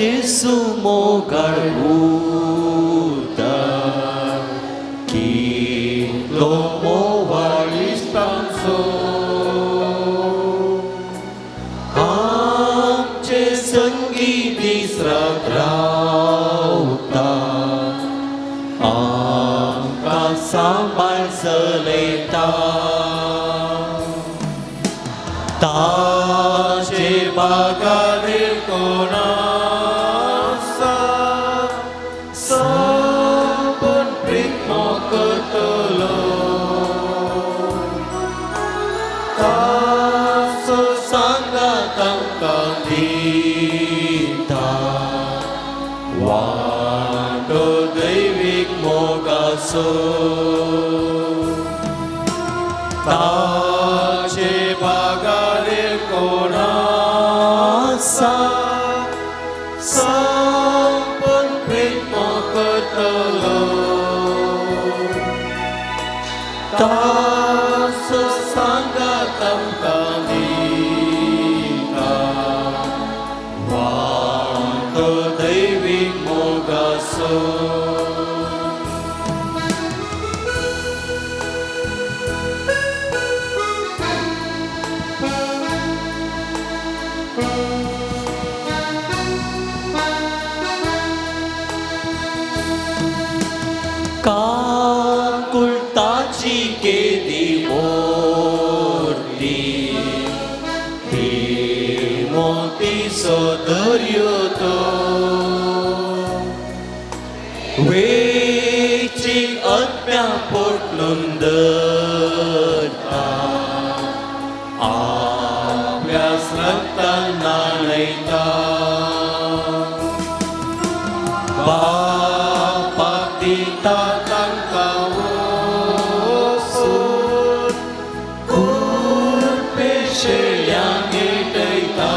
जेजू मोगाळ उदक कितलो मोवाळ इश्टांचो आमचे संगी दीस रात रावता आमकां सांबाळ चलयता ताचे बागारे कोण आसा सपन प्रीत करतलो ताचो सांगात आमकां दिता वाटो दैवीक मोगाचो ताचे बागारे कोण आसा सपन प्रेम करतलो ताचो सांगात आमकां दिता वाटो दैवीक मोगाचो. काकुळताची केदी मोडली ती मोतीचो दर्यो तो वेचीक आत्म्या पोटलून धरता आपल्या रक्तान न्हाणयता बापाक दिता तांकां वचून कुरपे शेळ्यांक भेटयता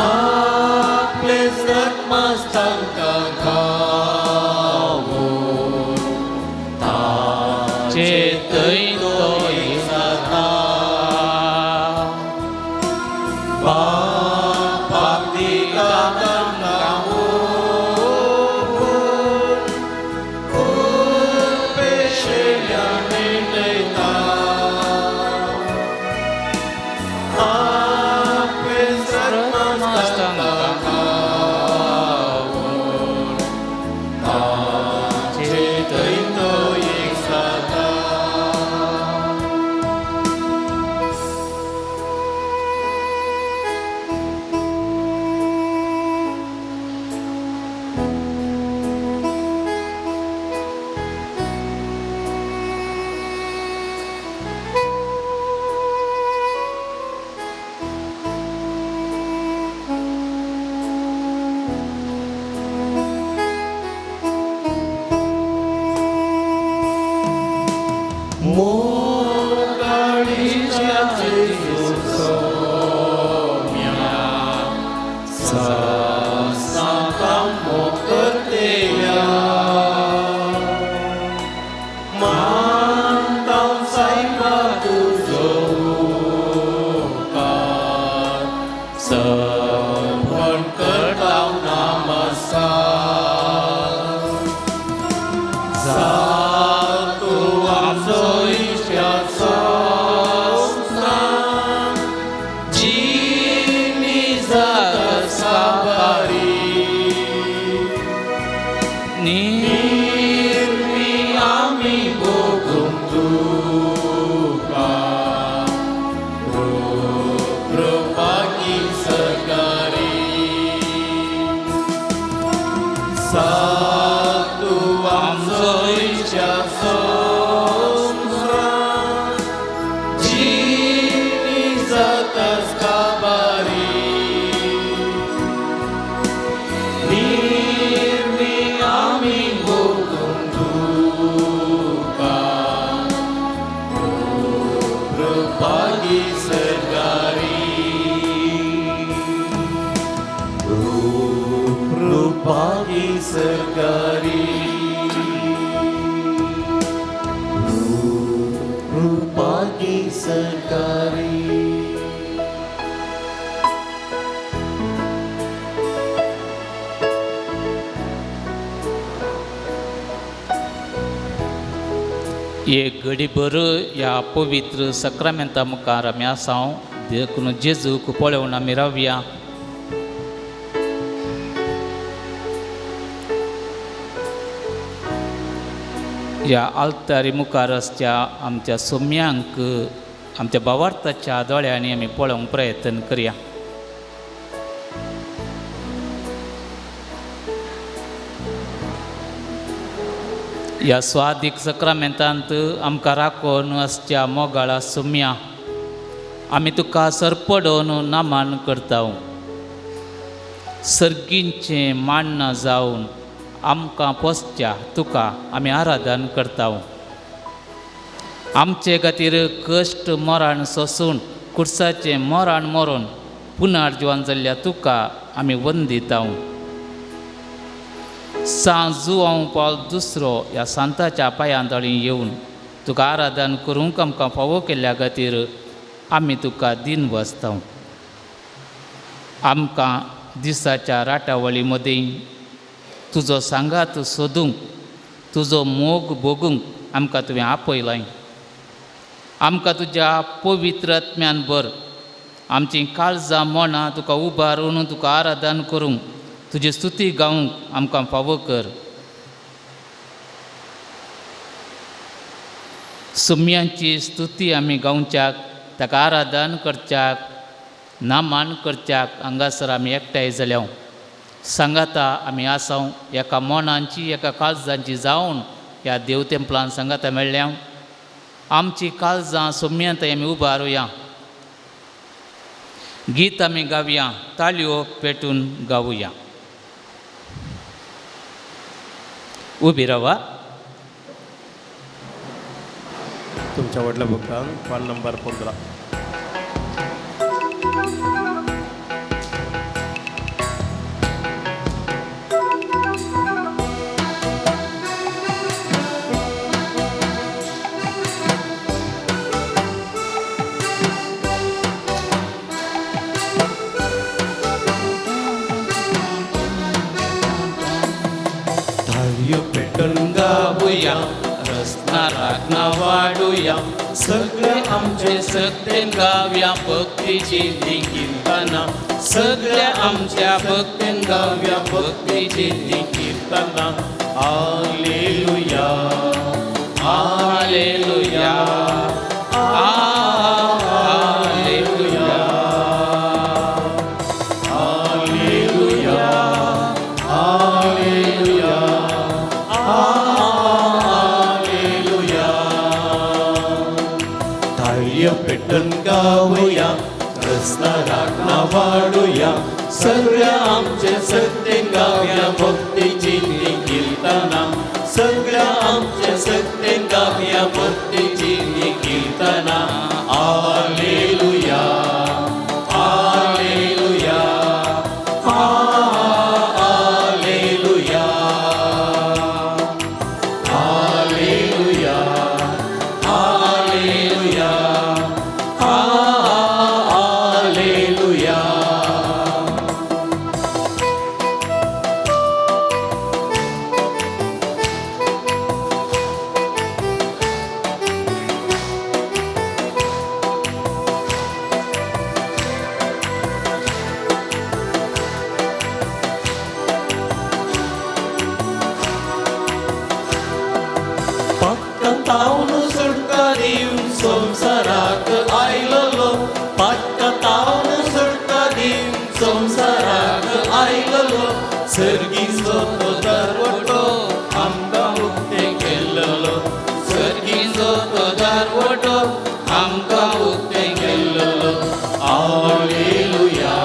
आपलें रक्तमास तांकां खावोवन ताचे थंय तो एक जाता बापाक दिता तांकां वचून कुरपे शेळ्यांक भेटयता आपलें रक्तमास तांकां खावोवन ताचे थंय तो एक जाता. मोगाळीच्या जेजू सोम्या सासणाक मोग करतेल्या मानता सायबा तुजो उपकार सपन करता नमस्कार जातू आमचो इश्टाचो संवसार जिणी जाता साबारी निर्मी आमी भोगूंक तुका कृपागी सरकारी सातू आमचो इश्टाचो संवसार जिणी जाता काबारी निर्मी आमी भोगूंक तुका एक घडीभर ह्या पवित्र सक्रामेंता मुखार आमी आसा देखून जेजूक पळोवन आमी रावया. ह्या आल्तारी मुखार आसच्या आमच्या सोम्यांक आमच्या भावार्थाच्या दोळ्यांनी आमी पळोवंक प्रयत्न करया. ह्या स्वादीक सक्रामेंतांत आमकां राखून आसच्या मोगाळा सोम्या आमी तुका सरपडोवन नामान करता. सर्गींचें माण्णा जावन आमकां पोसच्या तुका आमी आराधन करता. आमचे खातीर कश्ट मरण सोसून कुर्साचें मरण मरून पुनर्जिवन जाल्ल्या तुका आमी वंदिता. सांत जुआंव पावल दुसरो ह्या सांताच्या पांयांतळी येवन तुका आराधन करूंक आमकां फावो केल्ल्या खातीर आमी तुका दिन बसता. आमकां दिसाच्या राटावळी मदीं तुजो सांगात सोदूंक तुजो मोग भोगूंक आमकां तुवें आपयलाय. आमकां तुज्या पवित्र आत्म्यान भर. आमचीं काळजां मनां तुका उबारून तुका आराधन करूंक तुजी स्तुती गावंक आमकां फावो कर. सुम्यांची स्तुती आमी गावच्याक ताका आराधन करच्याक नामान करच्याक हांगासर आमी एकठांय जाल्या. सांगाता आमी आसाव एका मनांची एका काळजांची जावन ह्या देव तेंपलान सांगाता मेळ्ळ्या. आमची काळजां सोम्यांत आमी उबारुया. गीत आमी गावया, ताळयो पेटून गावया. उबी रावा. तुमच्या व्हडल्या बुकान पान नंबर 15. ताळयो पेटून गावया, रसना रागना वाडुया, सगळे आमचे सगळें गावया भक्तीची ती कीर्तनां. सगळ्या आमच्या भक्तीन गावया भक्तीची ती कीर्तनां. Hallelujah, hallelujah, hallelujah, hallelujah, hallelujah, hallelujah. ताळयो पेटून गावया, रसना रागना वाडुया, सगळ्या आमचे सत्य गावया भक्तीची ती कीर्तनां. सगळ्या आमचे सत्य गावया भक्तीची ती कीर्तनां. हालेलुया, हालेलुया, hallelujah, hallelujah, hallelujah, hallelujah. पातकां सुटका दिवन संवसाराक आयलोलो, पातकां सुटका दिवन संवसाराक आयलोलो, सर्गीचो तो दरवटो आमकां उक्ते केल्लो, सर्गीचो तो दरवटो आमकां उक्ते केल्लो. हालेलुया,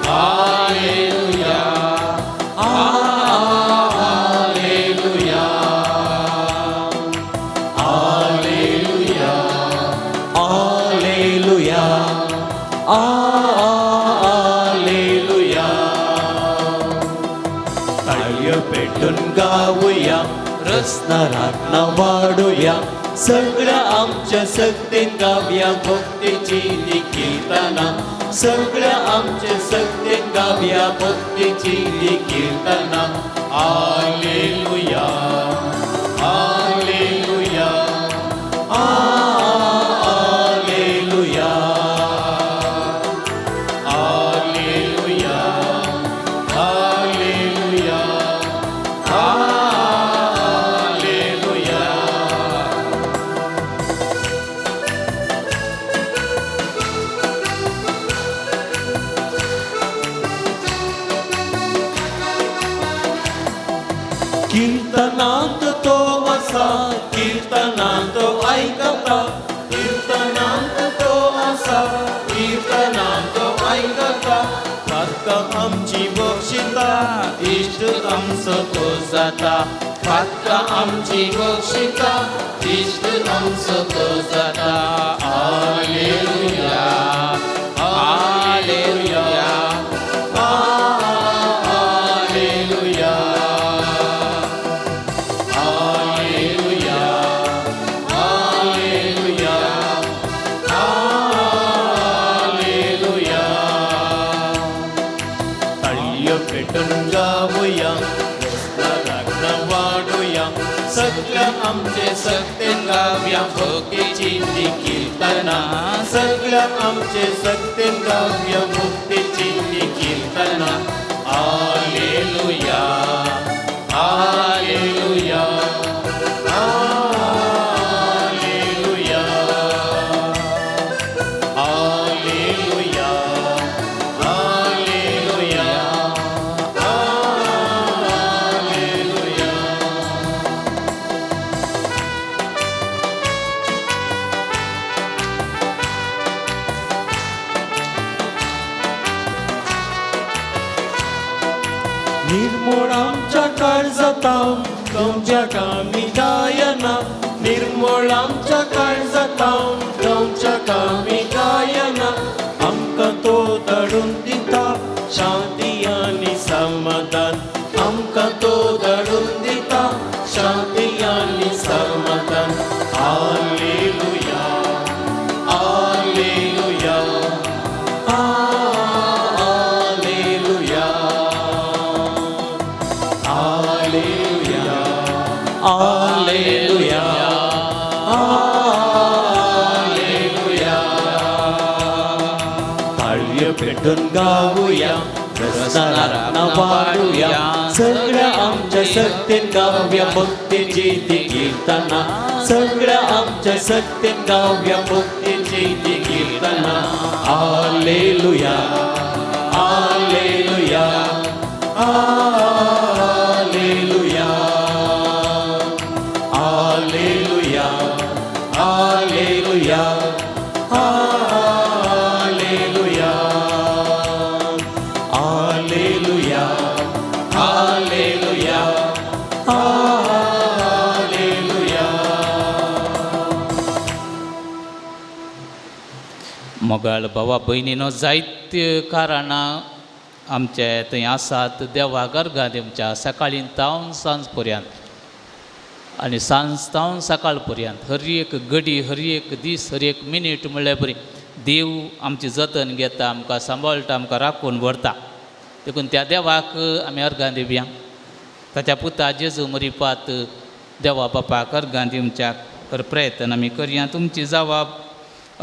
हालेलुया, hallelujah, hallelujah, hallelujah, hallelujah. ताळयो पेटून गावया, रसना रागना वाडुया, सगळ्या आमच्या सक्तीन गावया भक्तीची ती कीर्तनां. सगळ्या आमच्या सक्तीन गावया भक्तीची ती कीर्तनां. Hallelujah, hallelujah, आसा, किर्तनांत तो आयकता, किर्तनांत तो आसा, किर्तनांत तो आयकता. पातकां आमची बक्षिता, इश्ट आमचो तो जाता. पातकां आमची बक्षिता, इश्ट आमचो तो जाता. आलेलुया, आलेलुया, आलेलुया, आलेलुया, आलेलुया, आलेलुया. ताळयो पेटून गावया, रत्न वाडुया, सगळ्या आमचे सक्तेन गावया भक्तीची ती कीर्तना. सगळ्या आमचे सक्तेन गावया भक्तीची ती कीर्तना. आलेलुया, आलेलुया, आलेलुया, आलेलुया, आलेलुया, आलेलुया. निर्मोळ आमच्या काळजाता, तुमच्या कामी गायना. निर्मोळ आमच्या काळजाता, तुमच्या कामी गायना. आमकां तो धाडून दिता शांती आनी समाधान. आमकां तो धाडून दिता शांती आनी समाधान. आलेलुया, आलेलुया, आलेलुया, आलेलुया, आलेलुया, आलेलुया. ताळयो पेटून गावया, रसना वाडुया, सगळ्या आमच्या सक्तेन गावया भक्तीची ती कीर्तना. सगळ्या आमच्या सक्तेन गावया भक्तीची ती कीर्तना. आलेलुया, आलेलुया, आलेलुया, आलेलुया, आलेलुया, आलेलुया, आलेलुया, आलेलुया, आलेलुया. मोगाळ भावा भयणीनो, जायत्य कारणां आमचे थंय आसात. देवा गर्गां दिवच्या सकाळीं तावन सांज पर्यंत आनी सांज तावन सकाळ पर्यंत, हर एक घडी, हर एक दीस, हर एक मिनीट म्हणल्यार बरी देव आमचें जतन घेता, आमकां सांबाळटा, आमकां राखून व्हरता. देखून त्या देवाक आमी अर्गां दिवया. ताच्या पुता जेजू मरिपात देवा बापाक अर्गां दिवच्याक हर प्रयत्न आमी करया. तुमची जवाब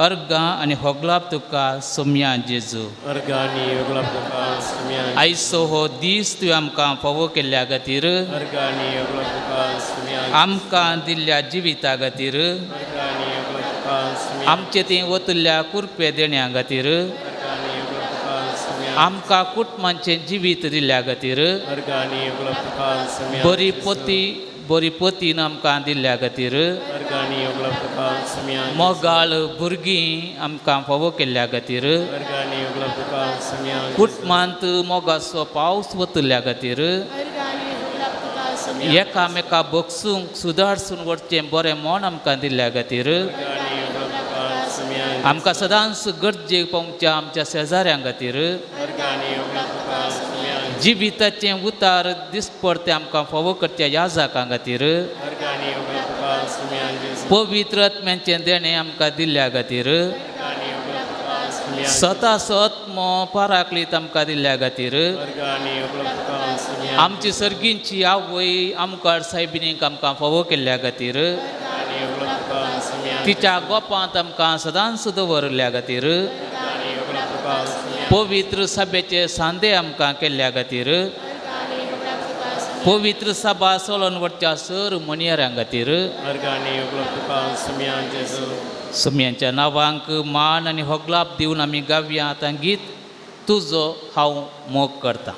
अर्गां आनी होगलाप तुका सोम्या जेजू. अर्गां आनी होगलाप तुका सोम्या. आयचो हो दीस तुवें आमकां फावो केल्ल्या खातीर, अर्गां आनी होगलाप तुका सोम्या. आमकां दिल्ल्या जिविता खातीर, अर्गां आनी होगलाप तुका सोम्या. आमचे थंय वतल्या कुरपे देण्या खातीर, अर्गां आनी होगलाप तुका सोम्या. आमकां कुटुंबांचें जिवीत दिल्ल्या खातीर, अर्गां आनी होगलाप तुका सोम्या. बरी पती बरी पतीन आमकां दिल्ल्या खातीर, अर्गां आनी होगलाप तुका सोम्या. मोगाळ भुरगीं आमकां फावो केल्ल्या खातीर, अर्गां आनी होगलाप तुका सोम्या. कुटुंबांत मोगाचो पावस वतल्या खातीर, अर्गां आनी होगलाप तुका सोम्या. एकामेका बगसूंक सुदारसून वचचें बरें मन आमकां दिल्ल्या खातीर, अर्गां आनी होगलाप तुका सोम्या. आमकां सदांच गरजेक पावच्या आमच्या शेजाऱ्यां खातीर, अर्गां आनी होगलाप तुका सोम्या. जिविताचें उतार दिसपडतें आमकां फावो करच्या याजकां खातीर, अर्गां आनी होगलाप तुका सोम्या. पवित्र आत्म्यांचें देणें आमकां दिल्ल्या खातीर, अर्गां आनी होगलाप तुका सोम्या. स्वता आत्मो पाराकलीत आमकां दिल्ल्या खातीर, अर्गां आनी होगलाप तुका सोम्या. आमची सर्गींची आवय आमकां सायबिणीक आमकां फावो केल्ल्या खातीर, अर्गां आनी होगलाप तुका सोम्या. तिच्या गोपांत आमकां सदांच दवरिल्ल्या खातीर, अर्गां आनी होगलाप तुका सोम्या. पवित्र सभेचे सांदे आमकां केल्ल्या खातीर, अर्गां आनी होगलाप तुका सोम्या. पवित्र सभा सोलोन वचच्या सर मणयऱ्यां खातीर, अर्गां आनी होगलाप तुका सोम्या जेजू. सुम्यांच्या नांवांक मान आनी होगलाप दिवन आमी गावया आतां गीत तुजो हांव मोग करता.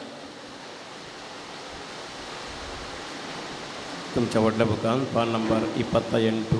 तुमच्या व्हडल्या बुकान पान नंबर 28.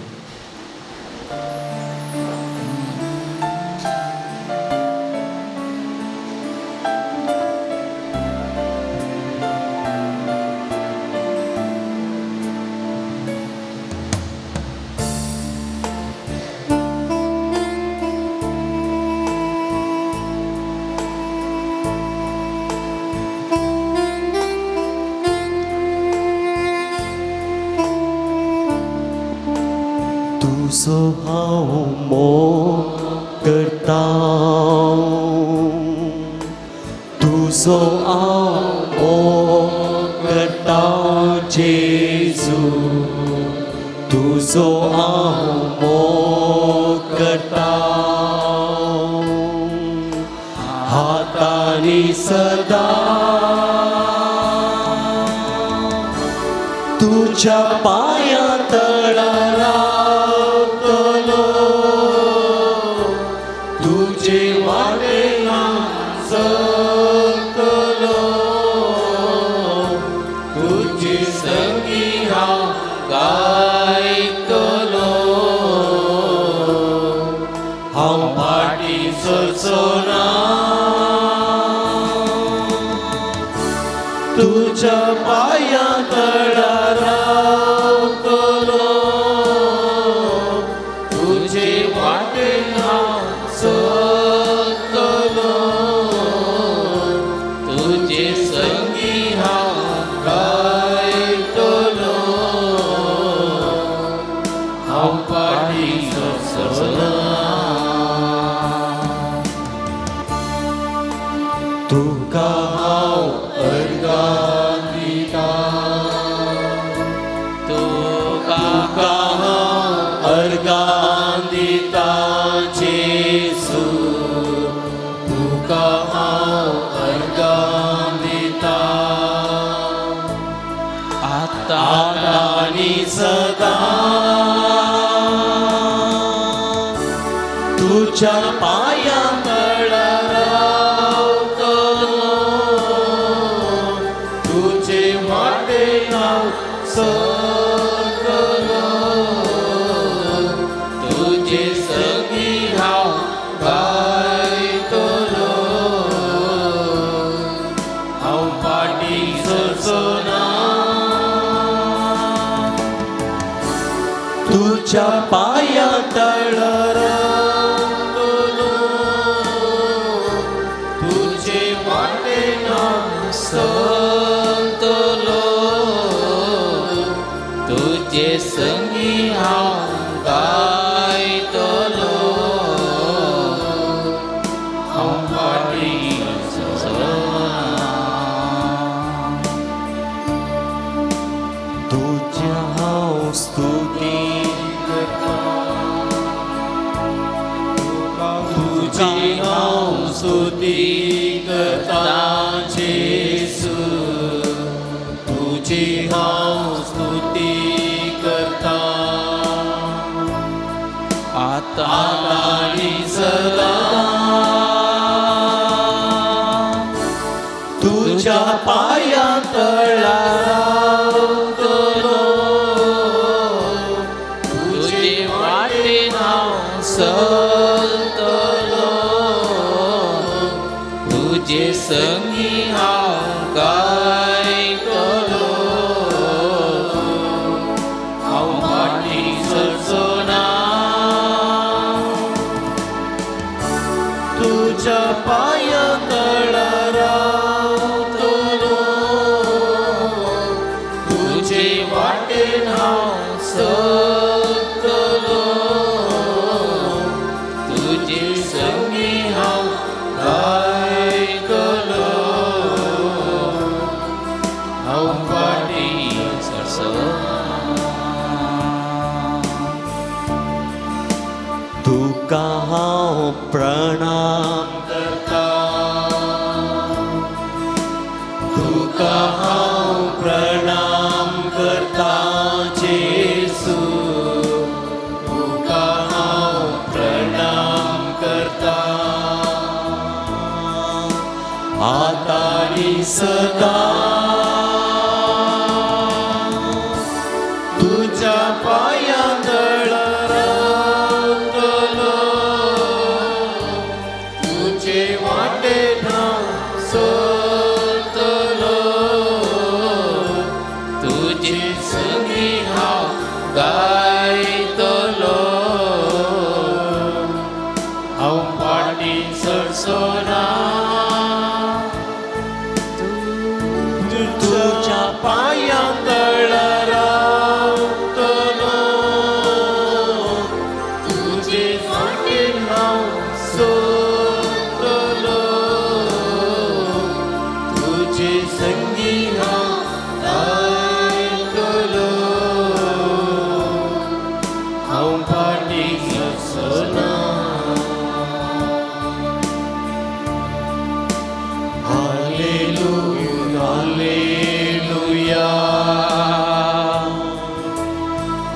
तुजो हांव मोग करता, तुजो हांव मोग करता जेजू, तुजो हांव मोग करता. हातांनी सदा तुझ्या पांयां तळा रावतलो, तुजे वाटेन चलतलो, तुजे संगी हांव गायतलो, हांव फाटीं सरचो ना, तुज्या पांयां तळा रावतलो, तुजे वाटेन हांव चलतलो, तुजे संगी हांव गायतलो, हांव फाटीं सरचो ना. तुका हांव अर्गां दिता, तुका तुका हांव अर्गां दिता जेजू, तुका हांव अर्गां दिता. आतां आतां आनी सदां तुज्या पांयां तळा रावतलो, तुजे वाटेन हांव चलतलो, तुजे संगी हांव गायतलो, हांव फाटीं सरचो ना, तुज्या पांयां तळा रावतलो, तुजे वाटेन हांव चलतलो, तुजे संगी हांव गायतलो, हांव फाटीं सरचो ना. तुज्या हांव स्तुती करता, तुजी हांव स्तुती करता जेजू, तुजी हांव स्तुती करता. आतां आतां आनी सदां तुज्या पांयां तळा रावतलो, तुजे वाटेन हांव चलतलो, तुजे संगी हांव गायतलो, हांव फाटीं सरचो ना. तुज्या पांयां तळा रावतलो, तुजे वाटेन हांव चलतलो, तुजे संगी हांव गायतलो, हांव फाटीं सरचो ना. तुका हांव प्रणाम करता, तुका हांव प्रणाम करता जेजू, तुका हांव प्रणाम करता. आतां आनी सदां तुज्या पांयां तळा रावतलो, तुजे वाटेन हांव चलतलो, तुजे संगी हांव गायतलो. हांव फाटीं सरचो ना, तुज्या पांयां तळा रावतलो, तुजे वाटेन हांव चलतलो, तुजे संगी हांव गायतलो, हांव फाटीं सरचो ना. Hallelujah, hallelujah,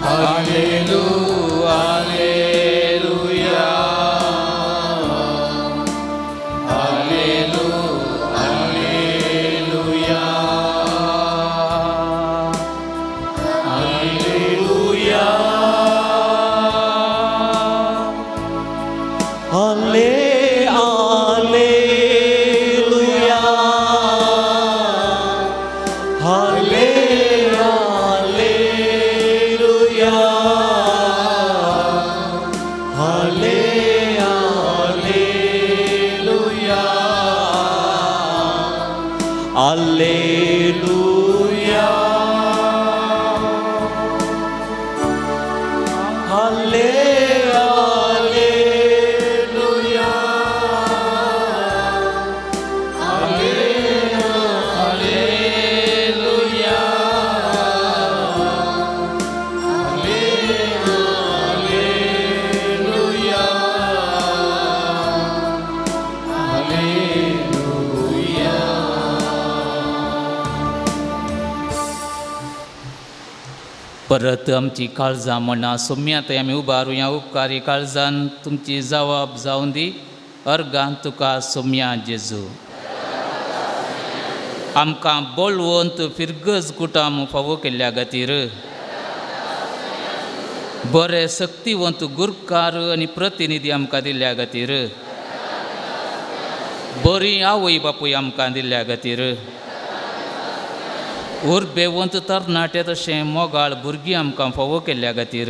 hallelujah, hallelujah, hallelujah, hallelujah, hallelujah, hallelujah, hallelujah, hallelujah, hallelujah, hallelujah, hallelujah, hallelujah. परत आमची काळजां म्हणा सोम्या थंय आमी उबारुया. उपकारी काळजान तुमची जवाब जावन दी. अर्गान तुका सोम्या जेजू. आमकां बळवंत फिरगज कुटाम फावो केल्ल्या खातीर, बरे शक्तिवंत गुरकार आनी प्रतिनिधी आमकां दिल्ल्या खातीर, बरी आवय बापूय आमकां दिल्ल्या खातीर, उर्बेवंत तरणाटे तशें मोगाळ भुरगीं आमकां फावो केल्ल्या खातीर,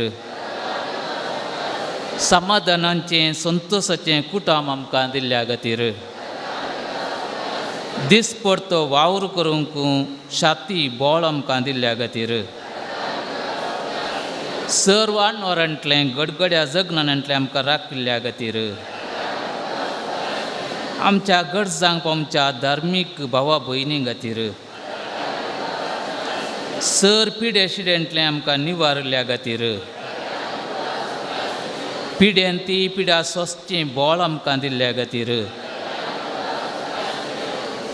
समाधानाचें संतोशाचें कुटाम आमकां दिल्ल्या खातीर, दिसपडतो वावर करूंक शाती बोळ आमकां दिल्ल्या खातीर, सर्व अणवरांतलें गडगड्या जगनांतलें आमकां राखिल्ल्या खातीर, आमच्या गरजांक आमच्या धार्मीक भावा भयणी खातीर, सर पिडे शिडेंतलें आमकां निवारल्या खातीर, पिड्यान ती पिडा सोंसचें बोळ आमकां दिल्ल्या खातीर,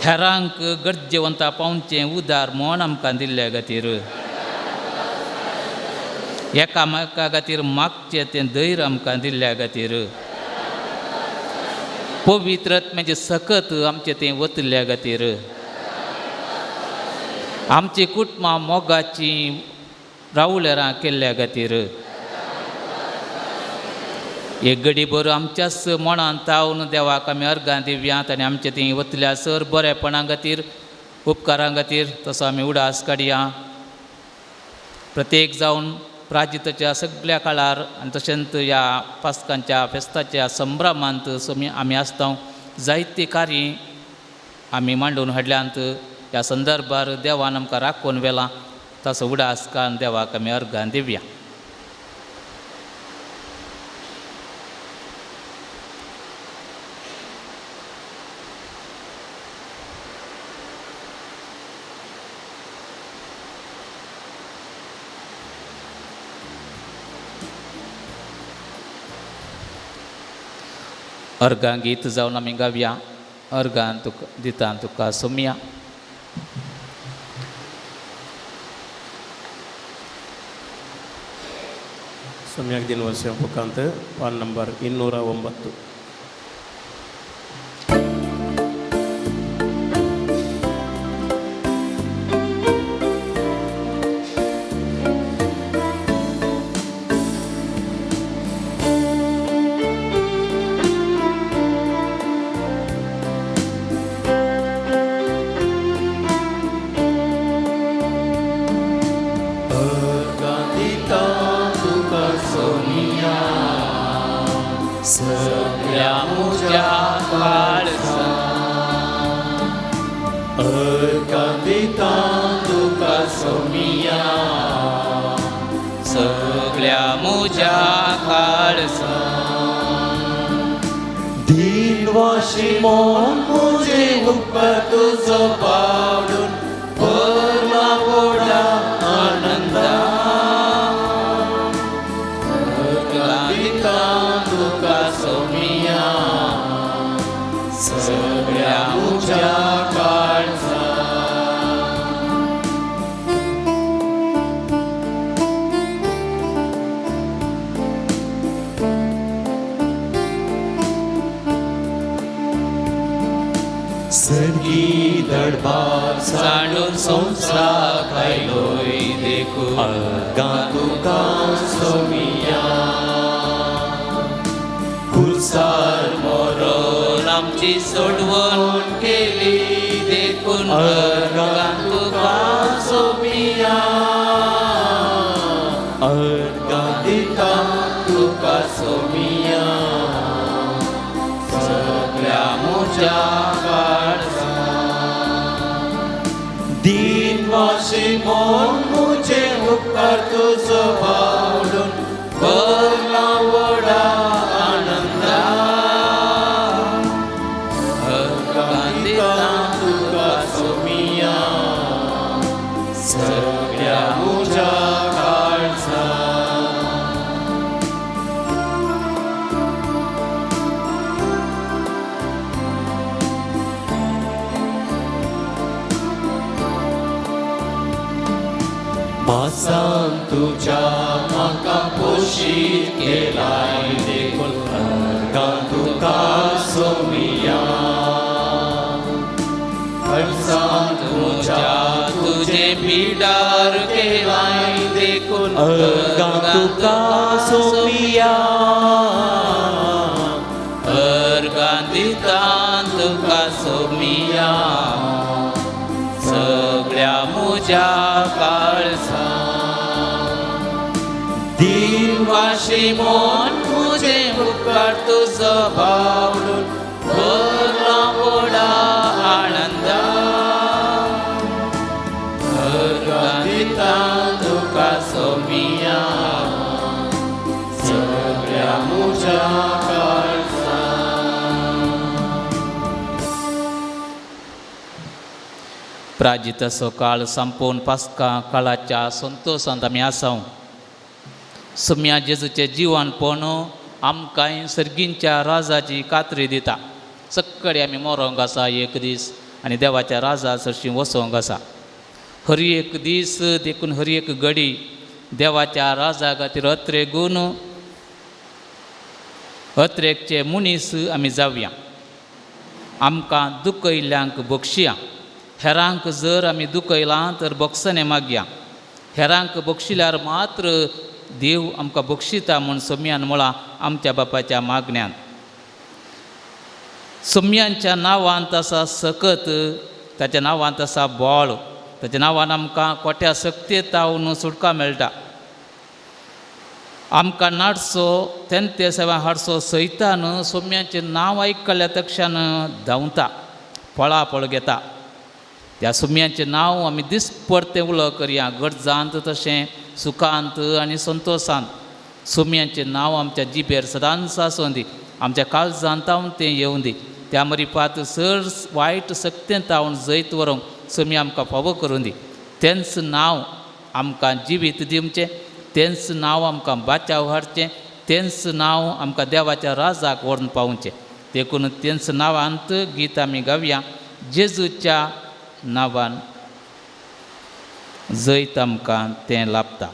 हेरांक गरजेवंता पावचें उदार म्हण आमकां दिल्ल्या खातीर, एकामेका खातीर मागचें तें धैर्य आमकां दिल्ल्या खातीर, पवित्र आत्म्याचें सकत आमचें तें वतल्या खातीर, आमची कुटुंबां मोगाचीं रावळेरां केल्ल्या खातीर, एक घडी बरो आमच्याच मनान तावन देवाक आमी अर्गां दिव्यांत आनी आमचे थंय वतल्या सर बरेपणा खातीर उपकारां खातीर तसो आमी उडास काडया. प्रत्येक जावन प्राजिताच्या सगळ्या काळार आनी तशेंच ह्या पास्कांच्या फेस्ताच्या संभ्रमांत आमी आसता. जायतीं कार्य आमी मांडून हाडल्यांत. ह्या संदर्भार देवान आमकां राखून व्हेलां तसो उडास काडून देवाक आमी अर्गां दिवया. अर्गां गीत जावन आमी गावया. अर्गां तुका दिता तुका सोमया. ಸಮ್ಯಾಕ್ ದಿನ ವರ್ಷ ಮುಖಾಂತ ಪಾನ್ ನಂಬರ್ 209. सगळ्या म्हज्या काळजा अर्गां दिता तुका सोमिया सगळ्या म्हज्या काळजा दिनवाशी मोन मुझे उपकार तुजो पावडून भरला व्हडा आनंदा अर्गां दिता तुका सोमिया सगळ्या म्हज्या काळजा. सर्गी दडबार सांडून संवसार आयलोय देखून अर्गां तुका सोमिया खुर्सार मरोन आमची सोडवण केली देखून अर्गां तुका सोमिया अर्गां दिता तुका सोमिया सगळ्या म्हज्या काळजा दिनवाशी मोन मुझे उपकार तुजो बावडून भरला व्हडा आनंदा अर्गां दिता दिता तुका सोमिया सगळ्या म्हज्या काळजा. मासान तुज्या म्हाका पोशीत केलाय देखून अर्गां तुका सोमिया खर्चान तुज्या तुजे पिडार केलाय देखून अर्गां तुका सोमिया अर्गां दिता तुका सोमिया सगळ्या म्हज्या काळजा दिनवाशी मोन तुजे उपकार तुजो बावडून भरला व्हडा आनंदा अर्गां दिता तुका सोमिया सगळ्या म्हज्या काळजा. प्राजिताचो काळ संपोवन पास्का काळाच्या संतोशांत आमी आसाव. सुम्या जेजूचें जिवानपण आमकांय सर्गींच्या राजाची कात्री दिता. सक्कडे आमी मरोंक आसा एक दीस आनी देवाच्या राजा सरशीं वचोंक आसा. हर एक दीस देखून हर एक घडी देवाच्या राजा खातीर अत्रेगून अत्रेकचे मनीस आमी जावया. आमकां दुखयल्ल्यांक बक्षिया. हेरांक जर आमी दुखयलां तर बक्षणें मागया. हेरांक बक्षिल्यार मात्र देव आमकां बक्षिता म्हूण सोम्यान म्हळां आमच्या बापाच्या मागण्यान. सोम्यांच्या नांवांत आसा सकत, ताच्या नांवांत आसा बळ, ताच्या नांवान आमकां कोट्या सक्तेतावन सुटका मेळटा. आमकां नाडचो तेंते सेवा हाडचो सैतान सोम्यांचें नांव आयकल्या तक्षान धांवता, पळापळ घेता. त्या सुम्यांचें नांव आमी दिसपडतें उलो करया, गरजांत तशें सुखांत आनी संतोशांत. सुम्यांचें नांव आमच्या जिबेर सदांच आसूं दी, आमच्या काळजांत तावन तें येवं दी. त्या मरिपात सर वायट सक्तें तावन जैत व्हरूंक सुमी आमकां फावो करूं दी. तेंच नांव आमकां जिवीत दिवचें, तेंच नांव आमकां बाचाव हाडचें, तेंच नांव आमकां देवाच्या राजाक व्हरून पावचें. देखून तेंच नांवांत गीत आमी गावया. जेजूच्या नांवान जैत आमकां तें लाभता.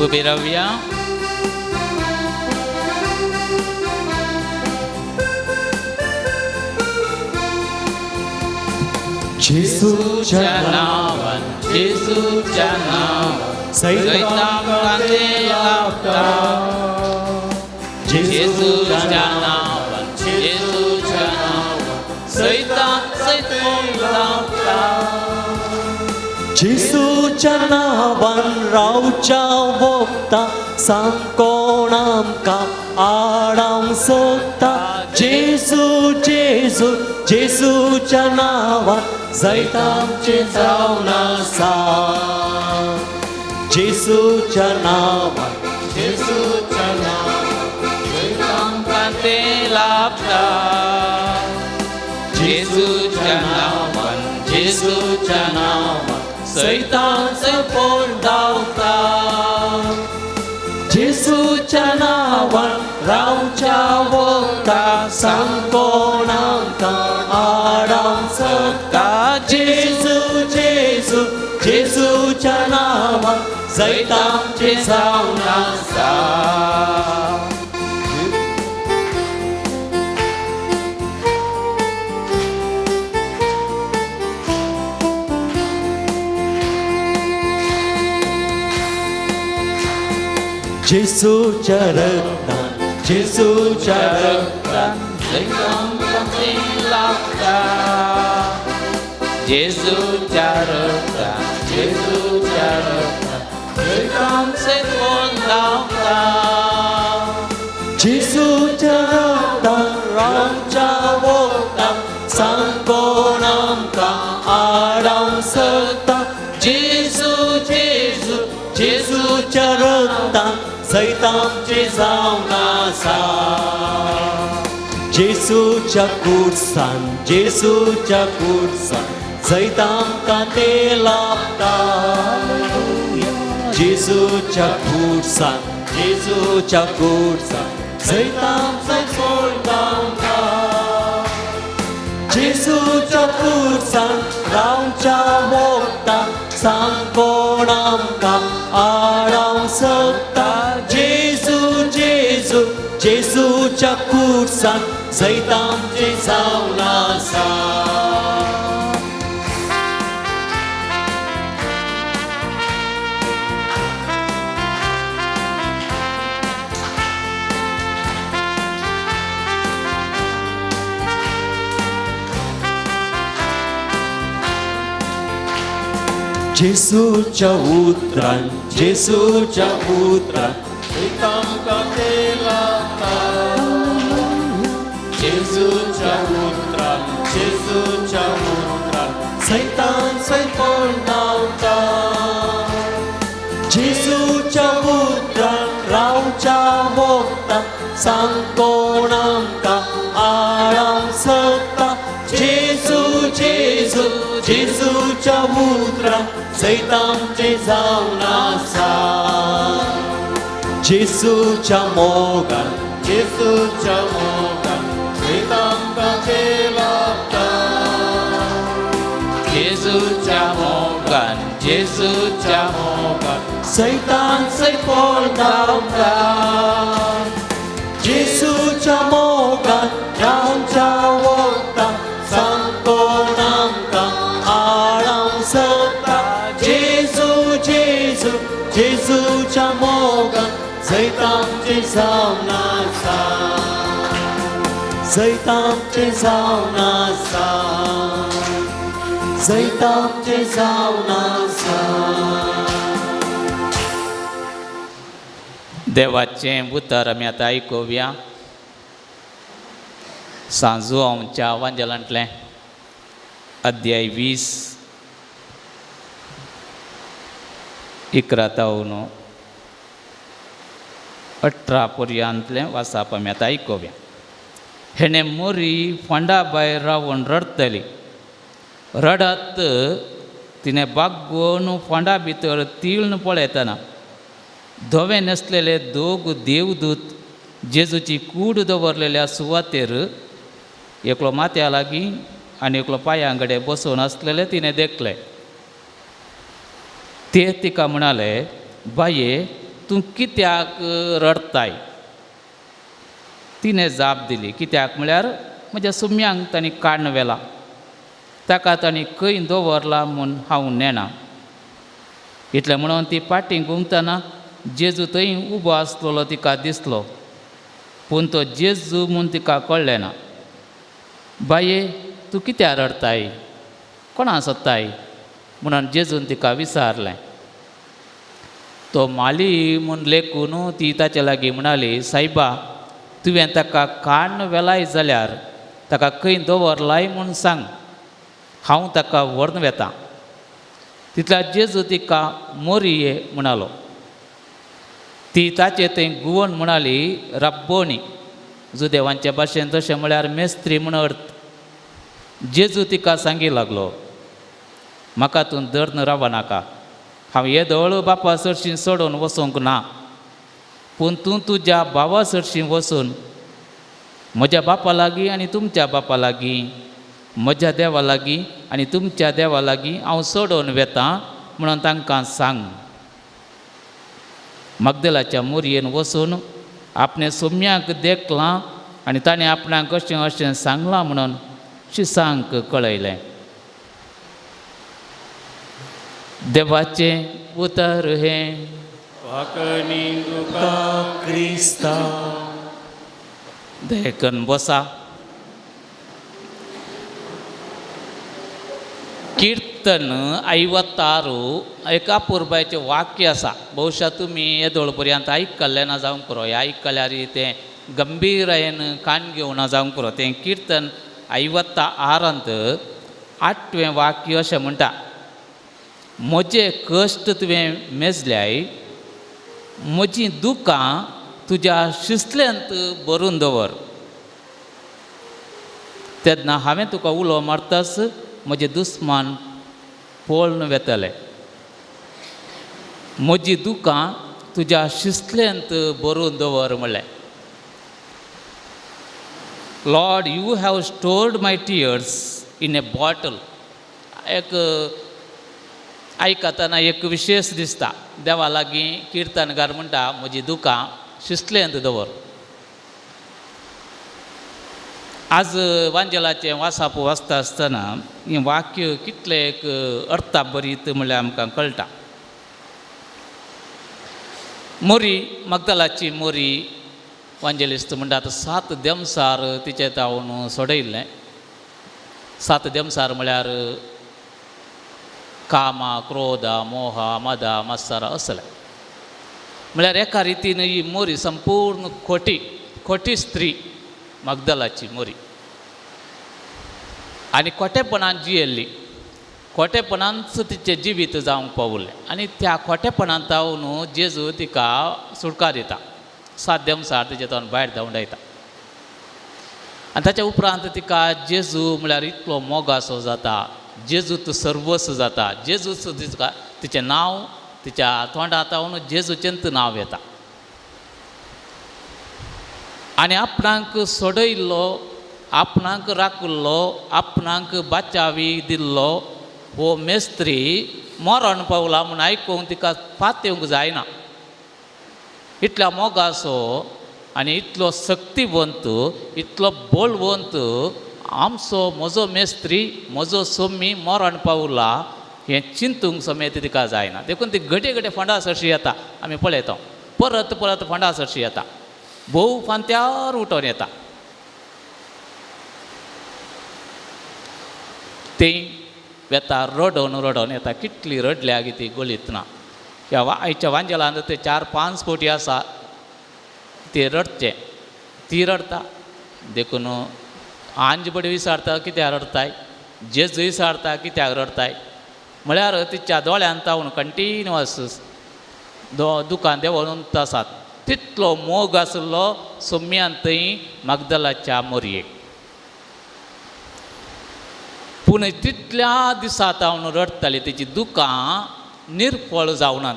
उबी रावया. जेजूच्या नावान, जेजूच्या नावान सैतान ते लाभता. जेजूच्या नावान, जेजूच्या नावान सैतान सैतान लाभता. जेजूच्या नांवान रावच्या वखदां सांग कोण आमकां आडावंक सोदता. जेजू जेजू जेजूच्या नांवान जैत आमचें जावन आसा. जेजूच्या नांवान, जेजूच्या नावान सैतान ते लाभता. जेजूच्या नावान, जेजूच्या नावान सैतान सैतान धांवता. जेजूच्या नांवान रावच्या वखदां सांग कोण आमकां आडावंक सोदता. जेजू जेजू जेजूच्या नांवान जैत आमचें जावन आसा. जेजूच्या रक्तान, जेजूच्या रक्तान सैतान ते लाभता. जेजूच्या रक्तान, जेजूच्या रक्तान सैतान सैतान धांवता. जेजूच्या रक्तान रावच्या वखदां सांग कोण आमकां आडावंक सोदता. जेजू जेजू जेजूच्या रक्तान जैत आमचें जावन आसा. जेजूच्या कुर्सान, जेजूच्या कुर्सान जैत आमकां तें लाभता. जेजूच्या कुर्सान, जेजूच्या कुर्सान जैत आमचें गावता. जेजूच्या कुर्सान रावच्या वखदां सांग कोण आमकां आडावंक सोदता. जेजू जेजू जेजूच्या कुर्सान जैत आमचें जावन आसा. जेजूच्या उतरान, जेजूच्या उतरान जैत आमकां तें लाभता. जेजूच्या उतरान, जेजूच्या उतरान सैतान सैतान धांवता. जेजूच्या उतरान रावच्या वखदां सांग कोण आमकां आडावंक सोदता. जेजू जेजू जेजूच्या उतरान जैत आमचें जावन आसा. जेजूच्या मोगान, जेजूच्या मोगान जैत आमकां तें लाभता. जेजूच्या मोगान, जेजूच्या मोगान सैतान सैतान धांवता. जेजूच्या मोगान रावच्या वखदां सांग कोण आमकां आडावंक सोदता. जेजू जेजू जेजूच्या मोगान जैत आमचें जावन आसा. जैत आमचें जावन आसा. जैत आमचें जावन आसा. देवाचें उतर आमी आतां आयकुया. सांजू आमच्या वांजेलांतलें अध्याय 20 11 तावन 18 पर्यांतलें वाचप आमी आतां आयकुया. हेणें मोरी फोंडा भायर रावन रडटली. रडत तिणें बागोवन फोंडा भितर तिळून पळयतना धवें न्हेसलेले दोग देवदूत जेजूची कूड दवरलेल्या सुवातेर एकलो माथ्या लागीं आनी एकलो पांयां कडेन बसून आसलेले तिणें देखले. ते तिका म्हणाले, बाये तूं कित्याक रडताय? तिणें जाप दिली, कित्याक म्हळ्यार म्हज्या सुम्यांक तांणी काडून व्हेला, ताका तांणी खंय दवरला म्हूण हांव नेणा. इतलें म्हणून ती पाटी घुमतना जेजू थंय उबो आसलेलो तिका दिसलो, पूण तो जेजू म्हूण तिका कळ्ळें ना. बाये, तूं कित्याक रडताय? कोणा सोदताय म्हणून जेजून तिका विचारलें. तो माली म्हूण लेखून ती ताचे लागीं म्हणाली, सायबा, तुवें ताका काडून व्हेलाय जाल्यार ताका खंय दवरलाय म्हूण सांग, हांव ताका व्हरून वेतां. तितल्या जेजू तिका मोरये म्हणालो. ती ताचे थंय घुंवून म्हणाली, रब्बोनी, जुदेवांचे भाशेन तशें म्हळ्यार मेस्त्री म्हूण अर्थ. जेजू तिका सांगी लागलो, म्हाका तूं धरून रावनाका, हांव येदोळ बापा सरशीं सोडून वचूंक ना, पूण तूं तुज्या भावा सरशीं वचून म्हज्या बापा लागीं आनी तुमच्या बापा लागीं, म्हज्या देवा लागीं आनी तुमच्या देवा लागीं हांव सोडून वेतां म्हणून तांकां सांग. मगदलाच्या मोरयेन वचून आपणे सोम्याक देखलां आनी ताणें आपणाक अशें अशें सांगलां म्हणून शिसांक कळयलें. देवाचें उतर हें. वाकणी तुका क्रिस्ता. देखून बसा. कीर्तन 56 एका पुरबायचें वाक्य आसा. बहुशा तुमी येदोळ पर्यंत आयकल्लें ना जावंक पुरो, हें आयकल्यार तें गंभीरायेन कान घेवना जावंक पुरो. तें कीर्तन 56 8वें वाक्य अशें म्हणटा, म्हजे कश्ट तुवें मेजल्याय, म्हजीं दुकां तुज्या शिसल्यांत भरून दवर. तेन्ना हांवें तुका उलो मारताच म्हजे दुस्मान पळून वेतले. म्हजी दुकां तुज्या शिसल्यांत भरून दवर म्हणलें. Lord, you have stored my tears in a bottle. एक आयकतना एक विशेश दिसता, देवा लागीं किर्तनकार म्हणटा म्हजी दुकां शिसल्यांत दवर. आज वांजेलाचें वासाप वाचता आसतना हें वाक्य कितलें एक अर्थाभरीत म्हणल्यार आमकां कळटा. मोरी, मगदलाची मोरी वांजेलिस्त म्हणटा आतां 7 देमसार तिचे तावन सोडयल्लें. 7 देमसार म्हळ्यार कामा, क्रोधा, मोहा, मदा, मत्सरा असलें. म्हळ्यार एका रितीन ही मोरी संपूर्ण खोटी खोटी स्त्री मगदलाची मोरी आनी खोटेपणान जियेल्ली, खोटेपणानच तिचें जिवीत जावंक पावलें. आनी त्या खोटेपणान तावन जेजू तिका सुटका दिता, 7 देमसार तिचे तावन भायर धांवडायता. आनी ताच्या उपरांत तिका जेजू म्हळ्यार इतलो मोगासो जाता, जेजूत सर्वस्व जाता, जेजूच तिका तिचें नांव तिच्या तोंडा तावन जेजूचेंच नांव येता. आनी आपणाक सोडयल्लो, आपणाक राखिल्लो, आपणाक बाचावी दिल्लो हो मेस्त्री मरण पावला म्हूण आयकूंक तिका पातेवंक जायना. इतल्या मोगासो आनी इतलो शक्तिवंत, इतलो बळवंत आमचो म्हजो मेस्त्री, म्हजो सोमी मरण पावला हें चिंतूंक समेत तिका जायना. देखून ती घडये घडये फोंडा सरशी येता, आमी पळयता, परत परत फोंडा सरशी येता, भोव फांत्यार उठोन येता. ती वेता रडोन रडोन येता, कितली रडल्या गी ती गळीत ना. ह्या आयच्या वांजेलान ते 4-5 कोटी आसा ते रडचे, ती रडता. देखून आंज बडी विचारता कित्याक रडताय, जेजू विचारता कित्याक रडताय, म्हळ्यार तिच्या दोळ्यान तावन कंटिन्युअस दुकान देंवोन आसात. तितलो मोग आसलो सोम्यान थंय मगदलाच्या मोरयेक. पूण तितल्या दिसा तावन रडटाली, तिची दुकां निर्फळ जावनात.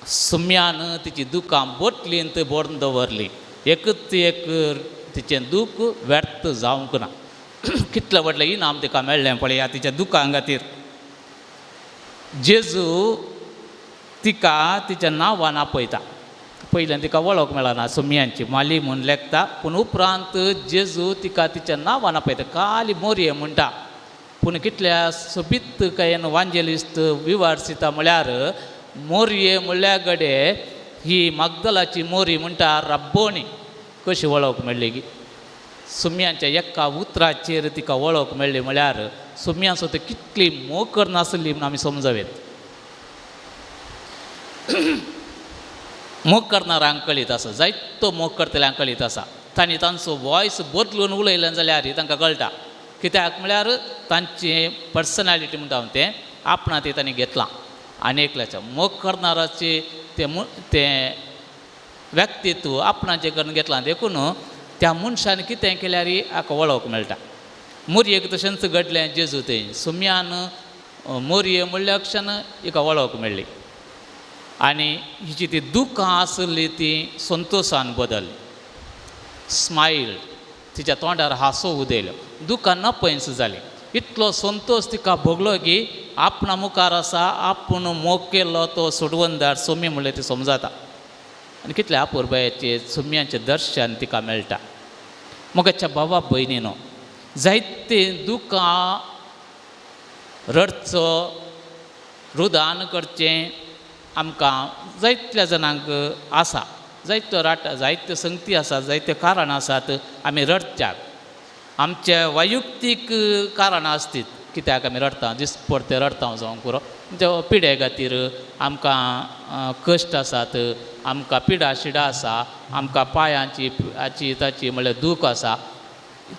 सुम्यान तिची दुकां बोटलींत भरून दवरली, एकच एक तिचें दूख व्यर्थ जावंक ना. कितलें व्हडलें इनाम तिका मेळ्ळें पळया तिच्या दुकां खातीर. जेजू तिका तिच्या नांवान आपयता. पयल्यान तिका वळख मेळना, सुम्यांची माली म्हूण लेखता, पूण उपरांत जेजू तिका तिच्या नांवान आपयता, काली मोरये म्हणटा. पूण कितल्या सोबीत कांय वांजेलिस्त विवारसिता म्हळ्यार मोरये म्हणल्या गडे ही मागदलाची मोरी म्हणटा रब्बोणी. कशी वळख मेळ्ळी गी? सुम्यांच्या एका उतराचेर तिका वळख मेळ्ळी म्हळ्यार सुम्यांचो ती कितली मोग करनासली म्हूण आमी समजावेत. मोग करणाऱ्यांक कळीत आसा, जायतो मोग करतल्यांक कळीत आसा. तांणी तांचो वॉयस बदलून उलयलें जाल्यार तांकां कळटा, कित्याक म्हळ्यार तांची पर्सनॅलिटी म्हणटा तें आपणा तें तांणी घेतलां. आनी एकल्याच्या मोग करणाराचे तें तें व्यक्तित्व आपणाचें करून घेतलां, देखून त्या मनशान कितें केल्यार हाका वळख मेळटा. मोरयेक तशेंच घडलें जेजू थंय सुम्यान मोरये म्हणल्या क्षण हिका वळख मेळ्ळी आनी हिची ती दुखां आसली ती संतोशान बदल्ली. स्मायल, तिच्या तोंडार हांसो उदयलो, दुखां नपयंस जालीं. इतलो संतोश तिका भोगलो की आपणा मुखार आसा, आपूण मोग केल्लो तो सोडवणदार सोमी म्हणल्यार ती समजाता. आनी कितल्या अपुरबायेचें सुम्यांचें दर्शन तिका मेळटा. मोगाच्या भावा भयणीनो, जायते दुखां रडचो रुदान करचें आमकां जायतल्या जाणांक आसा, जायत्यो राट जायत्यो संगती आसात, जायते कारणां आसात आमी रडच्याक. आमचे वैयक्तीक कारणां आसतीत कित्याक आमी रडटा, दिसपडते रडटा जावंक पुरो, आमच्या पिडे खातीर आमकां कश्ट आसात, आमकां पिडा शिडा आसा, आमकां पांयांची हाची ताची म्हणल्यार दूख आसा,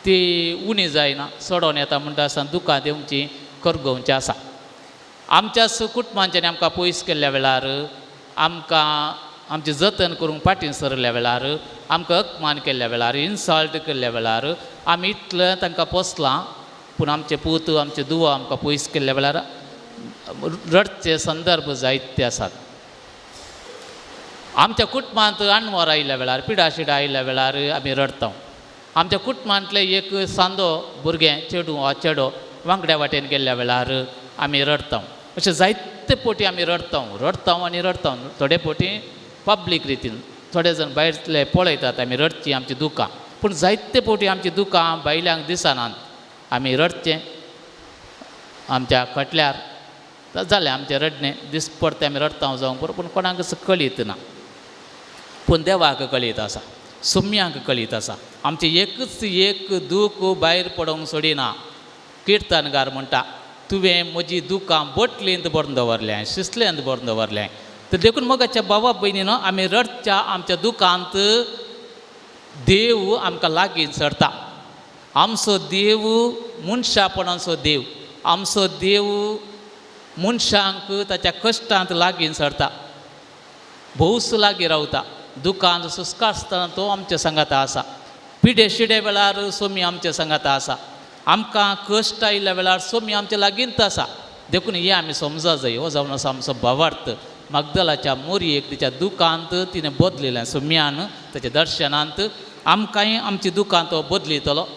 ती उणी जायना, चडोन येता म्हणटा आसतना दुखां दिवची करगोवची आसा. आमच्या कुटुंबांच्यानी आमकां पयस केल्ल्या वेळार, आमकां आमचें जतन करूंक फाटीं सरल्या वेळार, आमकां अपमान केल्ल्या वेळार, इन्सल्ट केल्ल्या वेळार, आमी इतलें तांकां पोसलां, पूण आमचे पूत आमचे दुवो आमकां पयस केल्ल्या वेळार रडचे संदर्भ जायते आसात. आमच्या कुटुंबांत अणवार आयिल्ल्या वेळार, पिडा शिडा आयिल्ल्या वेळार आमी रडटा. आमच्या कुटुंबांतलें एक सांदो भुरगें चेडूं वा चेडो वांगड्या वाटेन गेल्ल्या वेळार आमी रडटा. अशें जायते पोटी आमी रडटा, रडटा आनी रडटा. थोडे पोटी पब्लीक रितीन थोडे जाण भायले पळयतात आमी रडची आमची दुकां, पूण जायते पोटी आमची दुकां भायल्यांक दिसनात. आमी रडचें आमच्या खटल्यार जालें आमचें रडणें, दिसपडतें आमी रडटा जावंक पुरो, पूण कोणाक कळीत ना, पूण देवाक कळीत आसा, सुम्यांक कळीत आसा. आमचें एकच एक दूख भायर पडोवंक सोडिना. किर्तनगार म्हणटा, तुवें म्हजी दुकां बोटलींत भरून दवरलें, शिसलेंत भरून दवरलें. तर देखून मोगाच्या भावा भयणीनो, आमी रडच्या आमच्या दुकांत देव आमकां लागीं सरता. आमचो देव मनशापणाचो देव, आमचो देव मनशांक ताच्या कश्टांत लागीं सरता, भोवस लागीं रावता. दुकांत सुस्कार आसतना तो आमच्या सांगाता आसा. पिडे शिडे वेळार सोमी आमच्या सांगाता आसा. आमकां कश्ट आयिल्ल्या वेळार सोमी आमच्या लागींत आसा. देखून हें आमी समजा जाय. हो जावन आसा आमचो भावार्थ. मागदलाच्या मोरयेक तिच्या दुकांत तिणें बदलिलें सोम्यान, ताच्या दर्शनांत आमकांय आमची दुकां तो बदलितलो,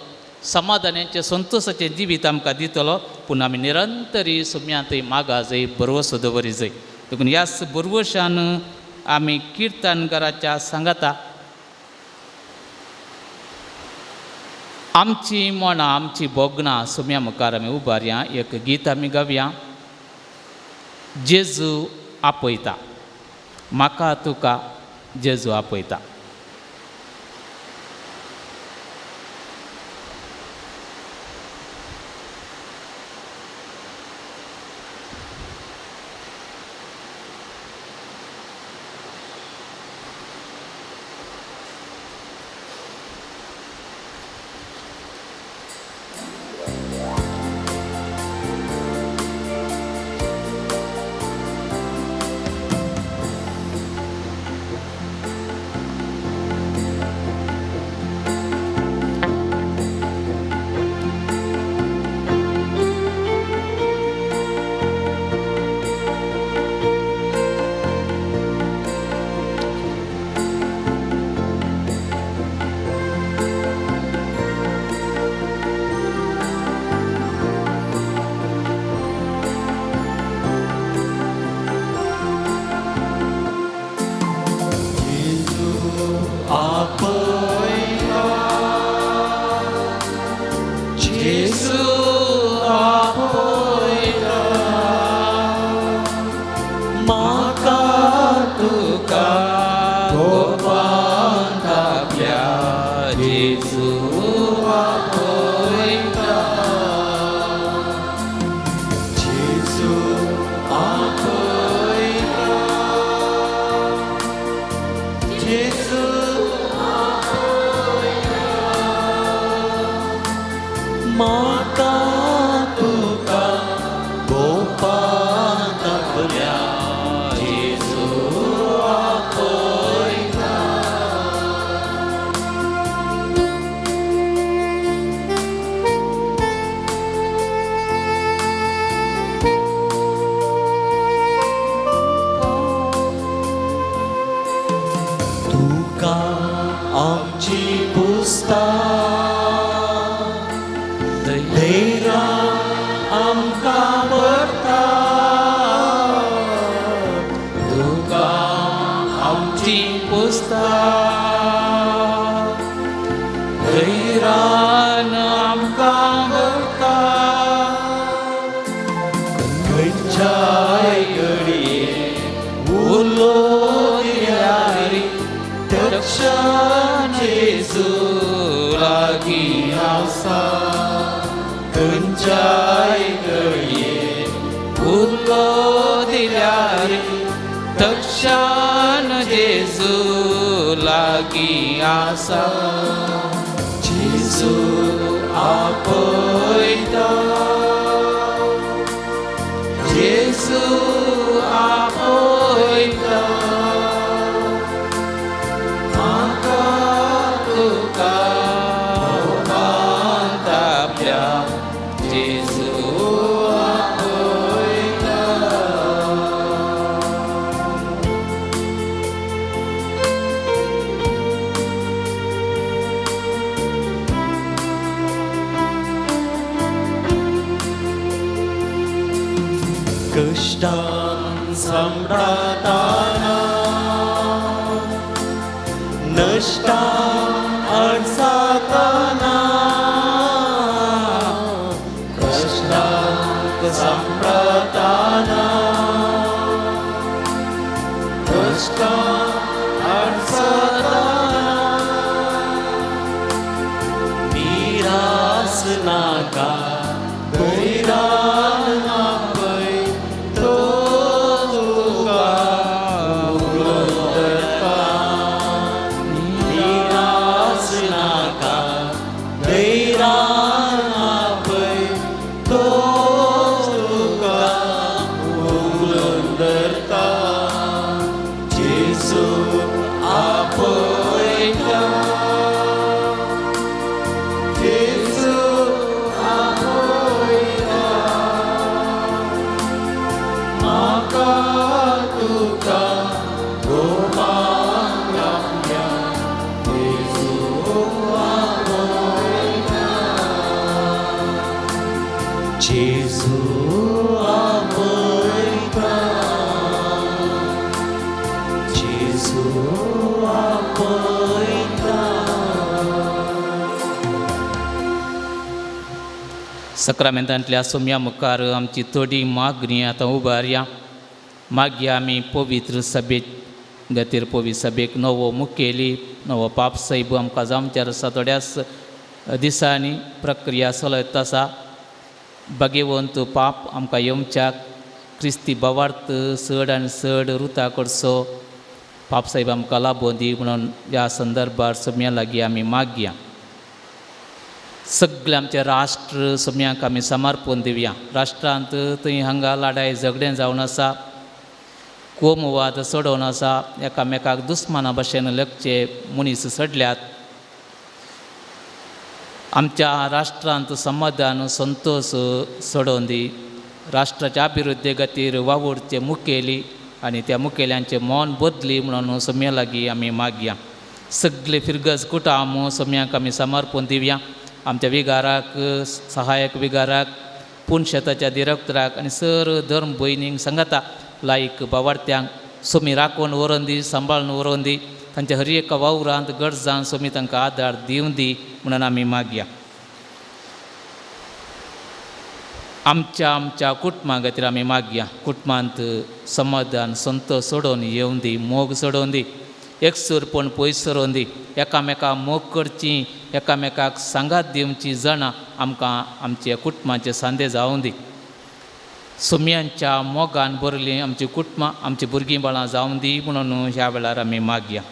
समाधानाचें संतोशाचें जिवीत आमकां दितलो. पूण आमी निरंतरी सोम्यांत मागा जाय, बरवसो दवरी जाय. देखून ह्याच बरवशान आमी किर्तनकाराच्या सांगाता आमची मनां आमची भोगणां सोम्या मुखार आमी उबारया. एक गीत आमी गावया. जेजू आपयता म्हाका तुका, जेजू आपयता. तुका गोपांत आपल्या जेजू आपयता. जेजू आपयता. जेजू आपयता. म्हाका तुका गोपांत आपल्या जेजू आपयता. तुका आमची पुस्ता धैर्या आमकां भरता. तुका आमची पुस्ता धैरान आमकां भरता. खंयच्याय घडये उलो दिल्यार तक्षण जेजू लागीं आसा. खंयच्याय घडये उलो दिल्यार तक्षण जेजू लागीं आसा. जेजू आपयता. जेजू आपयता. म्हाका तुका गोपांत आपल्या जेजू आपयता. कश्टान सम्राटाना नश्टा अडसाताना. कश्टान सम्राटाना कश्टान अडसाताना. निरास नाका धैर्यान आपय तो तुका उलोवता. निरास नाका धैर्यान आपय तो तुका उलोवता. जेजू आपयता. जेजू आपयता. म्हाका तुका गोपांत आपल्या जेजू आपयता. जेजू आपयता. जेजू आपयता. सक्रामेंतांतल्या सोम्या मुखार आमची थोडी मागणी आतां उबारया. मागीर आमी पवित्र सभेक गतीर पवित्र सभेक नवो मुखेली नवो पाप सायब आमकां जावच्यार आसा. थोड्याच दिसांनी प्रक्रिया चलयत आसा. भाग्यवंत पाप आमकां येवच्याक क्रिस्ती भावार्थ चड आनी चड रुता करचो पाप सायब आमकां लाबोवन दी म्हणून ह्या संदर्भार सोम्या लागीं आमी मागया. सगळें आमचें राष्ट्र सोम्यांक आमी समर्पण दिवया. राष्ट्रांत थंय हांगा लडाय झगडें जावन आसा, कोमवाद चडोवन आसा, एकामेकाक दुस्माना भशेन लगचे मनीस चडल्यात. आमच्या राष्ट्रांत समाधान संतोश चडोवन दी. राष्ट्राच्या अभिवृद्धी खातीर वावुरचे मुखेली आनी त्या मुखेल्यांचें मन बदली म्हणून सोम्या लागीं आमी मागया. सगळे फिरगज कुटाम सोम्यांक आमी समर्पण दिवया. आमच्या विगाराक, सहायक विगाराक, पुनशेताच्या दिरक्तराक आनी सर धर्म भयणींक सांगाता लायक बावार्थ्यांक सोमी राखून व्हरोन दी, सांबाळून व्हरोन दी. तांच्या हर एका वावरांत गरजान सोमी तांकां आदार दिवन दी म्हणून आमी मागया. आमच्या आमच्या कुटुंबा खातीर आमी मागया. कुटुंबांत समाधान संतोश सोडोवन येवन दी, मोग सोडोवन दी, एकसूरपण पयस सरोवन दी. एकामेका मोग करची, एकामेकाक सांगात दिवची जाणां आमकां आमच्या कुटुंबाचे सांदे जावं दी. सुम्यांच्या मोगान भरलीं आमची कुटुंबां, आमची भुरगीं बाळां जावं दी म्हणून ह्या वेळार आमी मागया.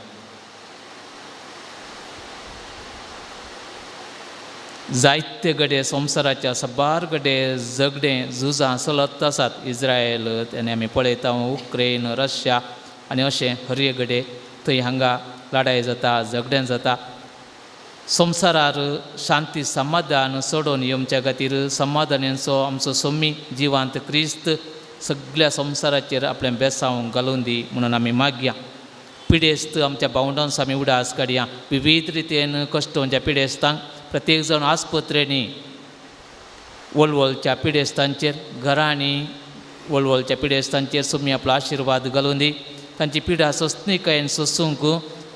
जायते गडे संवसाराच्या साबार गडे झगडें झुजां चलत आसात. इज्रायल आनी आमी पळयता उक्रेन, रशिया आनी अशें हर एक गडे थंय हांगा लडाय जाता, झगडें जाता. संवसारार शांती समाधान सोडोवन येवच्या खातीर समाधानाचो आमचो सोमी जिवांत क्रिस्त सगळ्या संवसाराचेर आपलें बेसांव घालून दी म्हणून आमी मागया. पिडेस्त आमच्या भावंडांचो आमी उडास काडया. विविध रितीन कश्टोंच्या पिडेस्तांक प्रत्येक जाण आस्पत्रेंनी वळवळच्या पिडेस्तांचेर, घरांनी वळवळच्या पिडेस्तांचेर सोमी आपलो आशिर्वाद घालून दी. तांची पिडा सोंसणीकायेन सोसूंक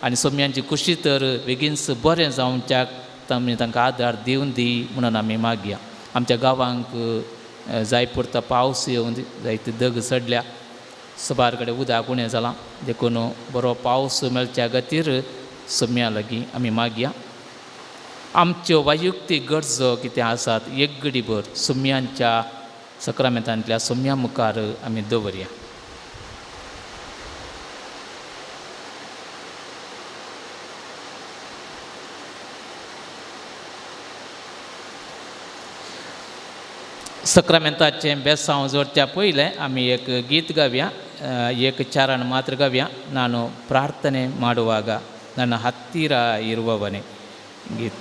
आनी सोम्यांची कुशी तर बेगीनच बरें जावच्याक आमी तांकां आदार दिवन दी म्हणून आमी मागया. आमच्या गांवांक जाय पुरता पावस येवन दी. जायते दग चडल्या, सुबार कडेन उदक उणें जालां, देखून बरो पावस मेळच्या खातीर सोम्या लागीं आमी मागया. आमच्यो वैयक्तीक गरजो कितें आसात एक गडीभर सुम्यांच्या सक्रामेंतांतल्या सोम्या मुखार आमी दवरया. सक्रामेंताचें बेसांव जोडच्या पयलें आमी एक गीत गावया, एक चारण मात्र गावया. ನಾನು ಪ್ರಾರ್ಥನೆ ಮಾಡುವಾಗ ನನ್ನ ಹತ್ತಿರ ಇರುವವನೇ ಗೀತ.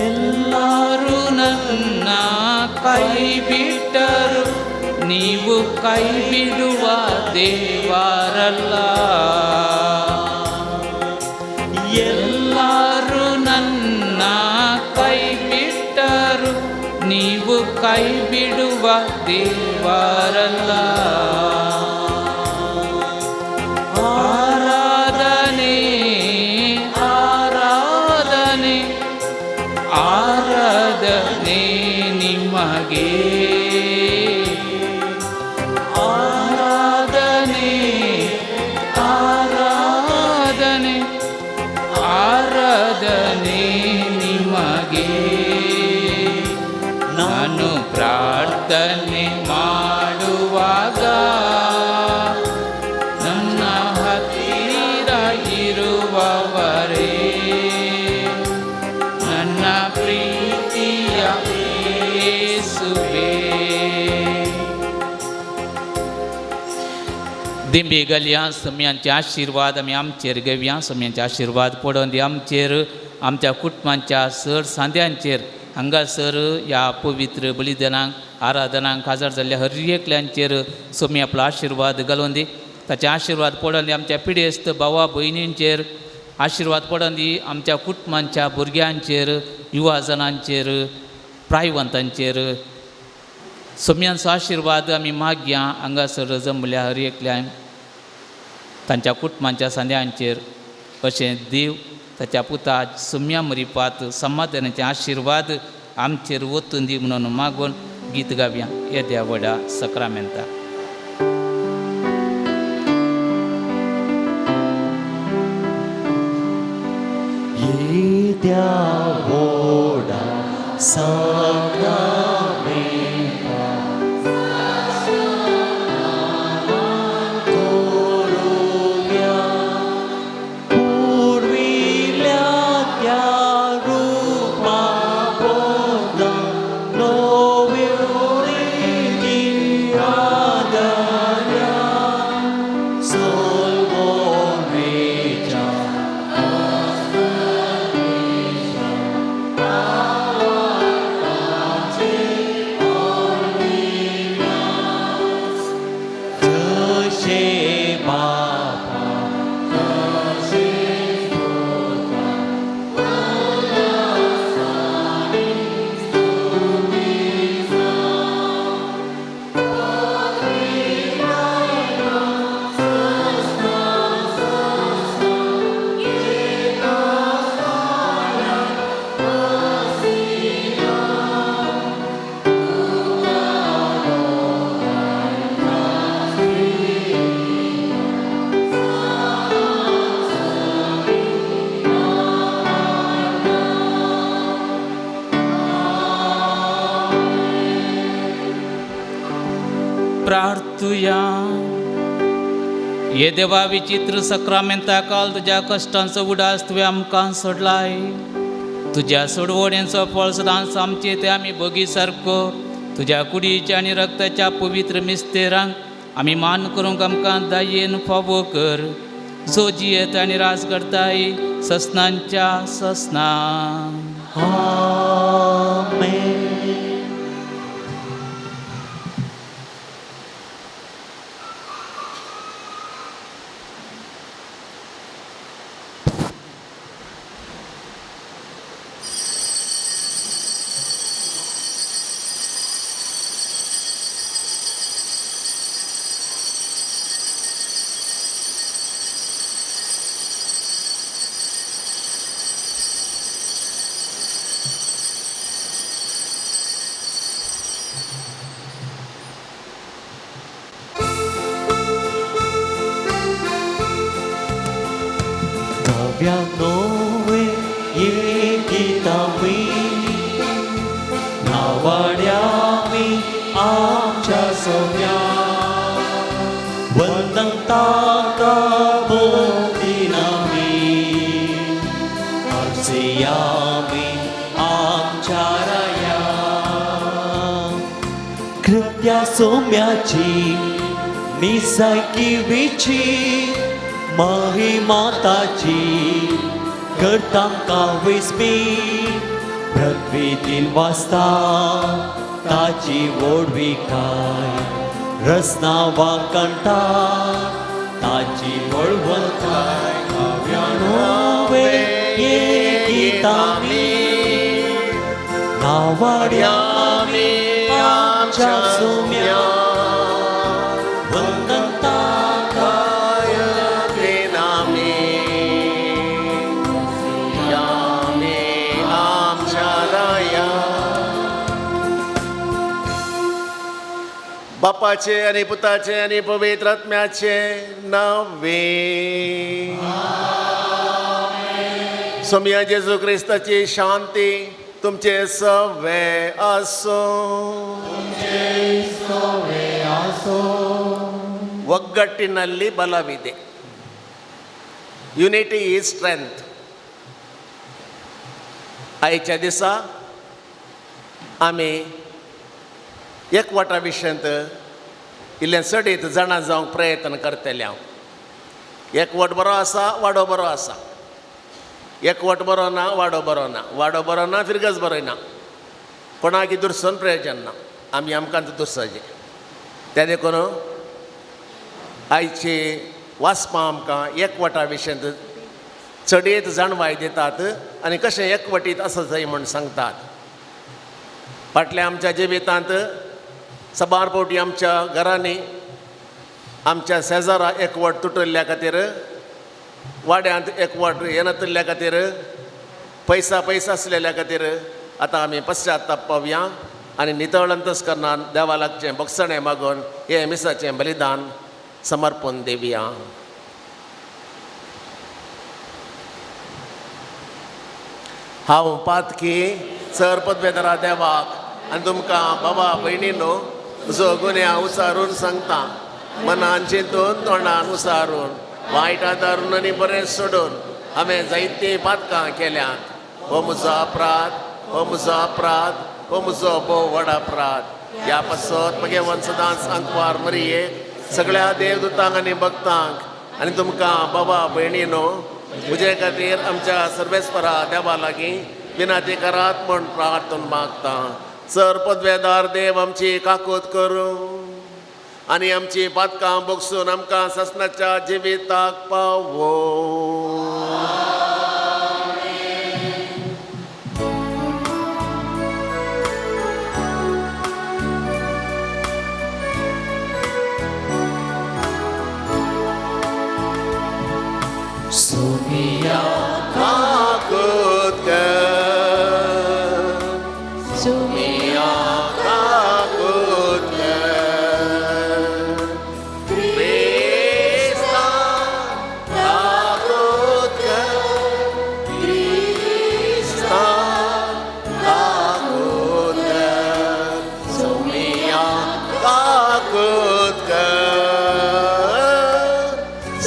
ಎಲ್ಲರೂ ನನ್ನ ಕೈ ಬಿಟ್ಟರು, ನೀವು ಕೈ ಬಿಡುವ ದೇವರಲ್ಲ. ಎಲ್ಲರೂ ನನ್ನ ಕೈ ಬಿಟ್ಟರು, ನೀವು ಕೈ ಬಿಡುವ ದೇವರಲ್ಲ. ಆರಾಧನೆ ಆರಾಧನೆ ಆರಾಧನೆ ನಿಮಗೆ, ಆರಾಧನೆ ಆರಾಧನೆ ಆರಾಧನೆ ನಿಮಗೆ. ನಾನು ಪ್ರಾರ್ಥನೆ ಮಾಡುವಾಗ ನನ್ನ ಹತ್ತಿರ ಇರುವವರೇ, ನನ್ನ ಪ್ರೀತಿಯ ಯೇಸುವೇ. दिंबी गलया सम्यांचे आशिर्वाद आमी आमचेर घेवया. सम्यांचे आशिर्वाद पडोवन दी आमचेर, आमच्या कुटुंबांच्या सर सांद्यांचेर. हांगासर ह्या पवित्र बलिदानांक आराधनांक हाजर जाल्ल्या हर एकल्यांचेर सोमी आपलो आशिर्वाद घालून दी. ताचे आशिर्वाद पडोवन दी आमच्या पिडेस्त भावा भयणींचेर, आशिर्वाद पडोवन दी आमच्या कुटुंबांच्या भुरग्यांचेर, युवा जणांचेर, प्रायवंतांचेर. सोम्यांचो आशिर्वाद आमी मागया हांगासर जमल्या हर एकल्यान, तांच्या कुटुंबांच्या सांद्यांचेर. अशें देव ताच्या पुता सुम्या मरिपात समाधानाचे आशिर्वाद आमचेर वतून दी म्हणून मागून गीत गावया येद्या व्हडा सक्रामेंता. येद्या व्हडा साक्रामेंता करुया पुर्विल्ल्या त्या रुपा पोंदा नव्यो रिती आदर्या सोलवणेच्या जशे बापा प्रार्थुया. ये देवा विचित्र सक्रामेंता काल तुज्या कश्टांचो उडास तुवें आमकां सोडलाय. तुज्या सोडवणेचो फळ सदांच आमचे ते आमी बगी सारको तुज्या कुडीच्या आनी रक्ताच्या पवित्र मिस्तेरांक आमी मान करूंक आमकां दायेन फावो कर, जो जियेत आनी राज करताय ससनांच्या ससना. आमेन. नव्या नोवे ये गीतामी नावाड्यामी आमच्या सोम्या वंदन ताका भोक्तिनामी अर्चयामी आमच्या राया. कृत्या सोम्याची निसायकिवीची महिमाताची करतांका विस्मी पृथ्वीतील वाचता ताची व्हडविकाय रसना वाकणटा ताची बळवंताय. नव्यानोवे ये गीतामी नावाड्यामी आमच्या सोम्या वंदन ताका बापाचे आणि पुताचे आणि पवित्र आत्म्याचे नावे. सोमया जेजू क्रिस्ताची शांती तुमचे सवे आसो. ಒಗ್ಗಟ್ಟಿನಲ್ಲಿ ಬಲವಿದೆ. Unity is strength. आयच्या दिसा आमी एकवटा विशयांत इल्लें चडीत जाणा जावंक प्रयत्न करतले हांव. एकवट बरो आसा, वाडो बरो आसा. एकवट बरो ना, वाडो बरो ना. वाडो बरो ना, फिरगज बरो ना. कोणाक दुरसून प्रयोजन ना, आमी आमकां दुरसाचें. तें देखून आयची वाचपां आमकां एकवटा विशयांत चडीत जाणवाय दितात आनी कशें एकवटीत आसा जाय म्हूण सांगतात. फाटल्या आमच्या जिवितांत साबार फावटी आमच्या घरांनी आमच्या शेजारा एकवट तुटल्ल्या खातीर वाड्यांत एकवट येनातिल्ल्या खातीर, पयसा पयस आसलेल्या खातीर आतां आमी पश्चाताप पावया आनी नितळ अंतस्करणान देवा लागचें बक्षणें मागून हें मिसाचें बलिदान समर्पण दिवया. हांव पातकी सर पदवेदरा देवाक आनी तुमकां बाबा भयणीनो म्हजो गुन्यांव उचारून सांगता, मनान चिंतून तोंडान उसारून वायट आदारून आनी बरें सोडून हांवें जायतीं पातकां केल्यांत. हो म्हजो अपराध, हो म्हजो अपराध, हो म्हजो भोव व्हड अपराध. ह्या पासत भगेवन सदांच आंकवार मरियेक, सगळ्या देवदूतांक आनी भक्तांक आनी तुमकां बाबा भयणीनो म्हजे खातीर आमच्या सर्वेस्परा देवा लागीं विनाती करात म्हूण प्रार्थन मागता. सर पदवेदार देव आमची काकूत करूं आनी आमची पातकां बोगसून आमकां ससनाच्या जिविताक पावो. सुमिया काकूत कर, सुमिया काकूत कर, क्रिस्ता काकूत कर, क्रिस्ता काकूत कर, सुमिया काकूत कर,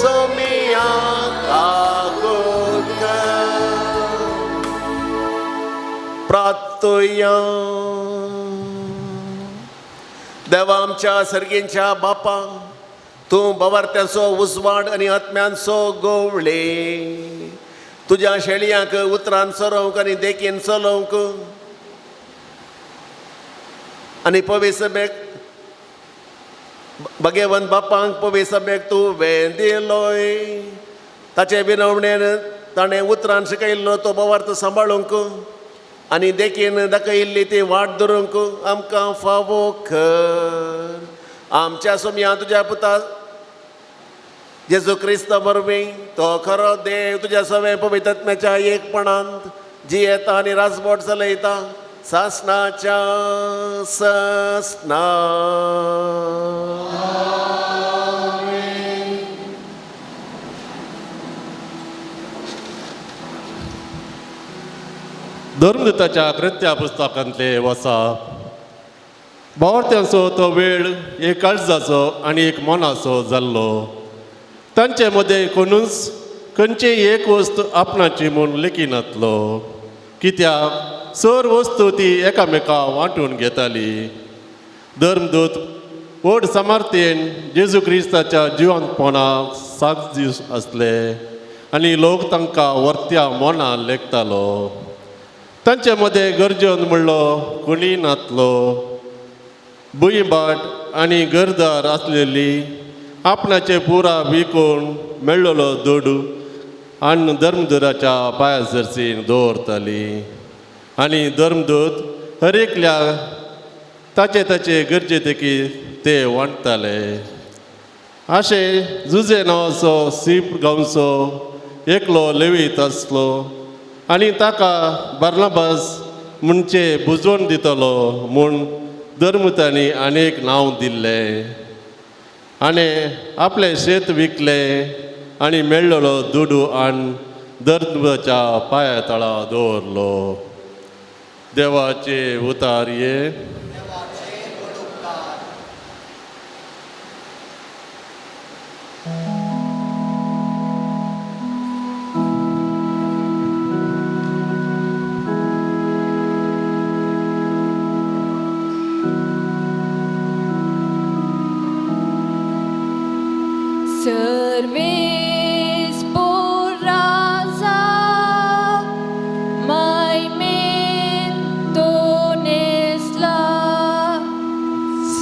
सुमिया काकूत कर. प्रार्थुया. देवा आमच्या सर्गींच्या बापा, तूं बवार्त्यांचो उजवाड आनी आत्म्यांचो गोवळे, तुज्या शेळयांक उतरान चरोवंक आनी देखीन चलोवंक आनी पवी सभेक भगेवंत बापांक पवी सभेक तूं वें दिलोय. ताचे विनवणेन ताणें उतरान शिकयल्लो तो बवार्थ सांबाळूंक आनी देखीन दाखयल्ली ती वाट धरूंक आमकां फावो कर. आमच्या सोमया तुज्या पुता जेजू क्रिस्त वरवीं, तो खरो देव तुज्या सवें पवित्रत्म्याच्या एकपणांत जियेता आनी राजबोट चलयता सासनाच्या सासना. धर्मदूताच्या कृत्या पुस्तकांतले वसा भावार्थ्यांचो तो वेळ एक काळजाचो आनी एक मनाचो जाल्लो. तांचे मदें कोणूच खंयचीय एक वस्त आपणाची म्हूण लेखिनातलो, कित्याक सर वस्तू ती एकामेका वांटून घेताली. धर्मदूत व्हड सामर्थ्येन जेजू क्रिस्ताच्या जिवंतपणाक साक्ष दीस आसले आनी लोक तांकां वर्त्या मनान लेखतालो. तांचे मदें गरजेन म्हणलो कोणी नातलो. भुंयबाट आनी घरदार आसलेली आपणाचे पुरा विकून मेळ्ळलो दुडू आनी धर्मदुराच्या पांया सरसीन दवरताली आनी धर्मदूत हर एकल्या ताचे ताचे गरजे देखी ते वांट्टाले. अशें जुजे नांवाचो सीप गांवचो एकलो लेवीत आसलो आनी ताका बार्नाबास म्हणचे बुजवण दितलो म्हूण धर्मतांनी आनी एक नांव दिल्लें. आनी आपलें शेत विकलें आनी मेळ्ळलो दुडू आनी धर्माच्या पांया तळा दवरलो. देवाचे उतार ये. Serves por raza, mai mentones la.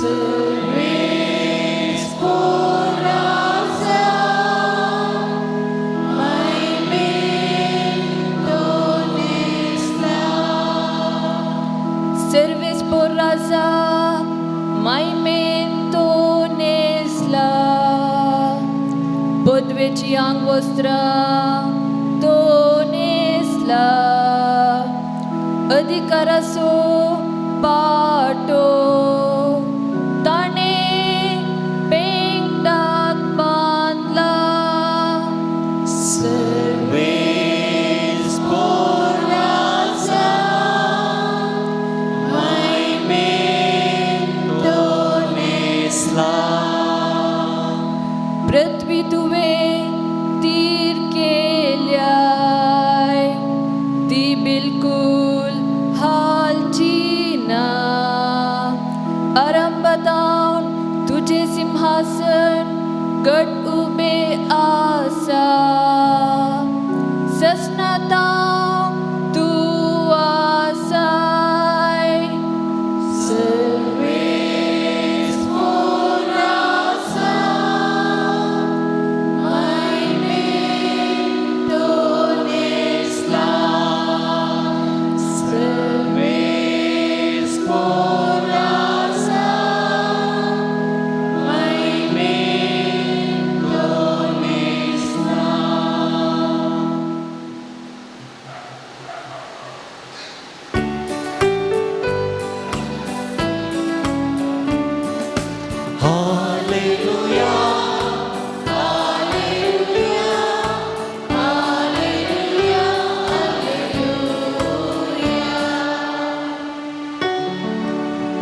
Serves por raza, mai mentones la. Serves por raza, mai mentones la. ओडवेची आंगवस्त्रां तो नेसला अधिकाराचो पाटो ताणें पेंगटाक बांदला. पृथ्वी तुवें तीर केल्याय ती बिलकुल हालची ना. आरंभातावन तुजें सिंहासन घट उबें आसा. ससनातावन तूं आसाय.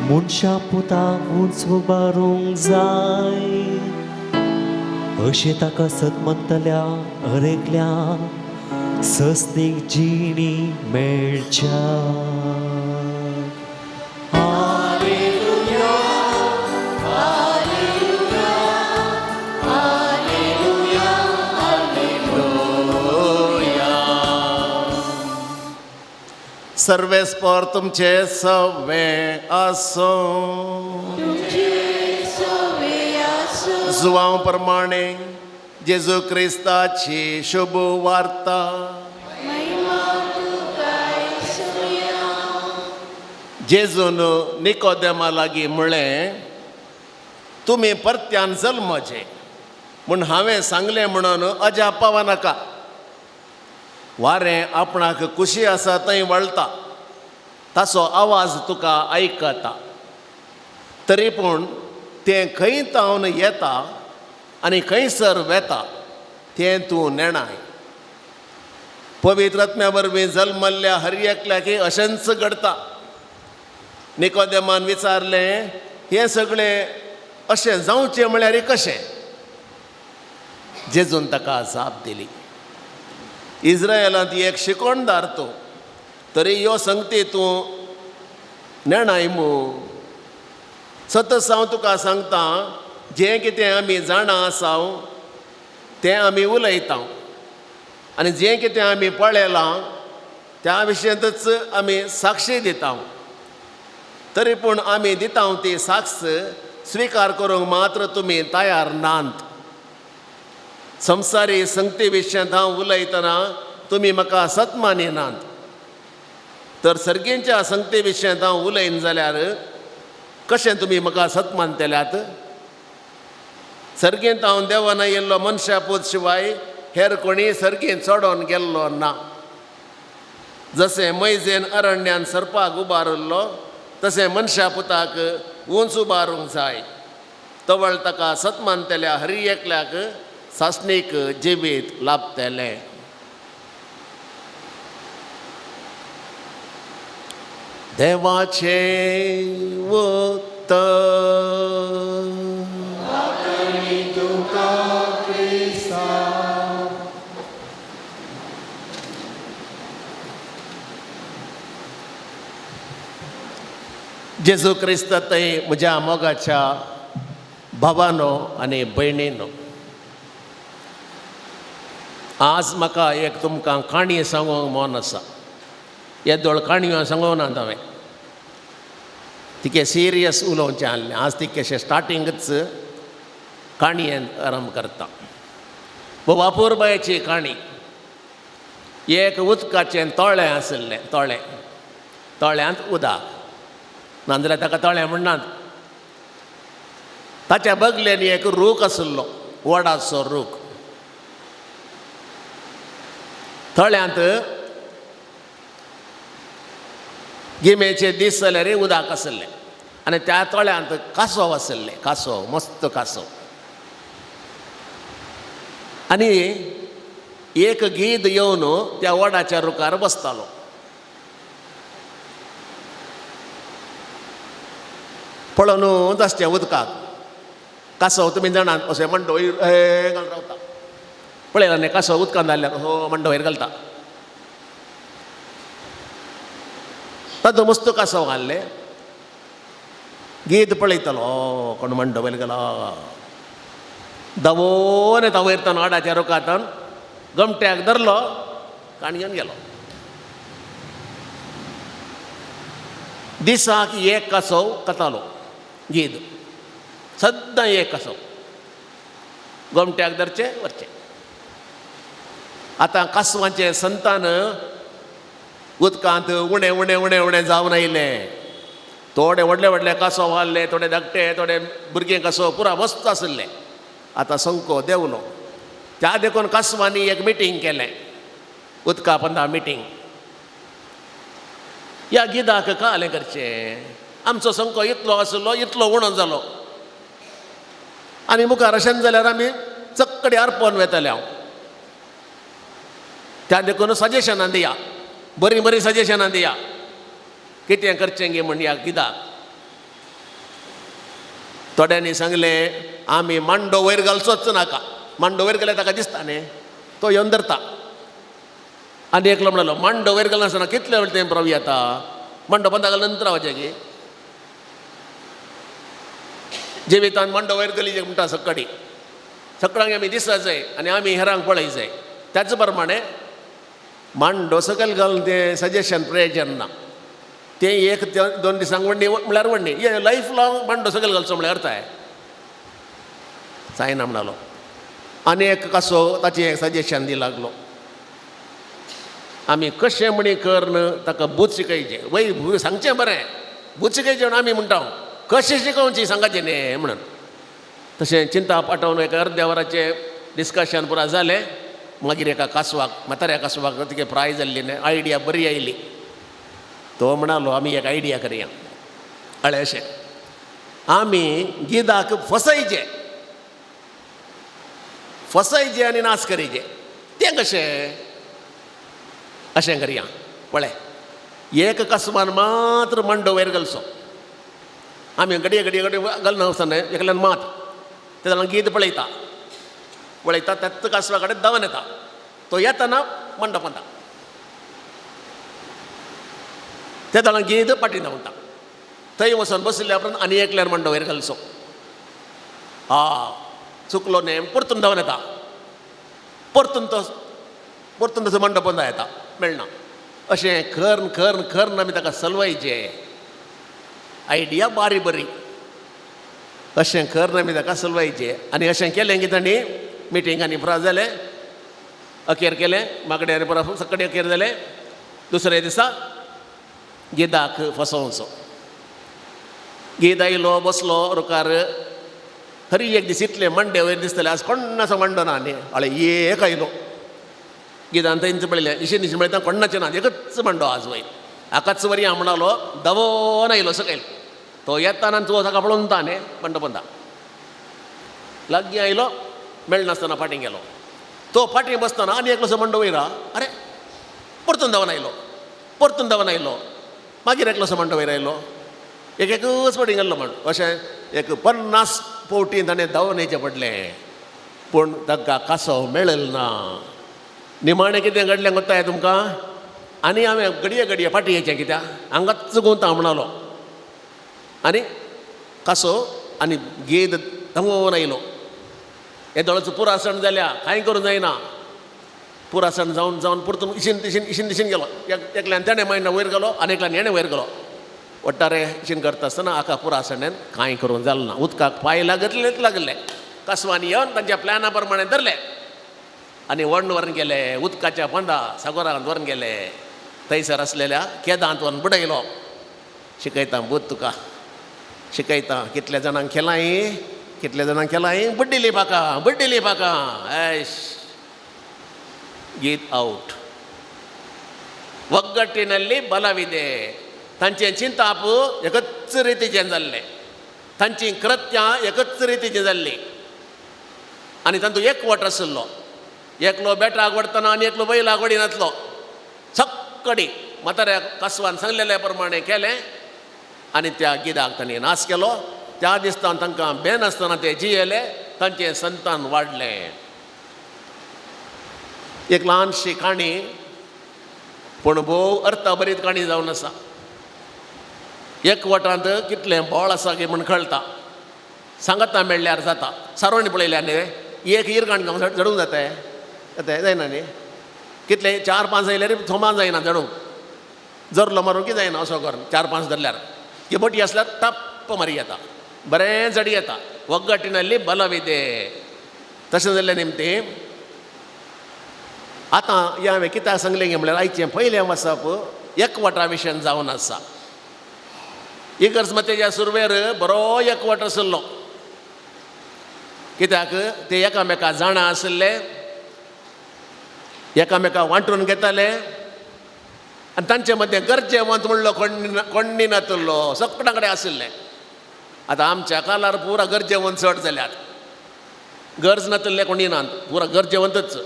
मनशा पुताक उंच उबारूंक जाय अशें ताका सतमंतल्या हरेकल्याक सस्तीक जिणी मेळच्या. सर्वेस्पर तुमचे सवे आसूं. जुवांव प्रमाणे जेजू क्रिस्ताची शुभ वार्ता. जेजून निकोदेमा लागीं म्हळें, तुमी परत्यान जल्मचे म्हूण हांवें सांगलें म्हणून अजाप पावनाका. वारें आपणाक खुशी आसा थंय वळटा, ताचो आवाज तुका आयकता, तरी पूण तें खंय तावन येता आनी खंयसर वेता तें तूं नेणाय. पवित्र आत्म्या वरवीं जल्मल्ल्या हर एकल्याक अशेंच घडटा. निकोदेमान विचारलें, हें सगळें अशें जावचें म्हळ्यार कशें? जेजून ताका जाप दिली, इस्रायलांत एक शिकोणदार तूं, तरी ह्यो संगती तूं नेणाय मू. सतत हांव तुका सांगता, जें कितें आमी जाणा आसाव तें आमी उलयता आनी जें कितें आमी पळयलां त्या विशयांतच आमी साक्षी दिता. तरी पूण आमी दिता ती साक्ष स्विकार करूंक मात्र तुमी तयार नात. संवसारी संगती विशयांत हांव उलयतना तुमी म्हाका सत मानिनात, तर सर्गींच्या संगती विशयांत हांव उलयन जाल्यार कशें तुमी म्हाका सत मानतल्यात? सर्गींत हांव देवान येयल्लो मनशा पूत शिवाय हेर कोणी सर्गींत चडोवन गेल्लो ना. जशें मैजेन अरण्यान सरपाक उबारिल्लो तशें मनशा पुताक उंच उबारूंक जाय. तवळ ताका सत मानतल्या हरी एकल्याक सासणीक जिवीत लाभतलें. देवाचें उतर. जेजू क्रिस्त थंय म्हज्या मोगाच्या भावानो आनी भयणीनो, आज म्हाका एक तुमकां काणी सांगूंक मन आसा. येदोळ काणयो सांगूंक ना हांवें, तिके सिरियस उलोवचें आहलें. आज तिकेशें स्टार्टिंगच काणयेन आरंभ करता. वापुरबायची काणी. एक उदकाचें तळें आशिल्लें, तळें, तळ्यांत उदक नाजाल्यार ताका तळें म्हणनात. ताच्या बगलेन एक रूख आशिल्लो, वडाचो रूख. तळ्यांत गिमेचे दीस जाल्यार उदक आसलें आनी त्या तळ्यांत कासव आसलें, कासव, मस्त कासव. आनी एक गीद येवन त्या वडाच्या रुखार बसतालो. पळोवन आसचें उदकाक कासव तुमी जाणात अशें मंडो वयर हे घालून रावता. पळयला न्ही कासव उदकान जाल्ल्याक हो मंडो वयर घालता. तातूंत मस्त कासव घाल्लें. गीत पळयतालो कोण मंडो वयर गेला. दवोन येता वयर तान वडाच्या रुखांतल्यान गमट्याक धरलो, काण घेवन गेलो. दिसाक एक कासव खातालो गीद, सद्दां एक कासव गोमट्याक धरचें व्हरचें. आतां कासवांचें संतान उदकांत उणें उणें उणें उणें जावन आयलें. थोडे व्हडले व्हडले कासव आहले, थोडे धाकटे, थोडे भुरगे कासव पुरा मस्त आशिल्ले. आतां संको देंवलो. त्या देखून कासवांनी एक मिटींग केलें, उदका पंदा मिटींग. ह्या गिदाक कालें करचें, आमचो संको इतलो आशिल्लो इतलो उणो जालो आनी मुखार अशें जाल्यार आमी चक्कडे आरपोवन वेतले हांव. त्या देखून सजेशनां दिया, बरीं बरीं सजेशनां दिया, कितें करचें गे म्हण ह्या गिदाक. थोड्यांनी सांगलें आमी मांडो वयर घालचोच नाका, मांडो वयर घाल्यार ताका दिसता न्ही, तो येवन धरता. आनी एकलो म्हणलो मांडो वयर घालनासतना कितले वेळ तें रावया येता, मांडो बंद घालून नंतर रावचें की जिवितान मांडो वयर घाली म्हणटा सकाळी सगळ्यांक आमी दिसता जाय आनी आमी हेरांक पळय जाय. त्याच प्रमाणे मांडो सकयल घालून तें सजेशन प्रयोजन ना. तें एक दोन दिसांक वडणी म्हळ्यार वडणी, हे लायफ लाँग मांडो सकयल घालचो म्हळ्यार अर्थ आहे जायना म्हणालो. आनी एक कसो ताचें एक सजेशन दी लागलो, आमी कशें म्हणी करून ताका बूद शिकयचें. वय सांगचें बरें, बूद शिकयचें म्हणून आमी म्हणटा, कशें शिकोवची सांगाचें न्ही म्हणून. तशें चिंता पाठोवन एक अर्द्या वराचें डिस्कशन पुरा जालें. मागीर एका कासवाक, म्हाताऱ्या कासवाक तिगे प्राय जाल्ली न्ही, आयडिया बरी आयली. तो म्हणालो आमी एक आयडिया करया, अळे अशें आमी गिदाक फसयचें, फसयचें आनी नाश करचें. तें कशें अशें करया. पळय एक कसमान मात्र मांडो वयर घालचो, आमी घडये घडये घडये घालना वचना, एकल्यान मात ते जाल्यार गीत पळयता पळयता त्याच कासवा कडेन धांवन येता, तो येताना मंडपांत ते जाल्यार गीत फाटीं धांवता. थंय वचून बशिल्ल्या उपरांत आनी एकल्यान मांडो वयर घालचो, आ चुकलो न्ही, परतून धांवन येता, परतून तो परतून तसो मंडपांत येता, मेळना. अशें करून करून करून आमी ताका सलवायचें. आयडिया बारी बरी, अशें करून आमी ताका सलवायचें. आनी अशें केलें की तांणी मिटींग आनी पुरा जालें, अखेर केलें मागडे आनी पुरा सगळें अखेर जालें. दुसऱ्या दिसा गिदाक फसोवचो. गीद आयलो बसलो रुखार. हरी एक दीस इतले मांडे वयर दिसतले, आज कोण्णाचो मांडो ना न्ही. हळे एक आयलो गिदान थंयच पळयलें, इशेन दिशीन पळयता कोण्णाचें ना, एकच मांडो आज वयर. आकाच वरी हांव म्हणालो दवोन आयलो सकयल. तो येताना तो ताका पळोवन ता न्ही मंडपंदा लागीं आयलो, मेळनासतना फाटीं गेलो. तो फाटीं बसतना आनी एकलोसो मांडो वयर आहा, अरे परतून धांवन आयलो, परतून धांवन आयलो. मागीर एकलोसो मांडो वयर आयलो, एक एकच फाटीं गेल्लो मांडो. अशें एक 50 फावटी ताणें धांवन येवचें पडलें, पूण ताका कासव मेळल ना. निमाणें कितें घडलें गोत्ताय तुमकां? आनी हांवें घडये घडये फाटीं येवचें कित्याक हांगाच गुंवता म्हणालो. आनी कासो आनी गीद धांवून आयलो. हे दोळाचो पुरासण जाल्या, कांय करूं जायना. पुरासण जावन जावन परतून इशीन तिशीन इशीन तिशीन गेलो. एकल्यान तेणें मायणा वयर गेलो आनी एकल्यान हेणें वयर गेलो. वट्टारे इशीन करता आसतना आका पुरासणेन कांय करूं जालें ना. उदकाक पांय लागतलेच लागले. कासवांनी येवन तांच्या प्लॅना प्रमाणें धरलें आनी व्हडन व्हरून गेले उदकाच्या पंदा सागोरांत व्हरून गेले. थंयसर आसलेल्या केदांत व्हरून बुडयलो. शिकयता बूत तुका, शिकयता कितल्या जाणांक केलां, कितल्या जाणांक केलां, बुड्डिली पाका, बुड्डिली पाका. एश गीत आवट. ಒಗ್ಗಟ್ಟಿನಲ್ಲಿ ಬಲವಿದೆ. तांचें चिंताप एकच रितीचें जाल्लें, तांची कृत्यां एकच रितीचीं जाल्लीं आनी तांतूं एकवट आशिल्लो. एकलो बेटाक वडटना आनी एकलो बैलाक वडिनातलो. सक्कडी म्हाताऱ्या कासवान सांगलेल्या प्रमाणें केलें आनी त्या गिदाक तांणी नाश केलो. त्या दिसतान तांकां बेनासतना ते जियेले, तांचें संतान वाडलें. एक ल्हानशी काणी पूण भोव अर्थभरीत काणी जावन आसा. एकवटांत कितलें बळ आसा की म्हूण कळटा. सांगाता मेळ्ळ्यार जाता. सारवणी पळयल्या न्ही, एक इरगाण जडूंक जाता जाता जायना न्ही. कितले 4-5 आयल्यार थोमान जायना जडूंक, जरलो मारूंक की जायना. असो कर 4-5 धरल्यार की बोटी आसल्यार टप्प मारी येता, बरें जडी येता. ಒಗ್ಗಟ್ಟಿನಲ್ಲಿ ಬಲವಿದೆ. तशें जाल्लें निमतीं आतां हें हांवें कित्याक सांगलें गे म्हणल्यार आयचें पयलें वचप एकवटा विशयान जावन आसा. इगर्ज मातेच्या सुरवेर बरो एकवट आशिल्लो, कित्याक ते एकामेका जाणा आशिल्ले, एकामेका वांटून घेताले आनी तांचे मदें गरजेवंत म्हणलो कोण्णी नातिल्लो, सगळ्यां कडेन आशिल्लें. आतां आमच्या कालार पुरा गरजेवंत चड जाल्यात, गरज नातिल्ले कोणी नात, पुरा गरजेवंतच.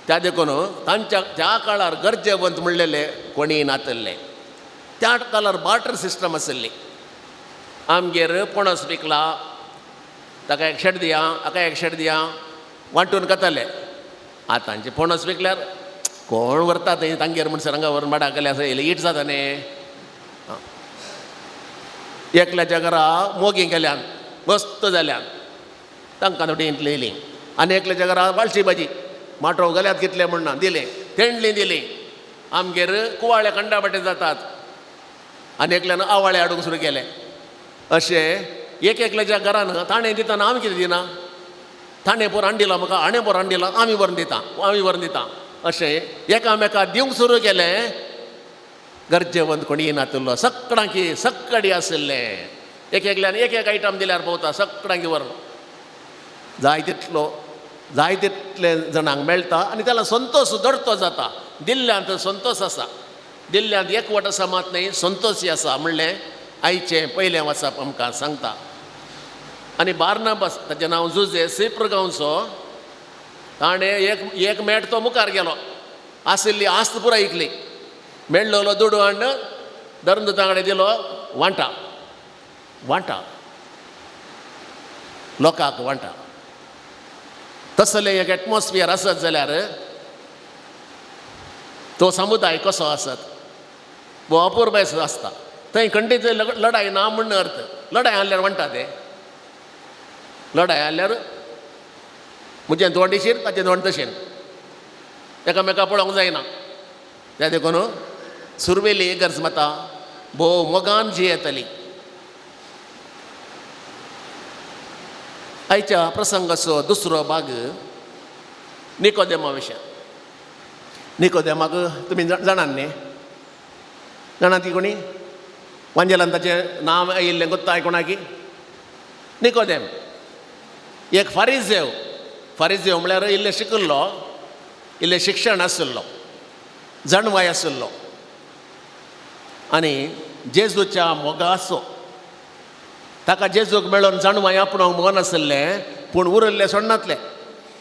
त्या देखून तांच्या त्या काळार गरजेवंत म्हणलेले कोणी नातिल्ले. त्या काळार बार्टर सिस्टम आशिल्ली. आमगेर पणस पिकला, ताका एक शेट दिया, हाका एक शेट दिया, वांटून खाताले. आतांचे पणस पिकल्यार कोण व्हरता थंय तांगेर म्हणसर हांगा व्हरून माडा केल्या आसा it जाता न्ही. एकल्याच्या घरा मोगी केल्यान मस्त जाल्यान तांकां थोडी इतली, आनी एकल्याच्या घरा वाळची भाजी माटोव गेल्यात कितले म्हण ना दिलें, तेंडली दिली. आमगेर कुवाळे कंडाबाटे जातात आनी एकल्यान आवाळे हाडूंक सुरू केले. अशें एक एकल्याच्या घरान ताणें दितना आमी कितें दिना, ताणें पोर हाण दिला म्हाका, हाणें पोर हाण दिला, आमी व्हरून दिता, आमी व्हरून दिता, अशें एकामेका दिवंक सुरू केलें. गरजेवंत कोणी नातिल्लो, सगळ्यांकी सक्कडी आशिल्लें. एक एकल्यान एक एक आयटम दिल्यार पवता, सगळ्यांकी व्हरून जाय तितलो जाय तितले जाणांक मेळटा आनी त्याला संतोश दडतो जाता. दिल्ल्यांत संतोश आसा, दिल्ल्यांत एकवट आसा मात न्ही, संतोशय आसा म्हणलें आयचें पयलें वाचप आमकां सांगता. आनी बार्नाबास ताचें नांव जुजे, सिप्र गांवचो, ताणें एक एक मेट तो मुखार गेलो, आशिल्ली आस्त पुराय इकली, मेळ्ळो दुडू हाडून धर्मदूतां कडेन दिलो, वांटा वांटा लोकांक वांटा. तसलें एक एटमॉस्फियर आसत जाल्यार तो समुदाय कसो आसत, वो अपुरबाय आसता. थंय खंडीत लडाय ना म्हण अर्थ, लडाय आहल्यार म्हणटा ते, लडाय आहल्यार म्हजें तोंड दिशीर ताचें तोंड तशें, एकामेका पळोवंक जायना. त्या देखून सुरवेली इगर्ज माता भोव मोगान जियेतली. आयच्या प्रसंगाचो दुसरो भाग निकोदेमा विशय. निकोदेमाक तुमी जाणात न्ही, जाणात ती कोणी वांजेलान ताचें नांव आयिल्लें गोत्ताय कोणाकी. निकोदेम एक फारिजेव, फारिजेव म्हळ्यार इल्लें शिकिल्लो, इल्लें शिक्षण आशिल्लो, जाणवाय आशिल्लो आनी जेजूच्या मोगाचो. ताका जेजूक मेळोन जाणवाय आपणाक मन आशिल्लें पूण उरिल्लें सोडनातलें.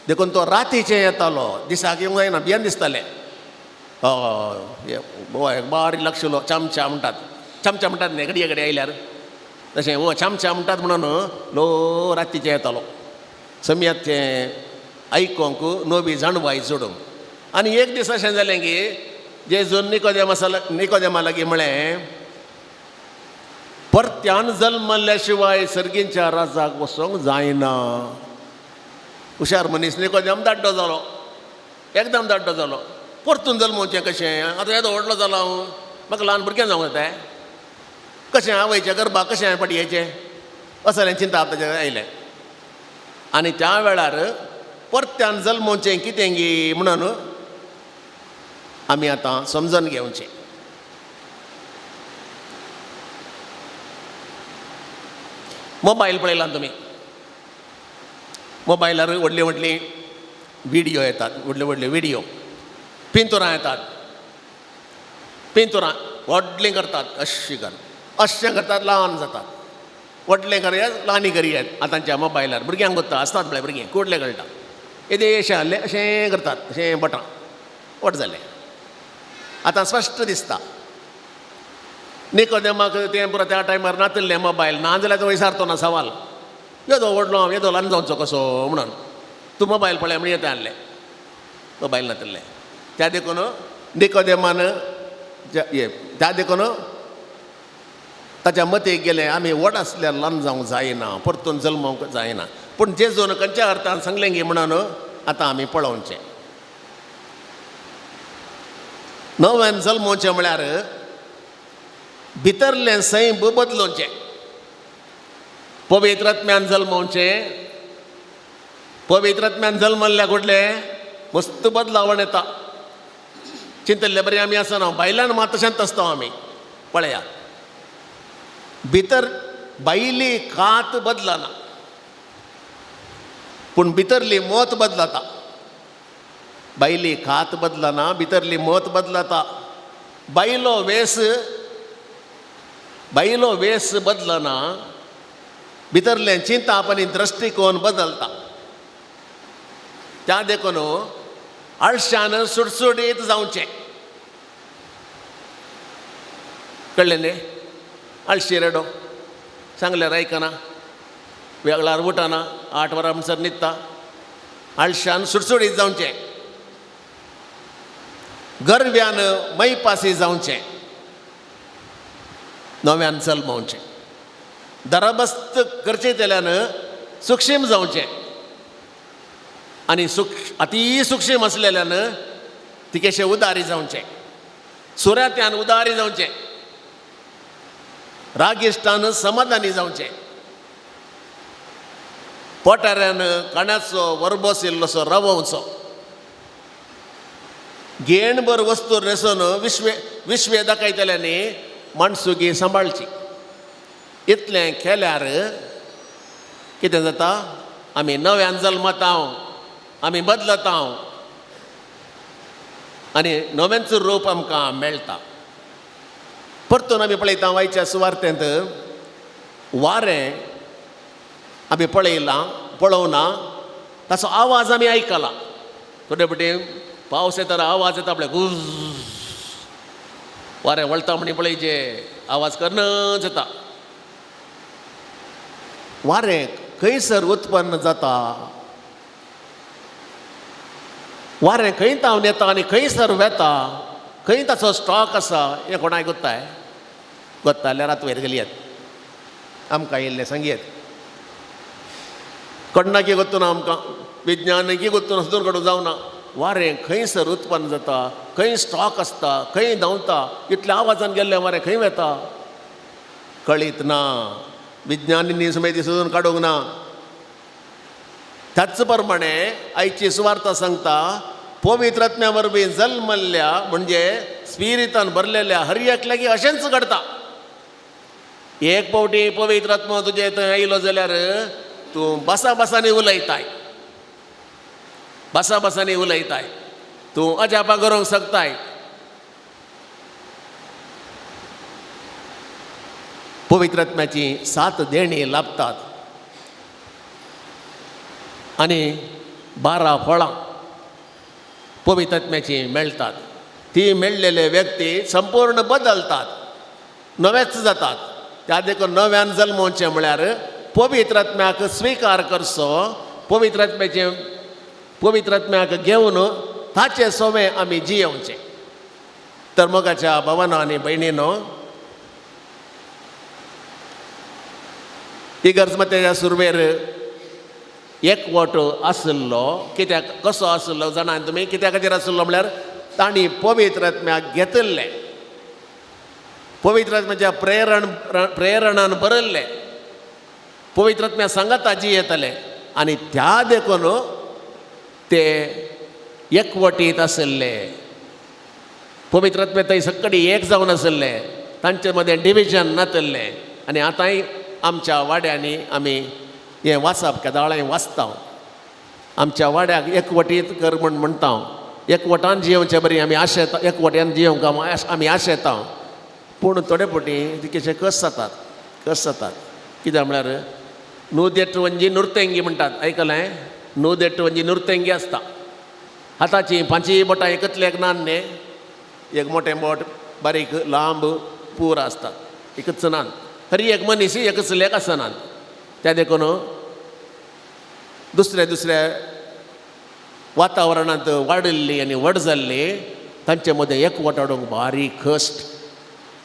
देखून तो रातीचें येतालो, दिसाक येवंक जायना, भियेन दिसतालें. हय बारीक लागशिल्लो चमचा म्हणटात, चमचा म्हणटात न्ही घडये घडये आयल्यार तशें, हो चमचा म्हणटात म्हणून लो रातीचें येतालो सम्याचें आयकोंक नवी जाणवाय जोडूंक. आनी एक दीस अशें जालें की जेजून निकोदेमा लागीं म्हळें, परत्यान जल्मल्ल्या शिवाय सर्गींच्या राजाक वचोंक जायना. हुशार मनीस निकोदेम दाड्डो जालो, एकदम दाड्डो जालो. परतून जल्मोवचें कशें, आतां येदो व्हडलो जालो हांव, म्हाका ल्हान भुरगें जावंक जाता, कशें आवयच्या गर्भाक कशें हांवें पडयेचें, असलें चिंता ताचेर आयलें. आनी त्या वेळार परत्यान जल्मोवचें कितें गी म्हणून आमी आतां समजून घेवचें. मोबायल पळयला तुमी, मोबायलार व्हडली व्हडली विडियो येतात, व्हडले व्हडले विडियो, पिंतुरां येतात. पिंतुरां व्हडलीं करतात, अश्शीं कर, अश्शें करतात, ल्हान जातात. व्हडलें करयात, ल्हानी करयात. आतांच्या मोबायलार भुरग्यांक गोत्ता आसतात पळय, भुरगीं कुडलें कळटा. येदेशें आहलें, अशें करतात, अशें बोटां व्हड जालें. आतां स्पश्ट दिसता. निकोदेमाक तें पुरो त्या टायमार नातिल्लें मोबायल, ना जाल्यार तो विचारतो ना सवाल, येदो व्हडलो हांव येदो ल्हान जावचो कसो म्हणून. तूं मोबायल पळय म्हण येता आहलें, मोबायल नातिल्लें. त्या देखून निकोदेमान त्या देखून ताच्या मतीक गेलें, आमी व्हड आसल्यार ल्हान जावंक जायना, परतून जल्मोवंक जायना. पूण जेजून खंयच्या अर्थान सांगलें गी म्हणून आतां आमी पळोवचें. नव्यान जल्मोवचें म्हळ्यार भितरलें सैम बदलोवचें, पवित्र आत्म्यान जल्मोवचें. पवित्र आत्म्यान जल्मल्ल्या कुडलें मस्त बदलावण येता. चिंतल्ले बरें आमी आसना, बायलान मात तशेंच आसता आमी. पळया, भितर बायली कात बदलना, पूण भितरली मत बदलता. बायली कात बदलना, भितरली मत बदलता. बायलो वेस, बायलो वेस बदलना, भितरलें चिंताप आनी दृश्टिकोन बदलता. त्या देखून आळशान सुडसुडीत जावचें. कळ्ळें न्ही? आळशी रेडो सांगल्यार आयकना, वेगळार उठना, 8 वरां म्हणसर न्हिदता. आळशान सुडसुडीत जावचें. गर्व्यान मैपासी जावचें. नव्यान जल्मोवचें. दरबस्त करचें तेल्यान सुक्षीम जावचें. आनी अती सुक्षीम आसलेल्यान तिकेशें उदारी जावचें. सुरात्यान उदारी जावचें. रागिश्टान समाधानी जावचें. पोटाऱ्यान काण्याचो वरबोस इल्लोसो रवोवचो. गेणभर वस्तू न्हेसून विश्वे विश्वे दाखयतल्यांनी माणसुगी सांबाळची. इतलें केल्यार कितें जाता? आमी नव्यान जल्मता, आमी बदलता आनी नव्यांच रूप आमकां मेळटा. परतून आमी पळयता वायच्या सुवार्तेंत वारें आमी पळयलां, पळोवना, ताचो आवाज आमी आयकला. थोडे फावटी पावस येता आवाज येता पळय, गुज वारें वळता म्हणी पळयचे आवाज करनच येता. वारें खंयसर उत्पन्न जाता, वारें खंय तावन येता आनी खंयसर वेता, खंय ताचो स्टॉक आसा हें कोणाक गोत्ताय? गोत्ता जाल्यार रात वयर गेली आमकां येयल्लें सांगयेत. कोण्णाकी गोत्तू ना आमकां, विज्ञानकी गोत्तू ना, सुदूर कडून जावना. वारें खंयसर उत्पन्न जाता, खंय स्टॉक आसता, खंय धांवता, इतल्या आवाजान गेल्लें वारें खंय वेता कळीत ना. विज्ञानींनी सुमेती सोदून काडूंक ना. त्याच प्रमाणे आयची सुवार्ता सांगता, पवित्र आत्म्या वरवीं जल्मल्ल्या म्हणजे स्पिरितान भरलेल्या हर एकल्याक अशेंच घडता. एक फावटी पवित्र आत्मा तुजे थंय आयलो जाल्यार तूं बसा बसांनी उलयताय, बसा बसांनी उलयताय, तूं अजापां करूंक शकताय. पवित्र आत्म्याची 7 देणी लाभतात आनी 12 फळां पवित्र आत्म्याची मेळटात. ती मेळ्ळेले व्यक्ती संपूर्ण बदलतात, नवेच जातात. त्या देखून नव्यान जल्मोवचें म्हळ्यार पवित्र आत्म्याक स्विकार करचो, पवित्र आत्म्याचें पवित्र आत्म्याक घेवन ताचे सोवे आमी जियेवचें. तर मोगाच्या भावानो आनी भयणीनो, इगर्ज मात्या सुरवेर एकवट आशिल्लो. कित्याक कसो आशिल्लो जाणा तुमी? कित्या खातीर आशिल्लो म्हळ्यार तांणी पवित्र आत्म्याक घेतिल्लें, पवित्र आत्म्याच्या प्रेरणान भरिल्लें, पवित्र आत्म्या सांगाता जियेतले आनी त्या देखून ते एकवटीत आशिल्ले. पवित्र आत्म्या थंय सगळी एक जावन आशिल्ले, तांचे मदें डिविजन नातिल्लें. आनी आतांय आमच्या वाड्यांनी आमी हें वाचप केदाळांय वाचता, आमच्या वाड्याक एकवटीत कर म्हण म्हणटा. एकवटान जियोवचे बरी आमी आशेता, एकवट्यान जियोवंक आमी आशेता. पूण थोडे फावटी तिकेचे कस जातात, कस जातात. कित्याक म्हळ्यार नुदेट वंजी नुर्तेंगी म्हणटात, आयकलें? नुदेट वंजी नुर्तेंगी आसता. हाताची पांचय बोटां एकतले एक नान न्ही, एक मोटें बोट बारीक लांब पूर आसता, एकच नान. हरी एक मनीस एकच लेख आसना. त्या देखून दुसऱ्या दुसऱ्या वातावरणांत वाडिल्ली आनी व्हड जाल्ली तांचे मदें एकवट हाडूंक भारी कश्ट.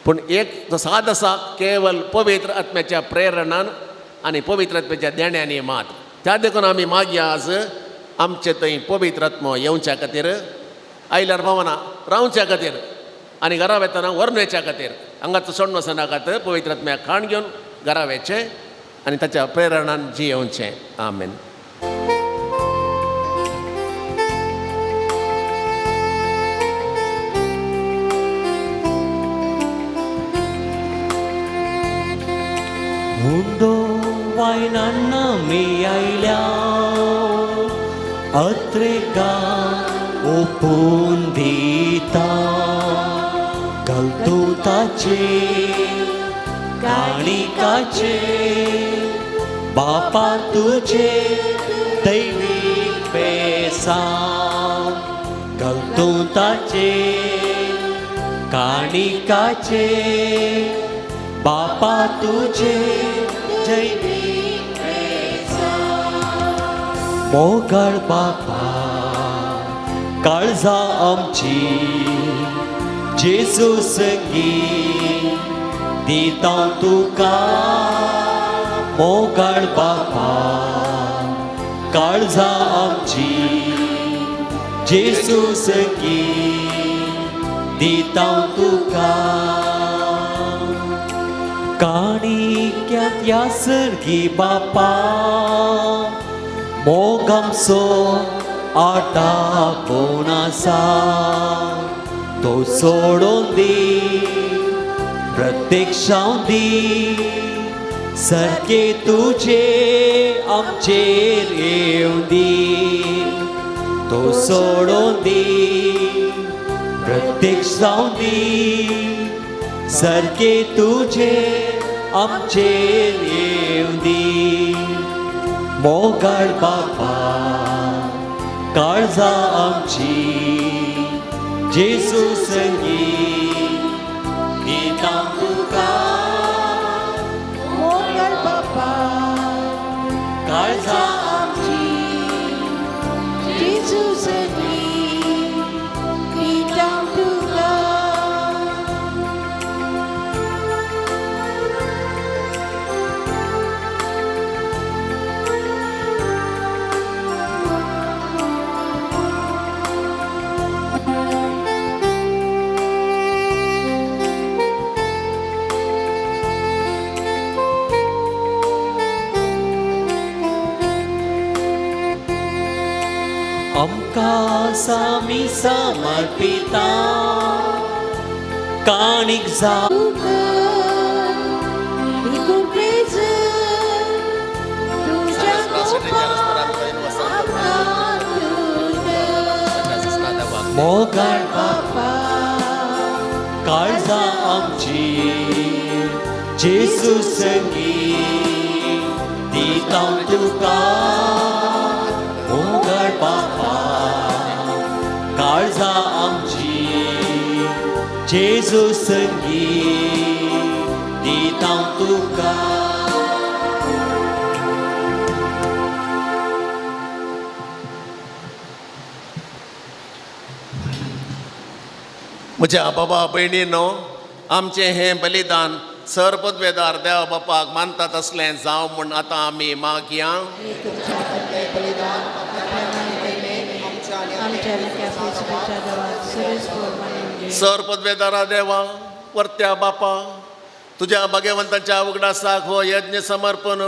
पूण एक तो साद आसा केवल पवित्र आत्म्याच्या प्रेरणान आनी पवित्र आत्म्याच्या देण्यांनी मात. त्या देखून आमी मागया आज आमचे थंय पवित्र आत्मो येवच्या खातीर, आयल्यार पावना रावच्या खातीर आनी घरा वेतना व्हरून वयच्या खातीर. हांगाच सोडून वचनाकात, पवित्र आत्म्याक खाण घेवन घरा वयचें आनी ताच्या प्रेरणान जियेवचें. आमेन. उंडो वायनांना मी आयल्या अत्रेका ओपून दिता गलतुताचे काणिकाचे बापा तुझे दैवीक बेसांव गलतुताचे काणिकाचे बापा तुझे जैवीक बेसांव. मोगाळ बापा काळजा आमची जेजू संगी दिता तुका. मोगाळ बापा काळजा आमची जेजू संगी दिता तुका. काणिक्यांत ह्या सर्गी बापा मोग आमचो आटापून आसा तो सोडून दी प्रत्यक्षां दी सारके तुजे आमचेर येवं दी तो सोडून दी प्रत्यक्ष जावं दी सारके तुजे आमचेर येवं दी. मोगाळ बापा काळजा आमची जेजू संगी दिता तुका. मोगाळ बापा काळजा आमची जेजू संगी दिता तुका. आमकां सामी समर्पिता काणीक जा मोगाळ बापा काळजा आमची जेजू संगी दिता तुका. मोगाळ बापा काळजा आमची जेजू संगी दिता तुका. म्हज्या बाबा भयणीनो, आमचें हें बलिदान सर पदवेदार देव बापाक मानतात तसलें जावं म्हूण आतां आमी मागया. सर पदवेदारा देवा परत्या बापा तुज्या भाग्यवंतांच्या उगडासाक हो यज्ञ समर्पण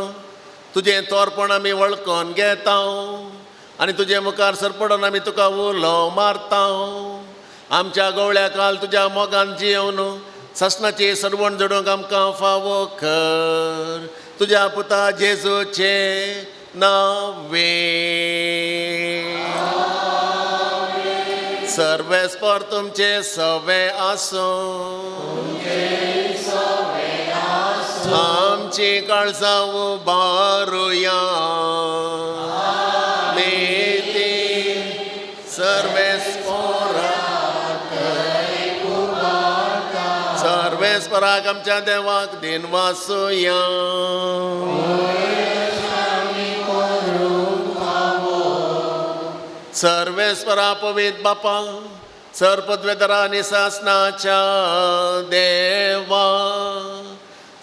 तुजें तोरपण आमी वळखून घेता आनी तुजे मुखार सरपडून आमी तुका उलो मारता. आमच्या गवळ्या काल तुज्या मोगान जियोवन ससनाची सरवण जोडूंक आमकां फावो कर तुज्या पुता जेजूचे नावे. सर्वेस्पर तुमचे सवे आसूं. आमची काळजां उबारुया. मेती सर्वेस्पराक सर्वेस्पराक आमच्या देवाक दिनवासुया. सर्वेस्परा पवित बापा, सर्पद्वेदरा आनी सासनाच्या देवा,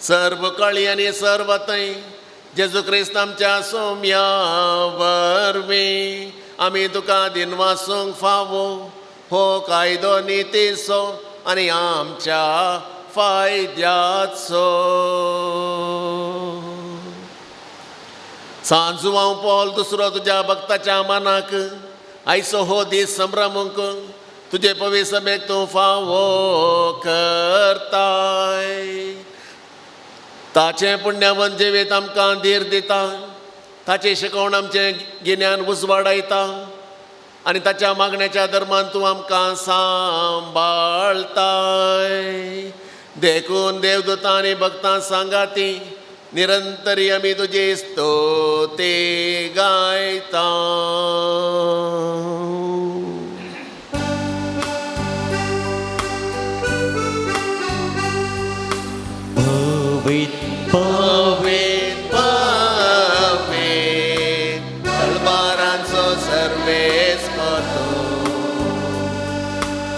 सर्व कळी आनी सर्व थंय जेजू क्रिस्त आमच्या सोम्या वरवीं आमी तुका दिनवासूंक फावो हो कायदो नितीचो आनी आमच्या फायद्याचो. सांजुवांव पॉल दुसरो तुज्या भक्ताच्या मनाक आयचो हो दीस संभ्रमूंक तुजे पवी सभेक तूं फावो करताय. ताचें पुण्यवंत जिवीत आमकां धीर दिता, ताची शिकवण आमचें गिन्यान उजवाडायता आनी ताच्या मागण्याच्या धर्मान तूं आमकां सांबाळताय. देखून देवदूतां आनी भक्तां सांगाती निरंतरी आमी तुजी स्तुती गायता. पवित पवित पवित तलवारांचो सर्वेस्पर तूं.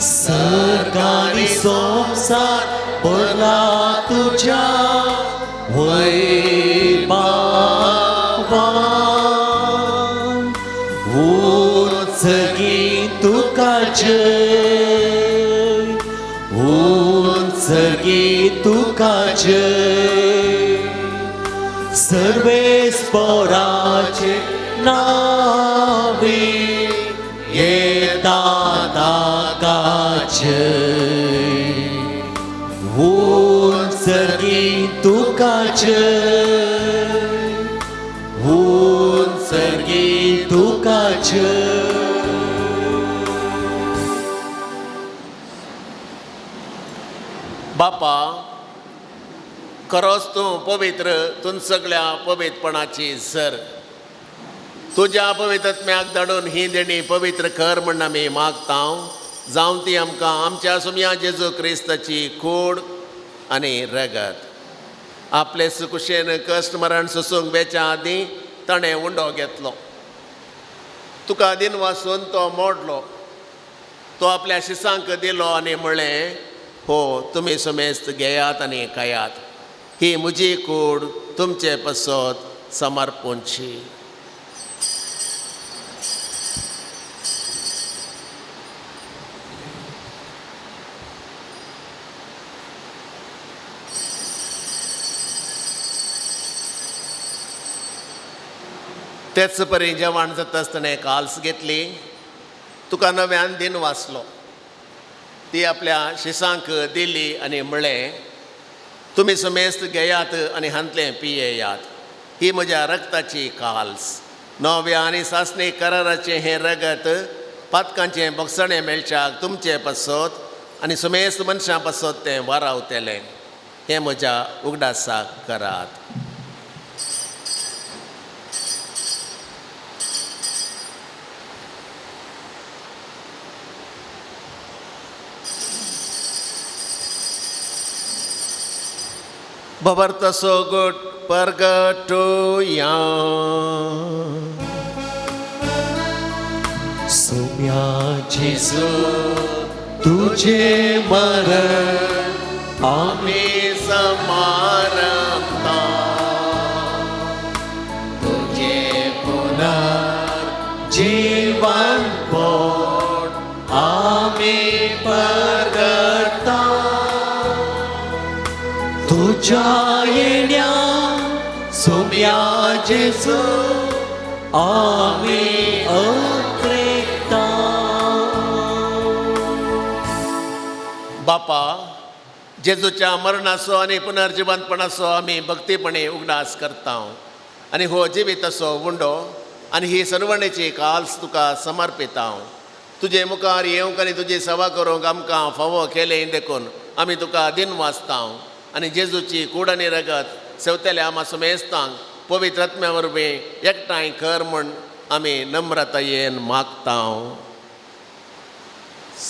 सर्ग आनी संवसार भरला तुज्या वैभवान. उंचगी तुका जय, उंचगी तुका जय, सर्वेस्पराचे नावे येता ताका जय. उंचगी तुका जय, उंचगी तुका जय. बापा, खरोच तूं पवित्र, तूं सगळ्या पवित्रपणाची सर. तुज्या पवित्रत्म्याक धाडून ही देणी पवित्र कर म्हण आमी मागता, जावं ती आमकां आमच्या सुमया जेजू क्रिस्ताची कूड आनी रगत. आपले सुकुशेन कश्ट मरण सोसूंक वेच्या आदीं ताणें उंडो घेतलो, तुका दिन वासून तो मोडलो, तो आपल्या शिसांक दिलो आनी म्हणलें, हो तुमी सुमेस्त घेयात आनी खायात, ही म्हजी कूड तुमचे पसत समर्पूंची. तेच परी जेवण जाता आसतना काल्स घेतली, तुका नव्यान दिन वाचलो, ती आपल्या शिसांक दिली आनी म्हणलें, तुमी समेस्त घेयात आनी हांतलें पियेयात, ही म्हज्या रक्ताची काल्स, नव्या आनी सासणी कराराचें हें रगत पातकांचें बोगसणें मेळच्याक तुमचे पासत आनी समेस्त मनशां पासत तें वारावतलें, हें म्हज्या उगडासाक करात. भवर्त सोगट परगटुया. सोम्या जेजू तुझे मरण आमी समारंभता, तुझे पुनर्जीवन पण आमी परगटता. तुझ्या येण्या सोम्या जेजू आमी अत्रेकता. बापा, जेजूच्या मरणाचो आनी पुनर्जिवंतपणाचो आमी भक्तीपणे उगडास करता आनी हो जिवीत असो उंडो आनी ही सरवणेची काल्स तुका समर्पिता. तुजे मुखार येवंक आनी तुजी सेवा करूंक आमकां फावो केलें देखून आमी तुका दिन वाचता. आनी जेजूची कूड आनी रगत सेवतल्या आमा सुमेस्तांक पवित्र आत्म्या वरवीं एकठांय कर म्हूण आमी नम्रतायेन मागता.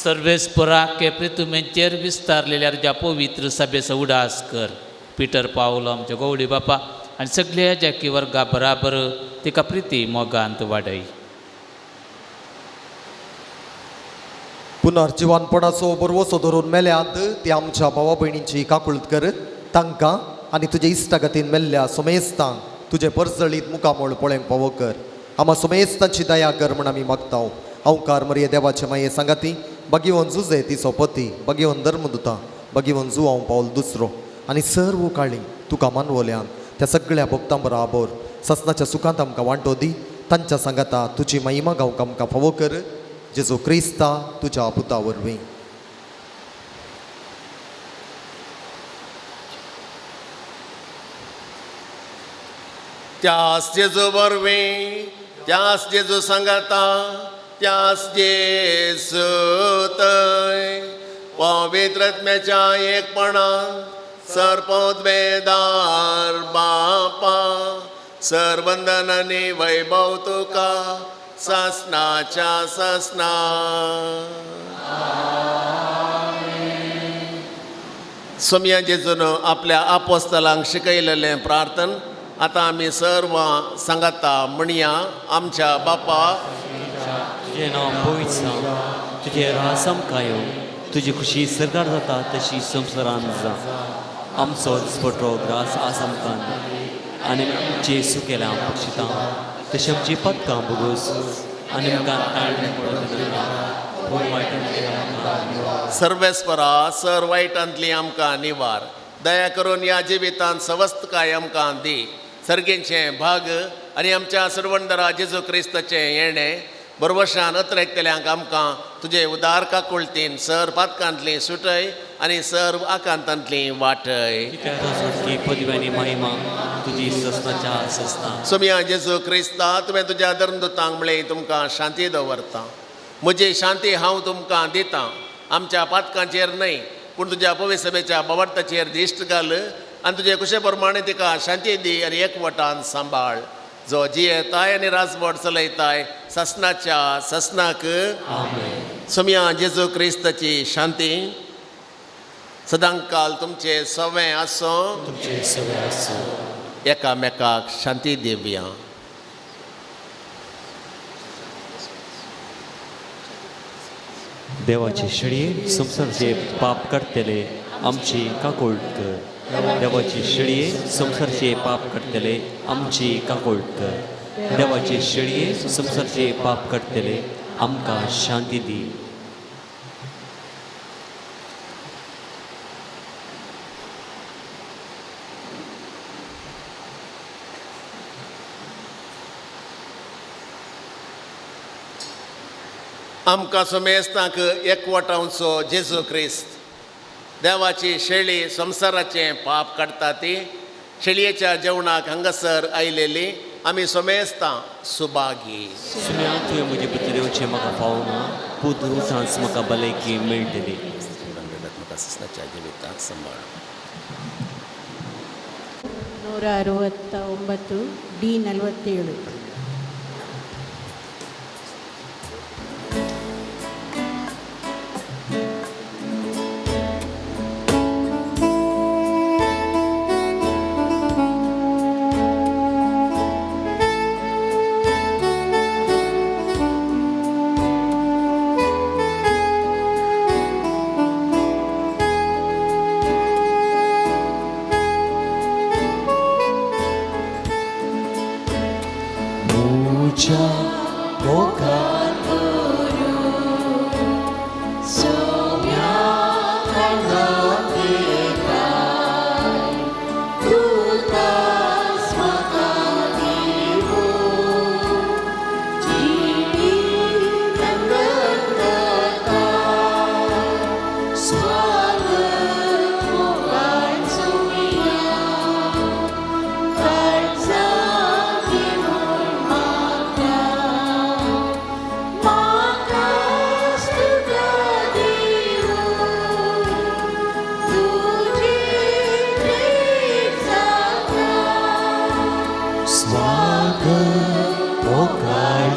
सर्वेस्परा के प्रितुमेचेर विस्तारलेल्या तुज्या पवित्र सभेचो उडास कर. पिटर पावलो आमच्या गवळी बापा आनी सगल्या जाकी वर्गा बराबर तिका प्रिती मोगांत वाडय. पुनर्जिवानपणाचो बरवसो धरून मेल्यांत ती आमच्या भावा भयणींची काकुळत कर. तांकां आनी तुजे इश्टागतीन मेल्ल्या सोमेस्तांक तुजें परजळीत मुखामळ पळोवंक पावो कर. आमा सोमेस्तांची दया कर म्हूण आमी मागता. अंवकार मरिये देवाचे माये सांगाती बगिवन जुजे तिचो पती बगिवन धर्मदुता बगिवन जुवांव पावल दुसरो आनी सर्व काळी तुका मानवल्यान त्या सगळ्या भक्तां बराबर ससनाच्या सुखांत आमकां वांटो दी. तांच्या सांगाता तुजी महिमा गावंक आमकां फावो कर. जेजू क्रिस्ता तुज्या पुता वरवीं. त्यास जेजू वरवीं, त्यास जेजू सांगाता, त्यास जेजू थंय पवित्र आत्म्याच्या एकपणान सर्पोद्वेदार बापा सरवंदन आनी वैभव तुका सासनाच्या सासना. सोमया जेजून आपल्या आपोस्तलांक शिकयलेलें प्रार्थन आतां आमी सर्व सांगाता म्हणया. आमच्या बापा, तुजें नांव पवित्र जावं, तुजें रास आमकां येवं, तुजी खुशी सरकार जाता तशी संवसारांत जावं. आमचो दिसपटो ग्रास आज आमकां आनी आमचे सुकेल्या पक्षितां तशें आमची पदकां भोगोस आनी आमकां ताळणी पडत पूण वायटांतली आमकां सर्वेस्परा सर वायटांतली आमकां निवार. दया करून ह्या जिवितांत सवस्तकाय आमकां दी. सर्गेचें भाग आनी आमच्या सर्वंदरा जेजू क्रिस्ताचें येणें बरवशान अत्रेकतल्यांक आमकां तुजे उदार काकुळतीन सर पातकांतली सुटय आनी सर्व आकांतांतली वाटय. कित्याक पदवी आनी महिमा तुजी ससनाच्या ससना. सोमया जेजू क्रिस्ता, तुवें तुज्या धर्मदुतांक म्हळें तुमकां शांती दवरता, म्हजी शांती हांव तुमकां दितां. आमच्या पातकांचेर न्हय पूण तुज्या पवित्र सभेच्या बवार्थाचेर दिश्ट घाल आनी तुजे कुशे प्रमाणे तिका शांती दी आनी एकवटान सांबाळ. जो जियेताय आनी राजवट चलयताय ससनाच्या ससनाक. सोमया जेजू क्रिस्ताची शांती सदांकाल तुमचे सवें आसूं. तुमचे सवें आसूं. एकामेकाक शांती दिवया. देवाचे शेळये संवसारचे पाप काडटले आमची काकुळट कर. देवाचे शेळये संवसारचे पाप काडटले आमची काकुळट कर. देवाचे शेळये संवसारचे पाप काडटले आमकां शांती दी. आमकां सुमेस्तांक एकवटावचो जेजू क्रिस्त देवाची शेळी संवसाराचें पाप काडटा ती शेळयेच्या जेवणाक हांगासर आयलेली आमी सोमेस्तां सुभागी. सुम्या तुवें म्हजे भितर येवचें म्हाका फावना, पूत उचांच म्हाका भलायकी मेळटली. जिविताक सांबाळ. 169 ಡಿ 47.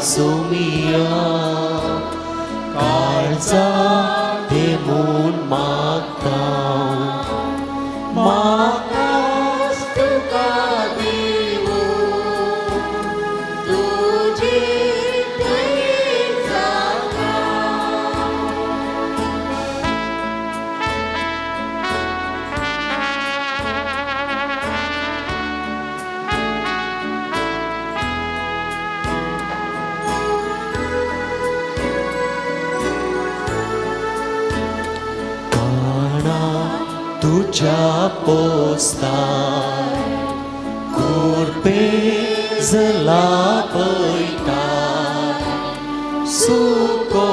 सोमिया काळजा ते म्हूण मागता म्हाकाच तुका दिवूं तुजे दयेक जाता. काणा तुज्या पोस्तार कुरपे जला पयता सुको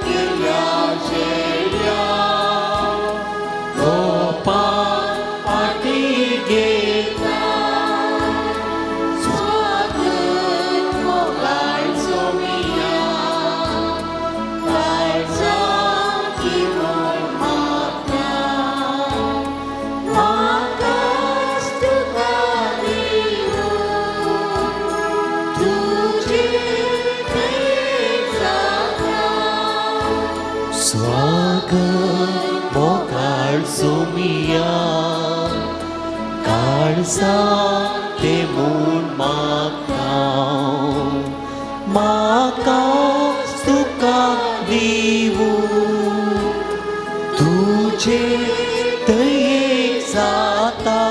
केल्या शेड्या गोपा फाटी घेता स्वागत मोगाळ सोमिया काळजा किमोन मागता म्हाकाच तुका दिवूं तुजे दयेक जाता. स्वागत मोगाळ सोमिया काळजा ते म्हूण मागता म्हाकाच तुका दिवूं तुजे दयेक जाता.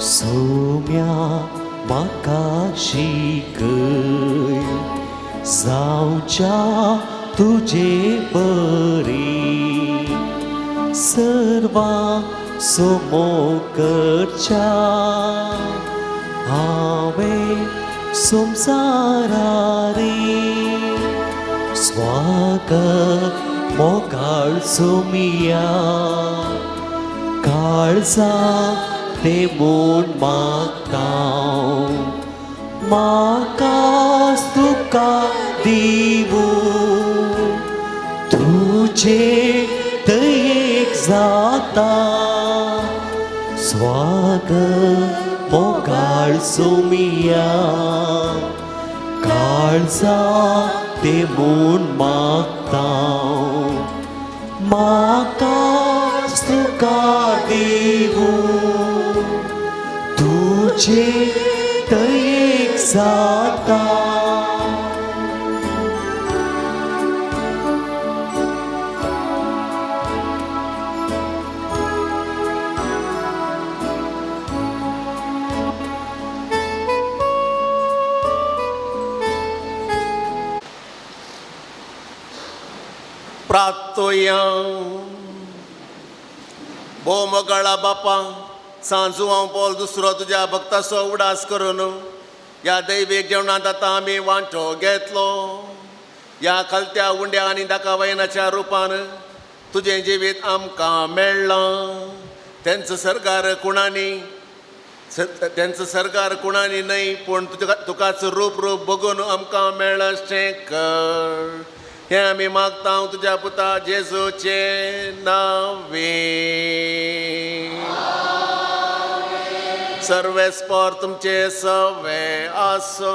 सोम्या म्हाका शिकय जावच्या तुजे बरी सर्वां सोमो करच्या हांवें संवसारारी स्वागत मोगाळ सोमिया काळजा ते म्हूण मागता म्हाकाच तुका दिवूं तुजे दयेक जाता. स्वागत मोगाळ सोमिया काळजा ते म्हूण मागता म्हाकाच तुका दिवूं तुजे दयेक जाता. प्रार्थोया. भोव मोगाळा बापा, सांजू हांव पोल दुसरो तुज्या भक्ताचो उडास करून ह्या दैवीक जेवणांत आतां आमी वांटो घेतलो. ह्या खालत्या उंड्या आनी दाकावयनाच्या रुपान तुजें जिवीत आमकां मेळ्ळां. तेंचो सरकार कुणांनी न्हय, पूण तुका तुकाच रूप रूप बघून आमकां मेळचें कर. हें आमी मागता तुज्या पुता जेजूचे नावे. सर्वेस्पर तुमचे सवे आसूं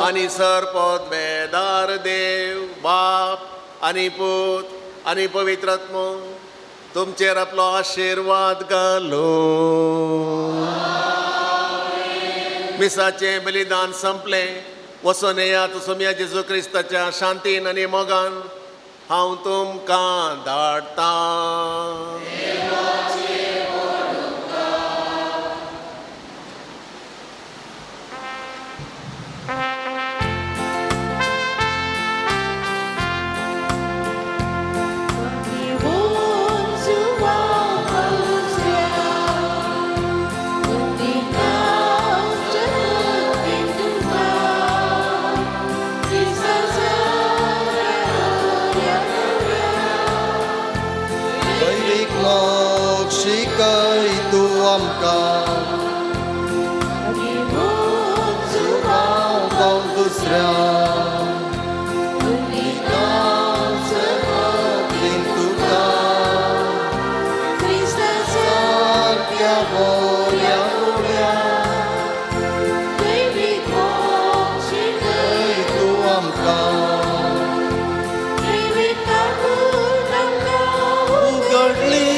आनी सर पदवेदार देव बाप आनी पूत आनी पवित्र आत्मो तुमचेर आपलो आशिर्वाद घालूं. मिसाचें बलिदान संपलें. वचोन येयात सोमया जेजू क्रिस्ताच्या शांतीन आनी मोगान हांव तुमकां धाडटां. दैवीक मोग शिकय तूं आमकां हांव दुसऱ्या तुका. बोऱ्या गोड्या दैवीक मोग शिकय तूं आमकां दैवीक काकूट आमकां उगडली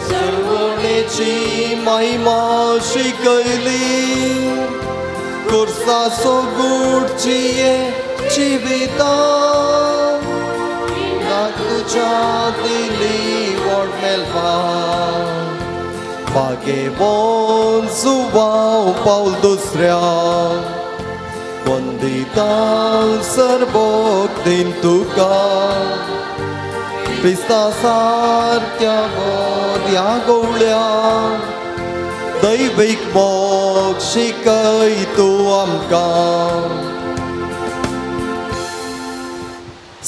सर्वणेची महिमा शिकयली कुर्साचो गुडची जिविता तुझ्या दिली वोड मेलपा बागेवन जुवाव पावल दुसऱ्या वंदिता सरबोग दिन तुका क्रिस्ता सारक्या बोध्या गोवळ्या दैवीक मोग शिकय तूं आमकां.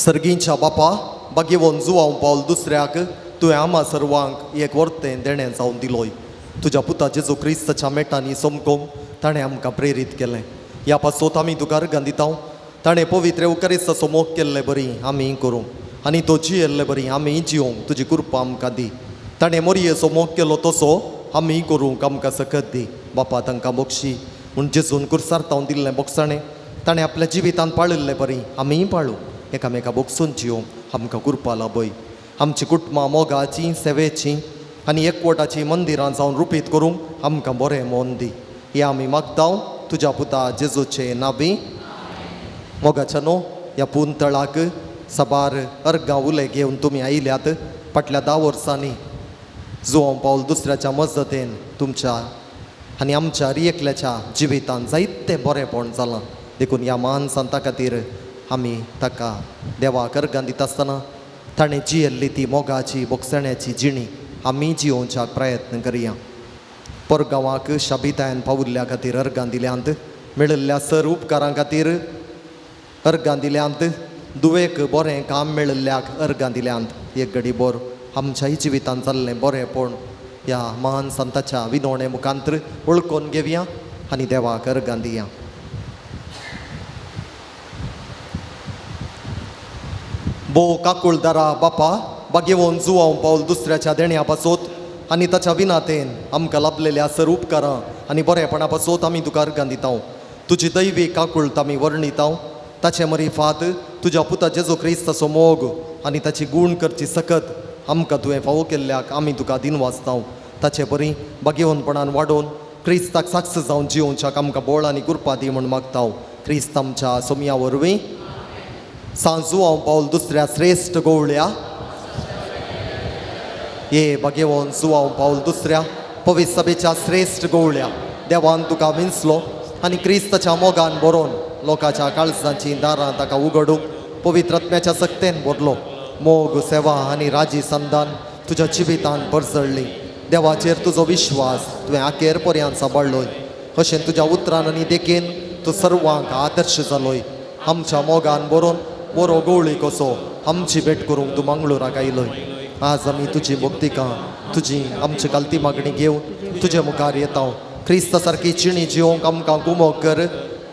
सर्गींच्या बापा बागेवन जुवांव पावल दुसऱ्याक तुवें आमा सर्वांक एक वर्तें देणें जावन दिलोय. तुज्या पुता जेजू क्रिस्ताच्या मेटांनी समकोंक ताणें आमकां प्रेरीत केलें. ह्या पासत आमी तुका अर्गां दिता. ताणें पवित्र उकारिस्ताचो मोग केल्ले बरी आमी करूंक आनी तो जियेल्ले बरी आमी जियोंक तुजी कृपा आमकां दी. ताणें मोरयेचो मोग केलो तसो आमी करूंक आमकां सकत दी. बापा तांकां बक्षी म्हूण जेजून कुर्सार तावन दिल्लें बोगसाणें ताणें आपल्या जिवितांत पाळिल्लें बरी आमीय पाळूं. एकामेका बोगसून जियोंक आमकां कृपा लाभय. आमची कुटुंबां मोगाचीं सेवेचीं आनी एकवटाचीं मंदिरां जावन रुपीत करूंक आमकां बरें मन दी. हें आमी मागता तुज्या पुता जेजूचे नाबी. मोगाच्या न्हू ह्या पुंतळाक साबार अर्गां उले घेवन तुमी आयल्यात. फाटल्या 10 वर्सांनी जुवांव पावल दुसऱ्याच्या मजतेन तुमच्या आनी आमच्या रियकल्याच्या जिवितांत जायतें बरेंपण जालां. देखून ह्या महान संता खातीर आमी ताका देवाक अर्गां दिता आसतना ताणें जियेल्ली ती मोगाची बोगसण्याची जिणी आमी जियोवच्याक प्रयत्न करया. परगांवाक शाबितायन पावुल्ल्या खातीर अर्गां दिल्यांत, मेळिल्ल्या सर उपकारां खातीर अर्गां दिल्यांत, दुवेक बरें काम मेळिल्ल्याक अर्गां दिल्यांत. एक घडी बोर आमच्याय जिवितांत जाल्लें बरेंपण ह्या महान संताच्या विनोणे मुखांत्र वळखून घेवया आनी देवाक अर्गां दिया. भोव काकुळदारा बापा बागेवन जुवांव पावल दुसऱ्याच्या देण्या पासत आनी ताच्या विनातेन आमकां लाभलेल्या सर उपकारां आनी बरेपणा पासत आमी तुका अर्गां दिता. तुजी दैवी काकुळट आमी वर्णिता. ताचे मरिफात तुज्या पुता जेजू क्रिस्ताचो मोग आनी ताची गूण करची सकत आमकां तुवें फावो केल्ल्याक आमी तुका दिनवासता. ताचे बरी बागेवनपणान वाडोवन क्रिस्ताक साक्ष जावन जियोवच्याक आमकां बोळ आनी कृपा दी म्हूण मागता. क्रिस्त आमच्या सोमया वरवीं. सांजुवांव पावल दुसऱ्या श्रेश्ठ गोवळ्या ये बागेवन जुवांव पावल दुसऱ्या पवित्र सभेच्या श्रेश्ठ गोवळ्या देवान तुका विंचलो आनी क्रिस्ताच्या मोगान बरोवन लोकांच्या काळजाचीं दारां ताका उगडूंक पवित्र आत्म्याच्या सक्तेन भरलो. मोग सेवा आनी राजी संदान तुज्या जिवितान परजळ्ळी. देवाचेर तुजो विश्वास तुवें आखेर पर्यंत सांबाळ्ळोय. अशें तुज्या उतरान आनी देखीन तूं सर्वांक आदर्श जालोय. आमच्या मोगान बरोवन बरो गवळी कसो आमची भेट करूंक तूं मंगळुराक आयलोय. आज आमी तुजी भक्तिका तुजी आमची कालती मागणी घेवन तुजे मुखार येता. क्रिस्ता सारकी जिणी जिवंक आमकां गुमो कर.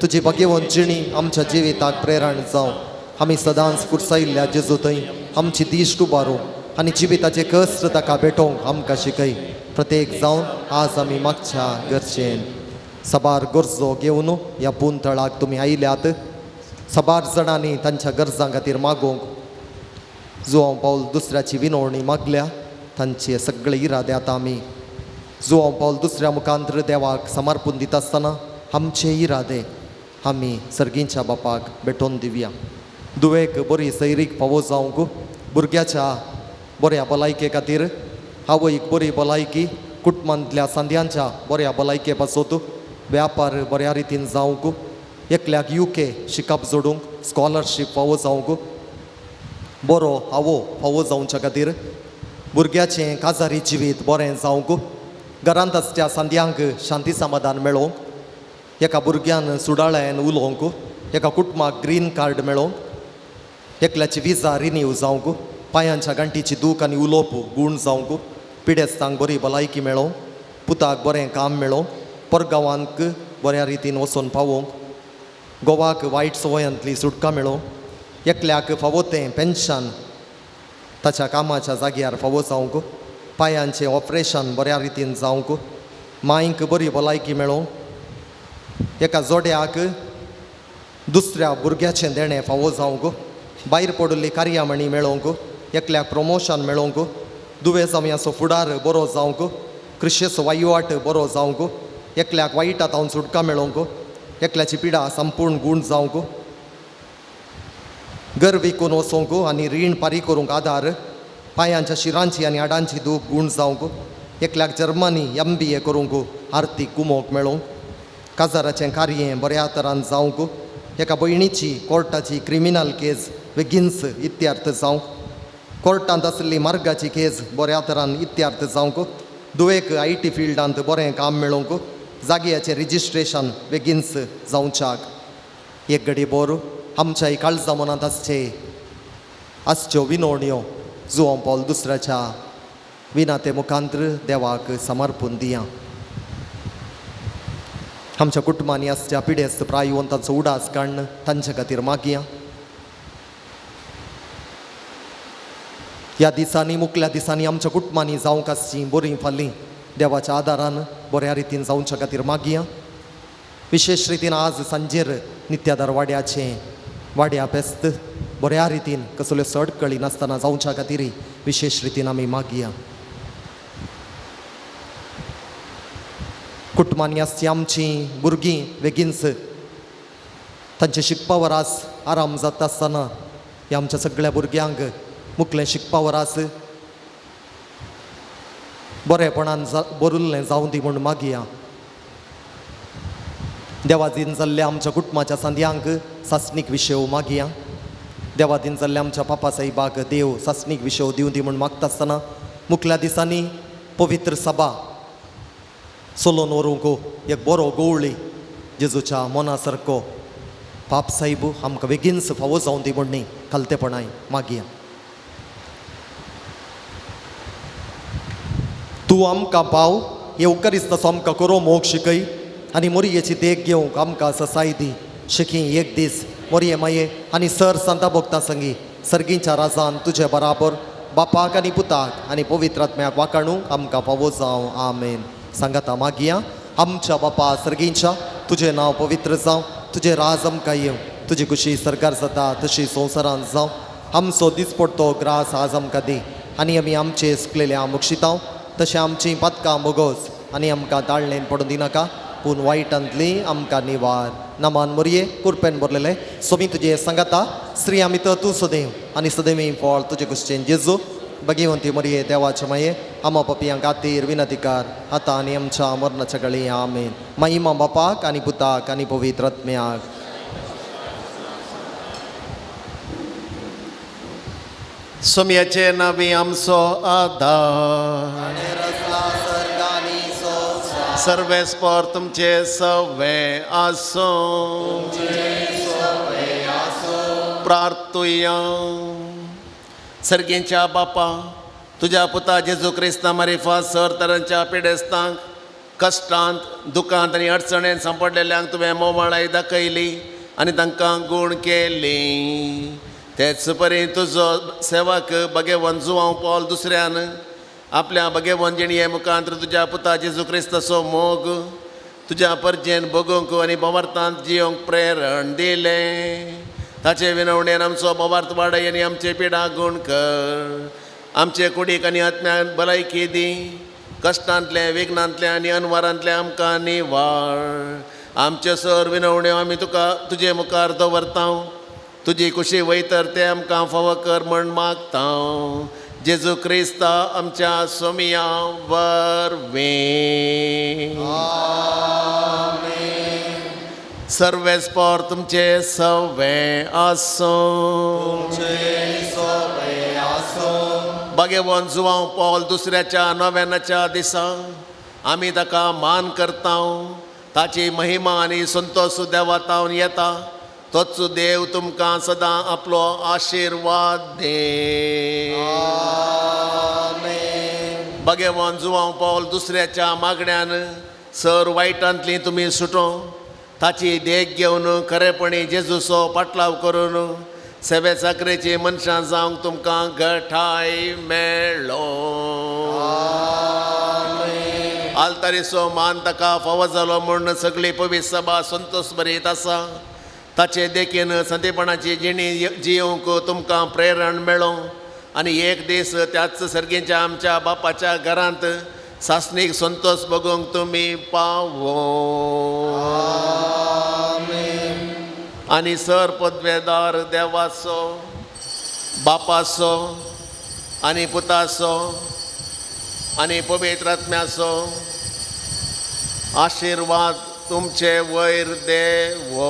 तुजी भाग्यवंत जिणी आमच्या जिविताक प्रेरण जावं. आमी सदांच कुर्सायिल्ल्या जेजू थंय आमची दिश्ट उबारूं आनी जिविताचे कश्ट ताका भेटोवंक आमकां शिकय. प्रत्येक जावन आज आमी मागच्या गरजेन साबार गरजो घेवन ह्या पुंतळाक तुमी आयल्यात. साबार जाणांनी तांच्या गरजां खातीर मागूंक जुवांव पावल दुसऱ्याची विनवणी मागल्या. तांचे सगळे इरादे आतां आमी जुवांव पावल दुसऱ्या मुखांत्र देवाक समर्पून दिता आसतना आमचे इरादे आमी सर्गींच्या बापाक भेटोवन दिवया. दुवेक बरी सैरीक फावो जावंक, भुरग्याच्या बऱ्या भलायके खातीर, आवयक बरी भलायकी, कुटुंबांतल्या सांद्यांच्या बऱ्या भलायके पासत, व्यापार बऱ्या रितीन जावंक, एकल्याक युके शिकप जोडूंक स्कॉलरशीप फावो जावंक, बरो आवो फावो जावच्या खातीर, भुरग्याचें काजारी जिवीत बरें जावंक, घरांत आसच्या सांद्यांक शांती समाधान मेळोवंक, एका भुरग्यान सुडाळ्यान उलोवंक, एका कुटुंबाक ग्रीन कार्ड मेळोवंक, एकल्याची विजा रिन्यू जावंक, पांयांच्या गांठीची दूख आनी उलोवप गूण जावंक, पिडेस्तांक बरी भलायकी मेळोवंक, पुताक बरें काम मेळोवंक, परगांवांक बऱ्या रितीन वचून पावोवंक, गोवाक वायट संवयांतली सुटका मेळोवंक, एकल्याक फावो तें पेन्शन ताच्या कामाच्या जाग्यार फावो जावंक, पांयांचें ऑपरेशन बऱ्या रितीन जावंक, मांयक बरी भलायकी मेळोंक, एका जोड्याक दुसऱ्या भुरग्याचें देणें फावो जावंक, भायर पडिल्ली कार्यामणी मेळोवंक, एकल्याक प्रमोशन मेळोवंक, दुयेंसांचो फुडार बरो जावंक, कृशेचो वायुवाट बरो जावंक, एकल्याक वायटा तावन सुटका मेळोवंक, एकल्याची पिडा संपूर्ण गूण जावंक, घर विकून वचोंक आनी रीण फारीक करूंक आदार, पांयांच्या शिरांची आनी हाडांची दूख गूण जावंक, एकल्याक जर्मनी MBA करूंक आर्थीक कुमोक मेळोवंक, काजाराचें कार्य बऱ्या तरान जावंक, एका भयणीची कोर्टाची क्रिमिनल केस बेगीनच इत्यार्थ जावंक, कोर्टांत आशिल्ली मार्गाची केस बऱ्या तरान इत्यार्थ जावंक, दुवेक IT फिल्डांत बरें काम मेळोवंक, जाग्याचें रिजिस्ट्रेशन बेगीनच जावच्याक. एक घडी बोर आमच्या काळजा मनांत आसचे आसच्यो विनवण्यो जुवां पावल दुसऱ्याच्या विनाते मुखांत्र देवाक समर्पून दिया. आमच्या कुटुंबांनी आसच्या पिडेस्त प्रायवंतांचो उडास काडून तांचे खातीर मागया. ह्या दिसांनी मुखल्या दिसांनी आमच्या कुटुंबांनी जावंक आसची बरीं फालीं देवाच्या आदारान बऱ्या रितीन जावच्या खातीर मागया. विशेश रितीन आज सांजेर नित्यादार वाड्याचें वाड्या फेस्त बऱ्या रितीन कसल्यो सडकळी नासतना जावच्या खातीर विशेश रितीन आमी मागया. कुटुंबांनी आसची आमचीं भुरगीं बेगीनच तांचे शिकपा वरास आराम जाता आसतना ह्या आमच्या सगळ्या भुरग्यांक मुखलें शिकपा वरास बरेपणान बरुल्लें जावं दी म्हूण मागया. देवादीन जाल्ल्या आमच्या कुटुंबाच्या सांद्यांक सासणीक विशेव मागया. देवादीन जाल्ल्या आमच्या पापा साहेबाक देव सासणीक विशेव दिवं दी म्हूण मागता आसतना मुखल्या दिसांनी पवित्र सभा चलोवन व्हरूंक एक बरो गवळी जेजूच्या मना सारको पाप साहेब आमकां बेगीनच फावो जावं दी म्हूण न्ही खालतेपणाय मागया. तूं आमकां पाव येवकरिस्ताचो आमकां करो मोग शिकय आनी मोरयेची देख घेवंक आमकां ससाय दी. शिकी एक दीस मोरये माये आनी सर सांता भोगता संगी सर्गींच्या राजान तुजे बराबर बापाक आनी पुताक आनी पवित्र आत्म्याक वाकाणूंक आमकां फावो जावं. आमेन. सांगाता मागया. आमच्या बापा सर्गींच्या तुजें नांव पवित्र जावं, तुजें राज आमकां येवं, तुजी खुशी सरकार जाता तशी संवसारांत जावं. आमचो दिसपडतो ग्रास आज आमकां दी आनी आमी आमचे सुकलेले मुक्षितांव तशें आमचीं पातकां बोगोस आनी आमकां ताळणेन पडून दिनाका पूण वायटांतली आमकां निवार. नमान मोरये कुरपेन भरलेले सोमी तुजे सांगाता स्त्री आमी तर तूं सदैव आनी सदैव फळ तुजे कुशचेन जेजू. भगवंती मोरये देवाचे माये आमा पपयां खातीर विनंती कर आतां आनी आमच्या मरणाच्या कळी. आमेन. महिमा बापाक आनी पुताक आनी पवित्र आत्म्याक. सोम्याचे नावी आमचो आदार सर्वेस्पर तुमचे सवे आसूं. प्रार्थुया. सर्गींच्या बापा तुज्या पुता जेजू क्रिस्ता मारिफात सर तरांच्या पिडेस्तांक कश्टांत दुखांत आनी अडचणेंत सांपडलेल्यांक तुवें मोवाळाय दाखयली आनी तांकां गूण केली. तेच परी तुजो सेवक भगेवन जुवांव पॉल दुसऱ्यान आपल्या भगेवन जिणये मुखांत तुज्या पुता जेजू क्रिस्ताचो मोग तुज्या परजेन भोगूंक आनी भवार्थांत जियोंक प्रेरण दिलें. ताचे विनवणेन आमचो भवार्थ वाडय आनी आमचे पिडा गूण कर. आमचे कुडीक आनी आत्म्याक भलायकी दी. कश्टांतले विघ्नांतले आनी अनवारांतले आमकां निवार. आमच्यो सर विनवण्यो आमी तुका तुजे मुखार दवरता. तुजी कुशी वयतर ते आमकां फावो कर म्हण मागता. जेजू क्रिस्ता आमच्या सोमिया वरवीं. सर्वेस्पर तुमचे सवे आसूं. भगवान जुवांव पॉल दुसऱ्याच्या नव्यानाच्या दिसा आमी ताका मान करता. ताची महिमा आनी संतोश देवातावन येता. तोच देव तुमकां सदां आपलो आशिर्वाद दे. भगवान जुवांव पावल दुसऱ्याच्या मागण्यान सर वायटांतली तुमी सुटो. ताची देख घेवन खरेपणी जेजूचो पाटलाव करून सेवे चाकरेची मनशां जावंक तुमकां गठाय मेळ्ळो. आल्तारीचो मान ताका फावो जालो म्हूण सगळी पवित्र सभा संतोश बरयत आसा. ताचे देखीन संदेपणाची जिणी जियोवंक तुमकां प्रेरण मेळों आनी एक दीस त्याच सर्गीच्या आमच्या बापाच्या घरांत सासणीक संतोष बगूंक तुमी पावो. आनी सर पदवेदार देवाचो बापाचो आनी पुताचो आनी पवित्र आत्म्याचो आशिर्वाद तुमचे वयर देवो.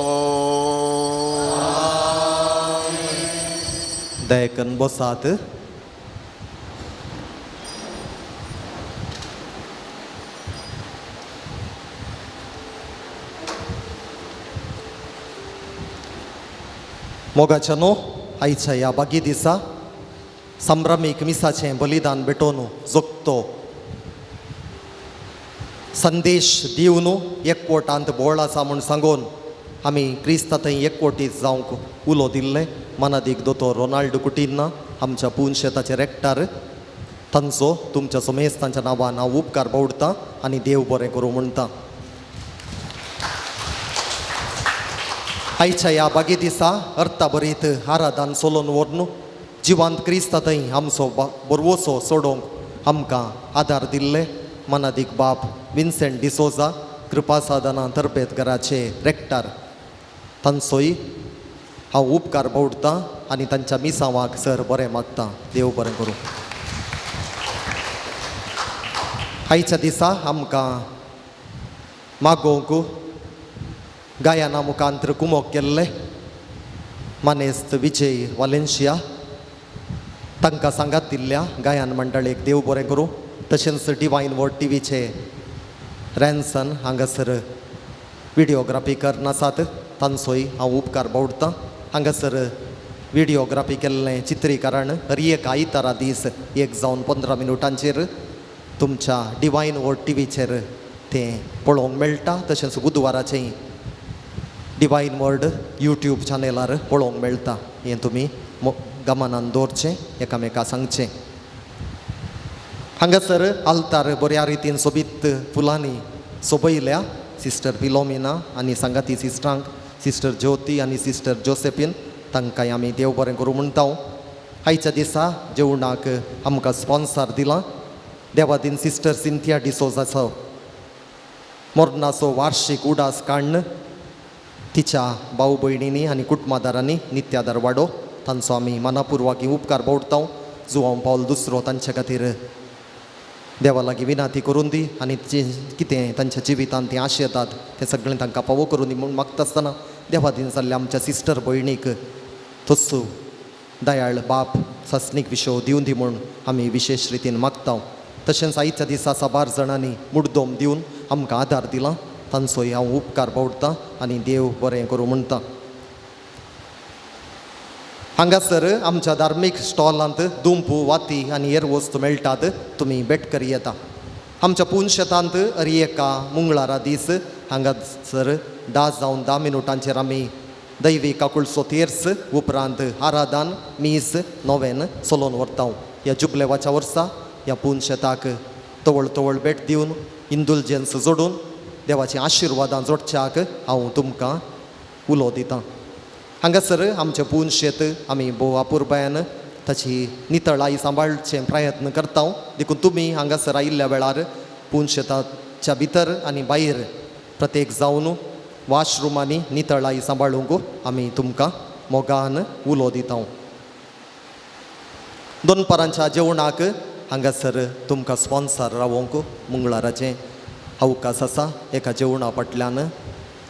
दयकन बसात. मोगाच्या न्हू आयच्या ह्या बागी दिसा संभ्रमीक मिसाचें बलिदान भेटोवन जोगतो संदेश दिवन एकवटांत बोळ आसा म्हूण सांगून आमी क्रिस्ता थंय एकवटीत जावंक उलो दिल्लें. मनादीक दोतोर रोनाल्ड कुटिन्ना आमच्या पून शेताचे रेक्टार तांचो तुमच्या समेस्तांच्या नांवान हांव उपकार बावडटा आनी देव बरें करूं म्हणटा. आयच्या ह्या बागे दिसा अर्था भरीत आराधान सोलोन व्हरून जिवांत क्रिस्ता थंय आमचो बरवसो सोडोवंक आमकां आदार दिल्ले मनादीक बाप विन्सेंट डिसोजा कृपा साधना तरबेत घराचे रेक्टार तांचोय हांव उपकार बावडटा आनी तांच्या मिसांवाक सर बरें मागता. देव बरें करूं. आयच्या दिसा आमकां मागोवंक गायना मुखांत्र कुमोक केल्ले मानेस्त विजय वालेन्शिया तांकां सांगात दिल्ल्या गायन मंडळेक देव बरें करूं. तशेंच डिवायन वर्ड टिवीचे रॅन्सन हांगासर विडियोग्राफी करनासात तांचोय हांव उपकार बावडटा. हांगासर विडियोग्राफी केल्लें चित्रीकरण हर एक आयतारा दीस 1:15 तुमच्या डिवायन वर्ड टिवीचेर तें पळोवंक मेळटा. तशेंच बुधवाराचें डिवायन वर्ड यूट्यूब चॅनलार पळोवंक मेळटा. हें तुमी गमनान दवरचें, एकामेका सांगचें. हांगासर आल्तार बऱ्या रितीन सोबीत फुलांनी सोबयल्या सिस्टर फिलोमिना आनी सांगाती सिस्टरांक, सिस्टर ज्योती आनी सिस्टर जोसेफीन तांकांय आमी देव बरें करूं म्हणटा. आयच्या दिसा जेवणाक आमकां स्पॉन्सर दिलां देवादीन सिस्टर सिंथिया डिसोजाचो मरणाचो वार्शीक उडास काडून तिच्या भाव भयणींनी आनी कुटुंबादारांनी नित्यादार वाडो तांचो आमी मनापुर्वाकी उपकार बावडटा. जुवांव पावल दुसरो तांचे खातीर देवा लागीं विनाती करून दी आनी कितें तांच्या जिवितांत तें आशेतात तें सगळें तांकां पावो करून दी म्हूण मागता आसतना देवा दीन जाल्ल्या आमच्या सिस्टर भयणीक तस्सो दयाळ बाप सासणीक विशो दिवन दी म्हूण आमी विशेश रितीन मागता. तशेंच आयच्या दिसा साबार जाणांनी मुड्डोम दिवन आमकां आदार दिला तांचोय हांव उपकार बावडटा आनी देव बरें करूं म्हणटा. हांगासर आमच्या धार्मीक स्टॉलांत दुंपू वाती आनी हेर वस्तू मेळटात, तुमी भेट करी येता. आमच्या पून शेतांत हर एका मंगळारा दीस हांगासर 10:10 आमी दैवी काकुळसो तेर्स उपरांत आराधान मीस नोवेन चलोवन व्हरता. ह्या जुबलेवाच्या वर्सा ह्या पून शेताक तवळ तवळ भेट दिवन इंदुलजन्स जोडून देवाची आशिर्वादां जोडच्याक हांव तुमकां उलो दितां. हांगासर आमचें पून शेत आमी भोव अपुरबायान ताची नितळाई सांबाळचे प्रयत्न करता. देखून तुमी हांगासर आयिल्ल्या वेळार पून शेताच्या भितर आनी भायर प्रत्येक जावन वॉशरुमांनी नितळाई सांबाळूंक आमी तुमकां मोगान उलो दिता. दनपारांच्या जेवणाक हांगासर तुमकां स्पॉन्सर रावोवंक मंगळाराचें अवकाश आसा. एका जेवणा फाटल्यान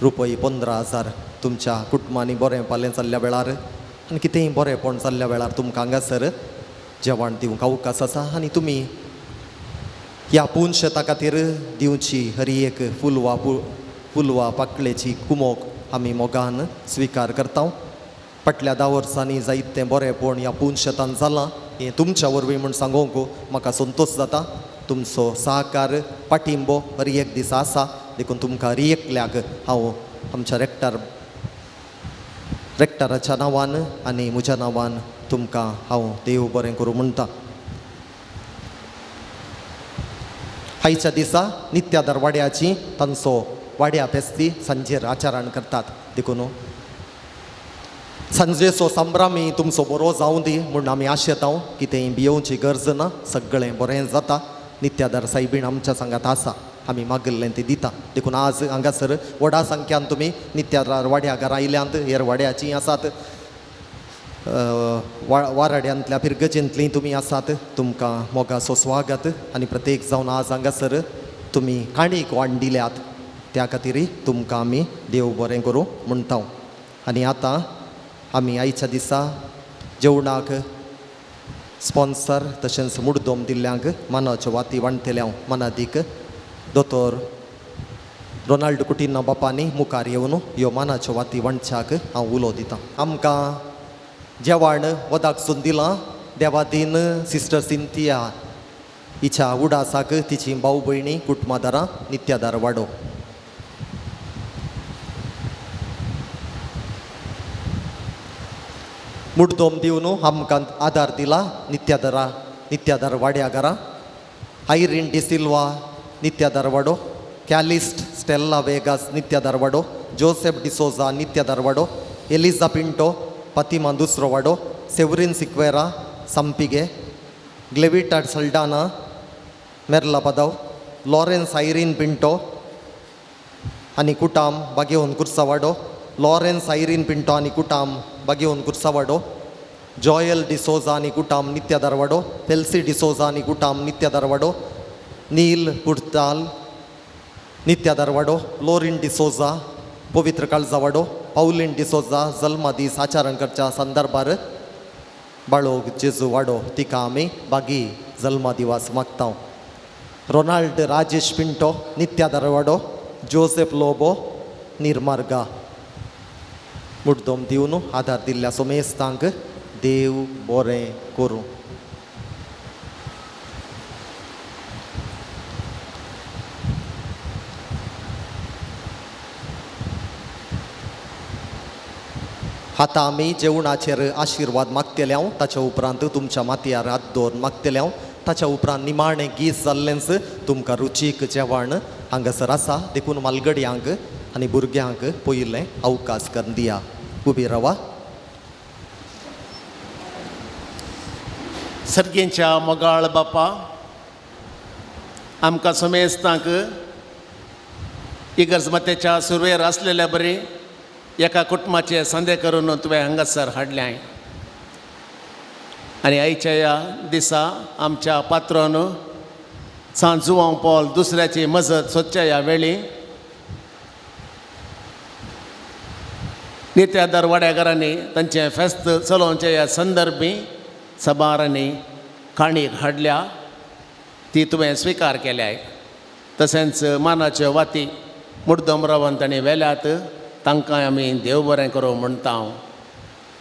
रुपय 15,000 तुमच्या कुटुंबांनी बरें पालें जाल्ल्या वेळार आनी कितेंय बरेंपण जाल्ल्या वेळार तुमकां हांगासर जेवण दिवंक अवकाश आसा. आनी तुमी ह्या पून शेता खातीर दिवची हर एक फुलवा फुलवा पाकळेची कुमोक आमी मोगान स्विकार करता. फाटल्या 10 वर्सांनी जायतें बरेंपण ह्या पून शेतान जालां हें तुमच्या वरवीं म्हूण सांगूंक म्हाका संतोश जाता. तुमचो सहकार पाठिंबो हर एक दीस आसा देखून तुमकां हर एकल्याक हांव आमच्या रेक्टराच्या नांवान आनी म्हज्या नांवान तुमकां हांव देव बरें करूं म्हणटा. आयच्या दिसा नित्यादार वाड्याची तांचो वाड्या फेस्ती सांजेर आचरण करतात. देखून सांजेचो संभ्रामी तुमचो बरो जावं दी म्हूण आमी आशेता. कितेंय भियोवची गरज ना, सगळें बरें जाता. नित्यादार सायबीण आमच्या सांगात आसा, आमी मागिल्लें ती दिता. देखून आज हांगासर व्हडा संख्यान तुमी नित्यादार वाड्या घरा आयल्यांत, हेर वाड्याचीं आसात, वाराड्यांतल्या फिरगजेंतलीं तुमी आसात. तुमकां मोगाचो स्वागत. आनी प्रत्येक जावन आज हांगासर तुमी काणीक वाण दिल्यात त्या खातीरय तुमकां आमी देव बरें करूं म्हणटा. आनी आतां आमी आयच्या दिसा जेवणाक स्पॉन्सर तशेंच मुडदोम दिल्ल्यांक मानाच्यो वाती वांटतले. हांव मनादीक दोतोर रोनाल्ड कुटिन्हा बापांनी मुखार येवन ह्यो मानाच्यो वाती वांटच्याक हांव उलो दितां. आमकां जेवण वदाक दिलां देवादीन सिस्टर सिंथिया हिच्या उडासाक तिची भाव भयणी कुटुंबादारां नित्यादार वाडो. मुडदोम दिवन आमकां आदार दिला नित्यादारा नित्यादार वाड्या घरा आयरीन डिसिल्वा नित्यादार वाडो, कॅलिस्ट स्टेल्ला वेगास नित्यादार वाडो, जोसेफ डिसोजा नित्यादार वाडो, एलिजा पिंटो पतिमा दुसरो वाडो, सेवरीन सिक्वेरा संपिगे, ग्लेविटा सल्डाना मेर्ला पदव, लॉरेन्स आयरीन पिंटो आनी कुटाम बागेवन कुर्सावाडो, लॉरेन्स आयरीन पिंटो आनी कुटाम बागेवन कुर्सावाडो, जॉयल डिसोजा आनी कुटाम नित्यादारवाडो, पेल्सी डिसोजा आनी कुटाम नित्यादारवाडो, नील पुर्ताल नित्यादारवाडो, लोरीन डिसोजा पवित्र काळजावाडो, पावलीन डिसोजा जल्मा दीस आचरण करच्या संदर्भार बाळोग जेजू वाडो तिका आमी बागी जल्मा दिवस मागता. रोनाल्ड राजेश पिंटो नित्यादारवाडो, जोसेफ लोबो निर्मार्गा. मुड्डोम दिवन आदार दिल्ल्या सोमेस्तांक देव बरें करूं. आतां आमी जेवणाचेर आशिर्वाद मागतले हांव, ताच्या उपरांत तुमच्या मातयार हात दवरून मागतले हांव, ताच्या उपरांत निमाणें गीत जाल्लेंच तुमकां रुचीक जेवण हांगासर आसा. देखून मालगड्यांक आनी भुरग्यांक पयलें अवकाश करून दिया. उबी रावा. सर्गींच्या मोगाळ बापा, आमकां समेस्तांक इगर्ज मातेच्या सुरवेर आसलेल्या बरी एका कुटुंबाचे संदे करून तुवें हांगासर हाडलें. आनी आयच्या ह्या दिसा आमच्या पात्रोन सांत जुवांव पॉल दुसऱ्याची मजत सोदच्या ह्या वेळी नित्यादार वाड्याघरांनी तांचें फेस्त चलोवच्या ह्या संदर्भी सबारांनी काणीक हाडल्या ती तुवें स्विकार केल्याय. तशेंच मानाच्यो वाती मुड्डम रावन तांणी व्हेल्यात, तांकां आमी देव बरें करूं म्हणटा.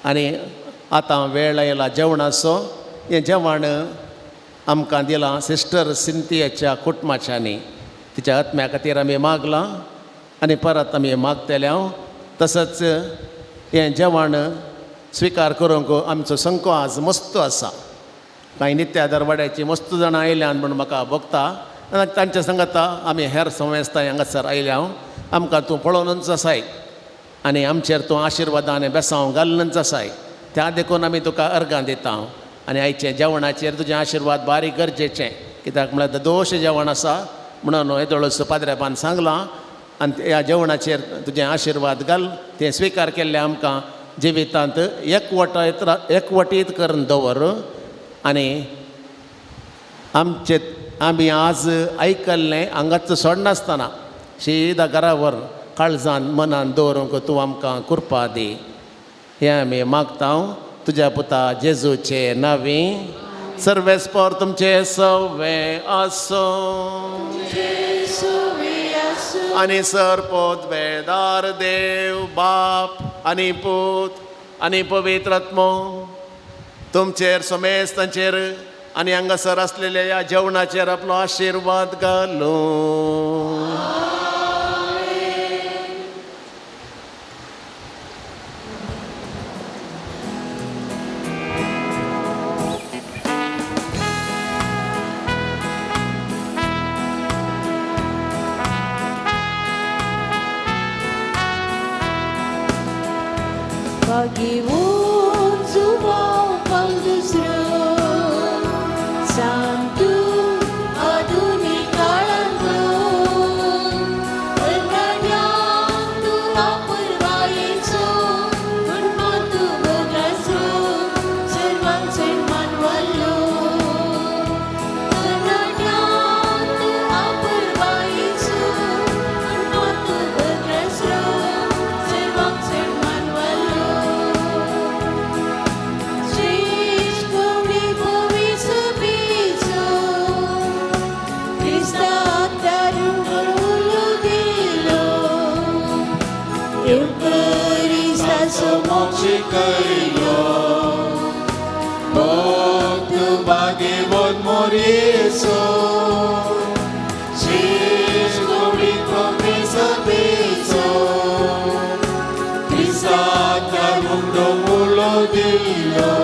आनी आतां वेळ आयला जेवणाचो. हें जेवण आमकां दिलां सिस्टर सिंतियाच्या कुटुंबाच्यांनी. तिच्या आत्म्या खातीर आमी मागलां आनी परत आमी मागतले. तसोच हें जेवण स्विकार करूंक आमचो संको आज मस्त आसा. कांय नित्या दरवाड्याची मस्त जाणां आयल्यान म्हूण म्हाका भोगता. तांच्या सांगाता आमी हेर संवस्था हांगासर आयल्या. आमकां तूं पळोवनूच आसाय आनी आमचेर तूं आशिर्वादान आनी बेसांव घालूनच आसाय. त्या देखून आमी तुका अर्गां दिता. आनी आयचें जेवणाचेर तुजें आशिर्वाद बारीक गरजेचें, कित्याक म्हळ्यार दोश जेवण आसा म्हणून येदोळच पाद्रेपान सांगलां. आनी ह्या जेवणाचेर तुजें आशिर्वाद घाल, तें स्विकार केल्लें आमकां जिवितांत एकवटीत करून दवर. आनी आमचे आमी आज आयकल्लें हांगाच सोडनासतना शीदा घरावर काळजान मनान दवरूंक तूं आमकां कृपा दी. हें आमी मागता तुज्या पुता जेजूचे नांवी. सर्वेस्पोर तुमचे सवे आसूं आनी सर पोत बेदार देव बाप आनी पूत आनी पवित्र आत्मो तुमचेर समेस्तांचेर आनी हांगासर आसलेल्या ह्या जेवणाचेर आपलो आशिर्वाद घालूं. भाग्यवंत जुवांव पावल दुसरो सांतू आधुनीक काळांतलो तरणाट्यांक तूं अपुरबायेचो कुटुंबांत तूं मोगाचो सर्वांक चड मानवल्लो तरणाट्यांक तूं अपुरबायेचो कुटुंबांत तूं मोगाचो सर्वांक चड मानवल्लो श्रेष्ठ कोणी भविष्यबीचो क्रिस्ताक दारुण उलो दिलो येवकरिस्ताचो मोक्ष कैलो भक्त भाग्यवंत मोरयेचो श्रेष्ठ कोणी भविष्यबीचो क्रिस्ताक दारुण उलो दिलो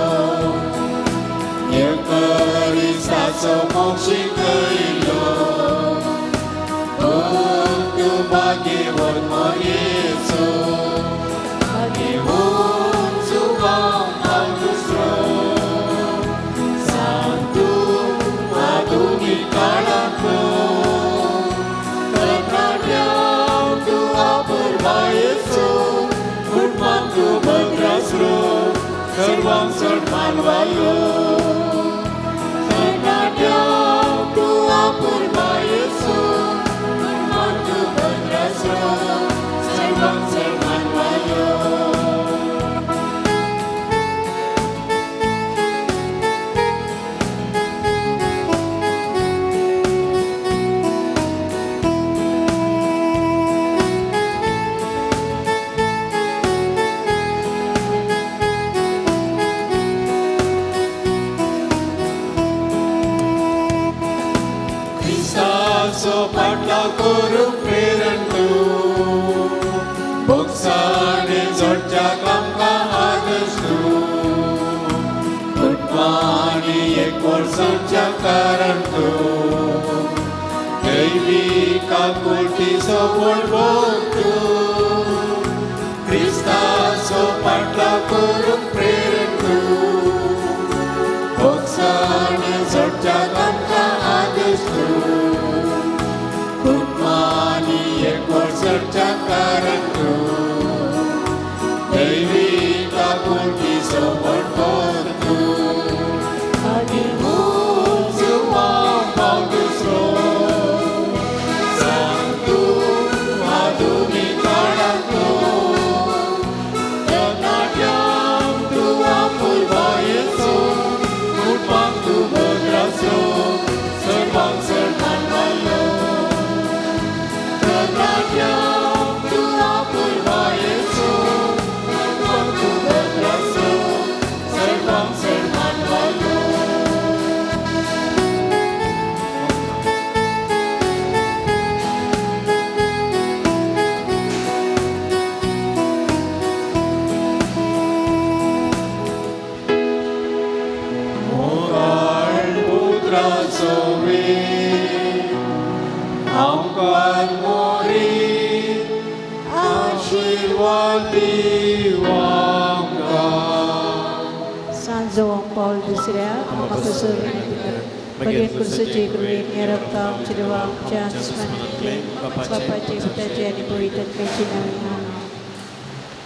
येवकरिस्ताचो मोक्ष कैलो भक्त भाग्यवंत मोरयेचो भाग्यवंत जुवांव पावल दुसरो सांतू आधुनीक काळांतलो तरणाट्यांक तूं अपुरबायेचो कुटुंबांत तूं भद्रासरो सर्वांक चड मानवालो तरणाट्यांक तूं अपुरबायेचो कुटुंबांत तूं भद्रासरो सर्वांक चड मानवालो. क्रिस्ताचो पाटलाव करूंक प्रेरण तूं भोगसाणे जोडच्याक आमकां आदर्श तूं कुटुंबांनी एकवट जावच्या कारण तूं दैवी काकुळटीचो व्हड तूं क्रिस्ताचो पाटलाव करूंक प्रेरण तूं भोगसाणे जोडच्याक आमकां आदर्श तूं कुटुंबांनी एकवट जावच्या कारण तूं दैवी काकुळटीचो व्हड तूं भाग्यवंत जुवांव पावल दुसरो सांतू आधुनीक काळांतलो तरणाट्यांक तूं अपुरबायेचो कुटुंबांत तूं भद्राचो सर्वांक चड मानवालो तरणाट्यांक तूं अपुरबायेचो कुटुंबांत तूं भद्राचो सर्वांक चड मानवालो. मोगाळ पुत्राचो वीर आमकां मोरी आशिर्वाद दिवं आमकां. सांत जुवांव पावल दुसऱ्या आमकां बरें कुर्सचे कृपेन ह्या रक्ता आमच्या देवा आमच्या दुस्मानांतले बापाचे पुताचे आनी पवित्र आत्म्याचे नांवान.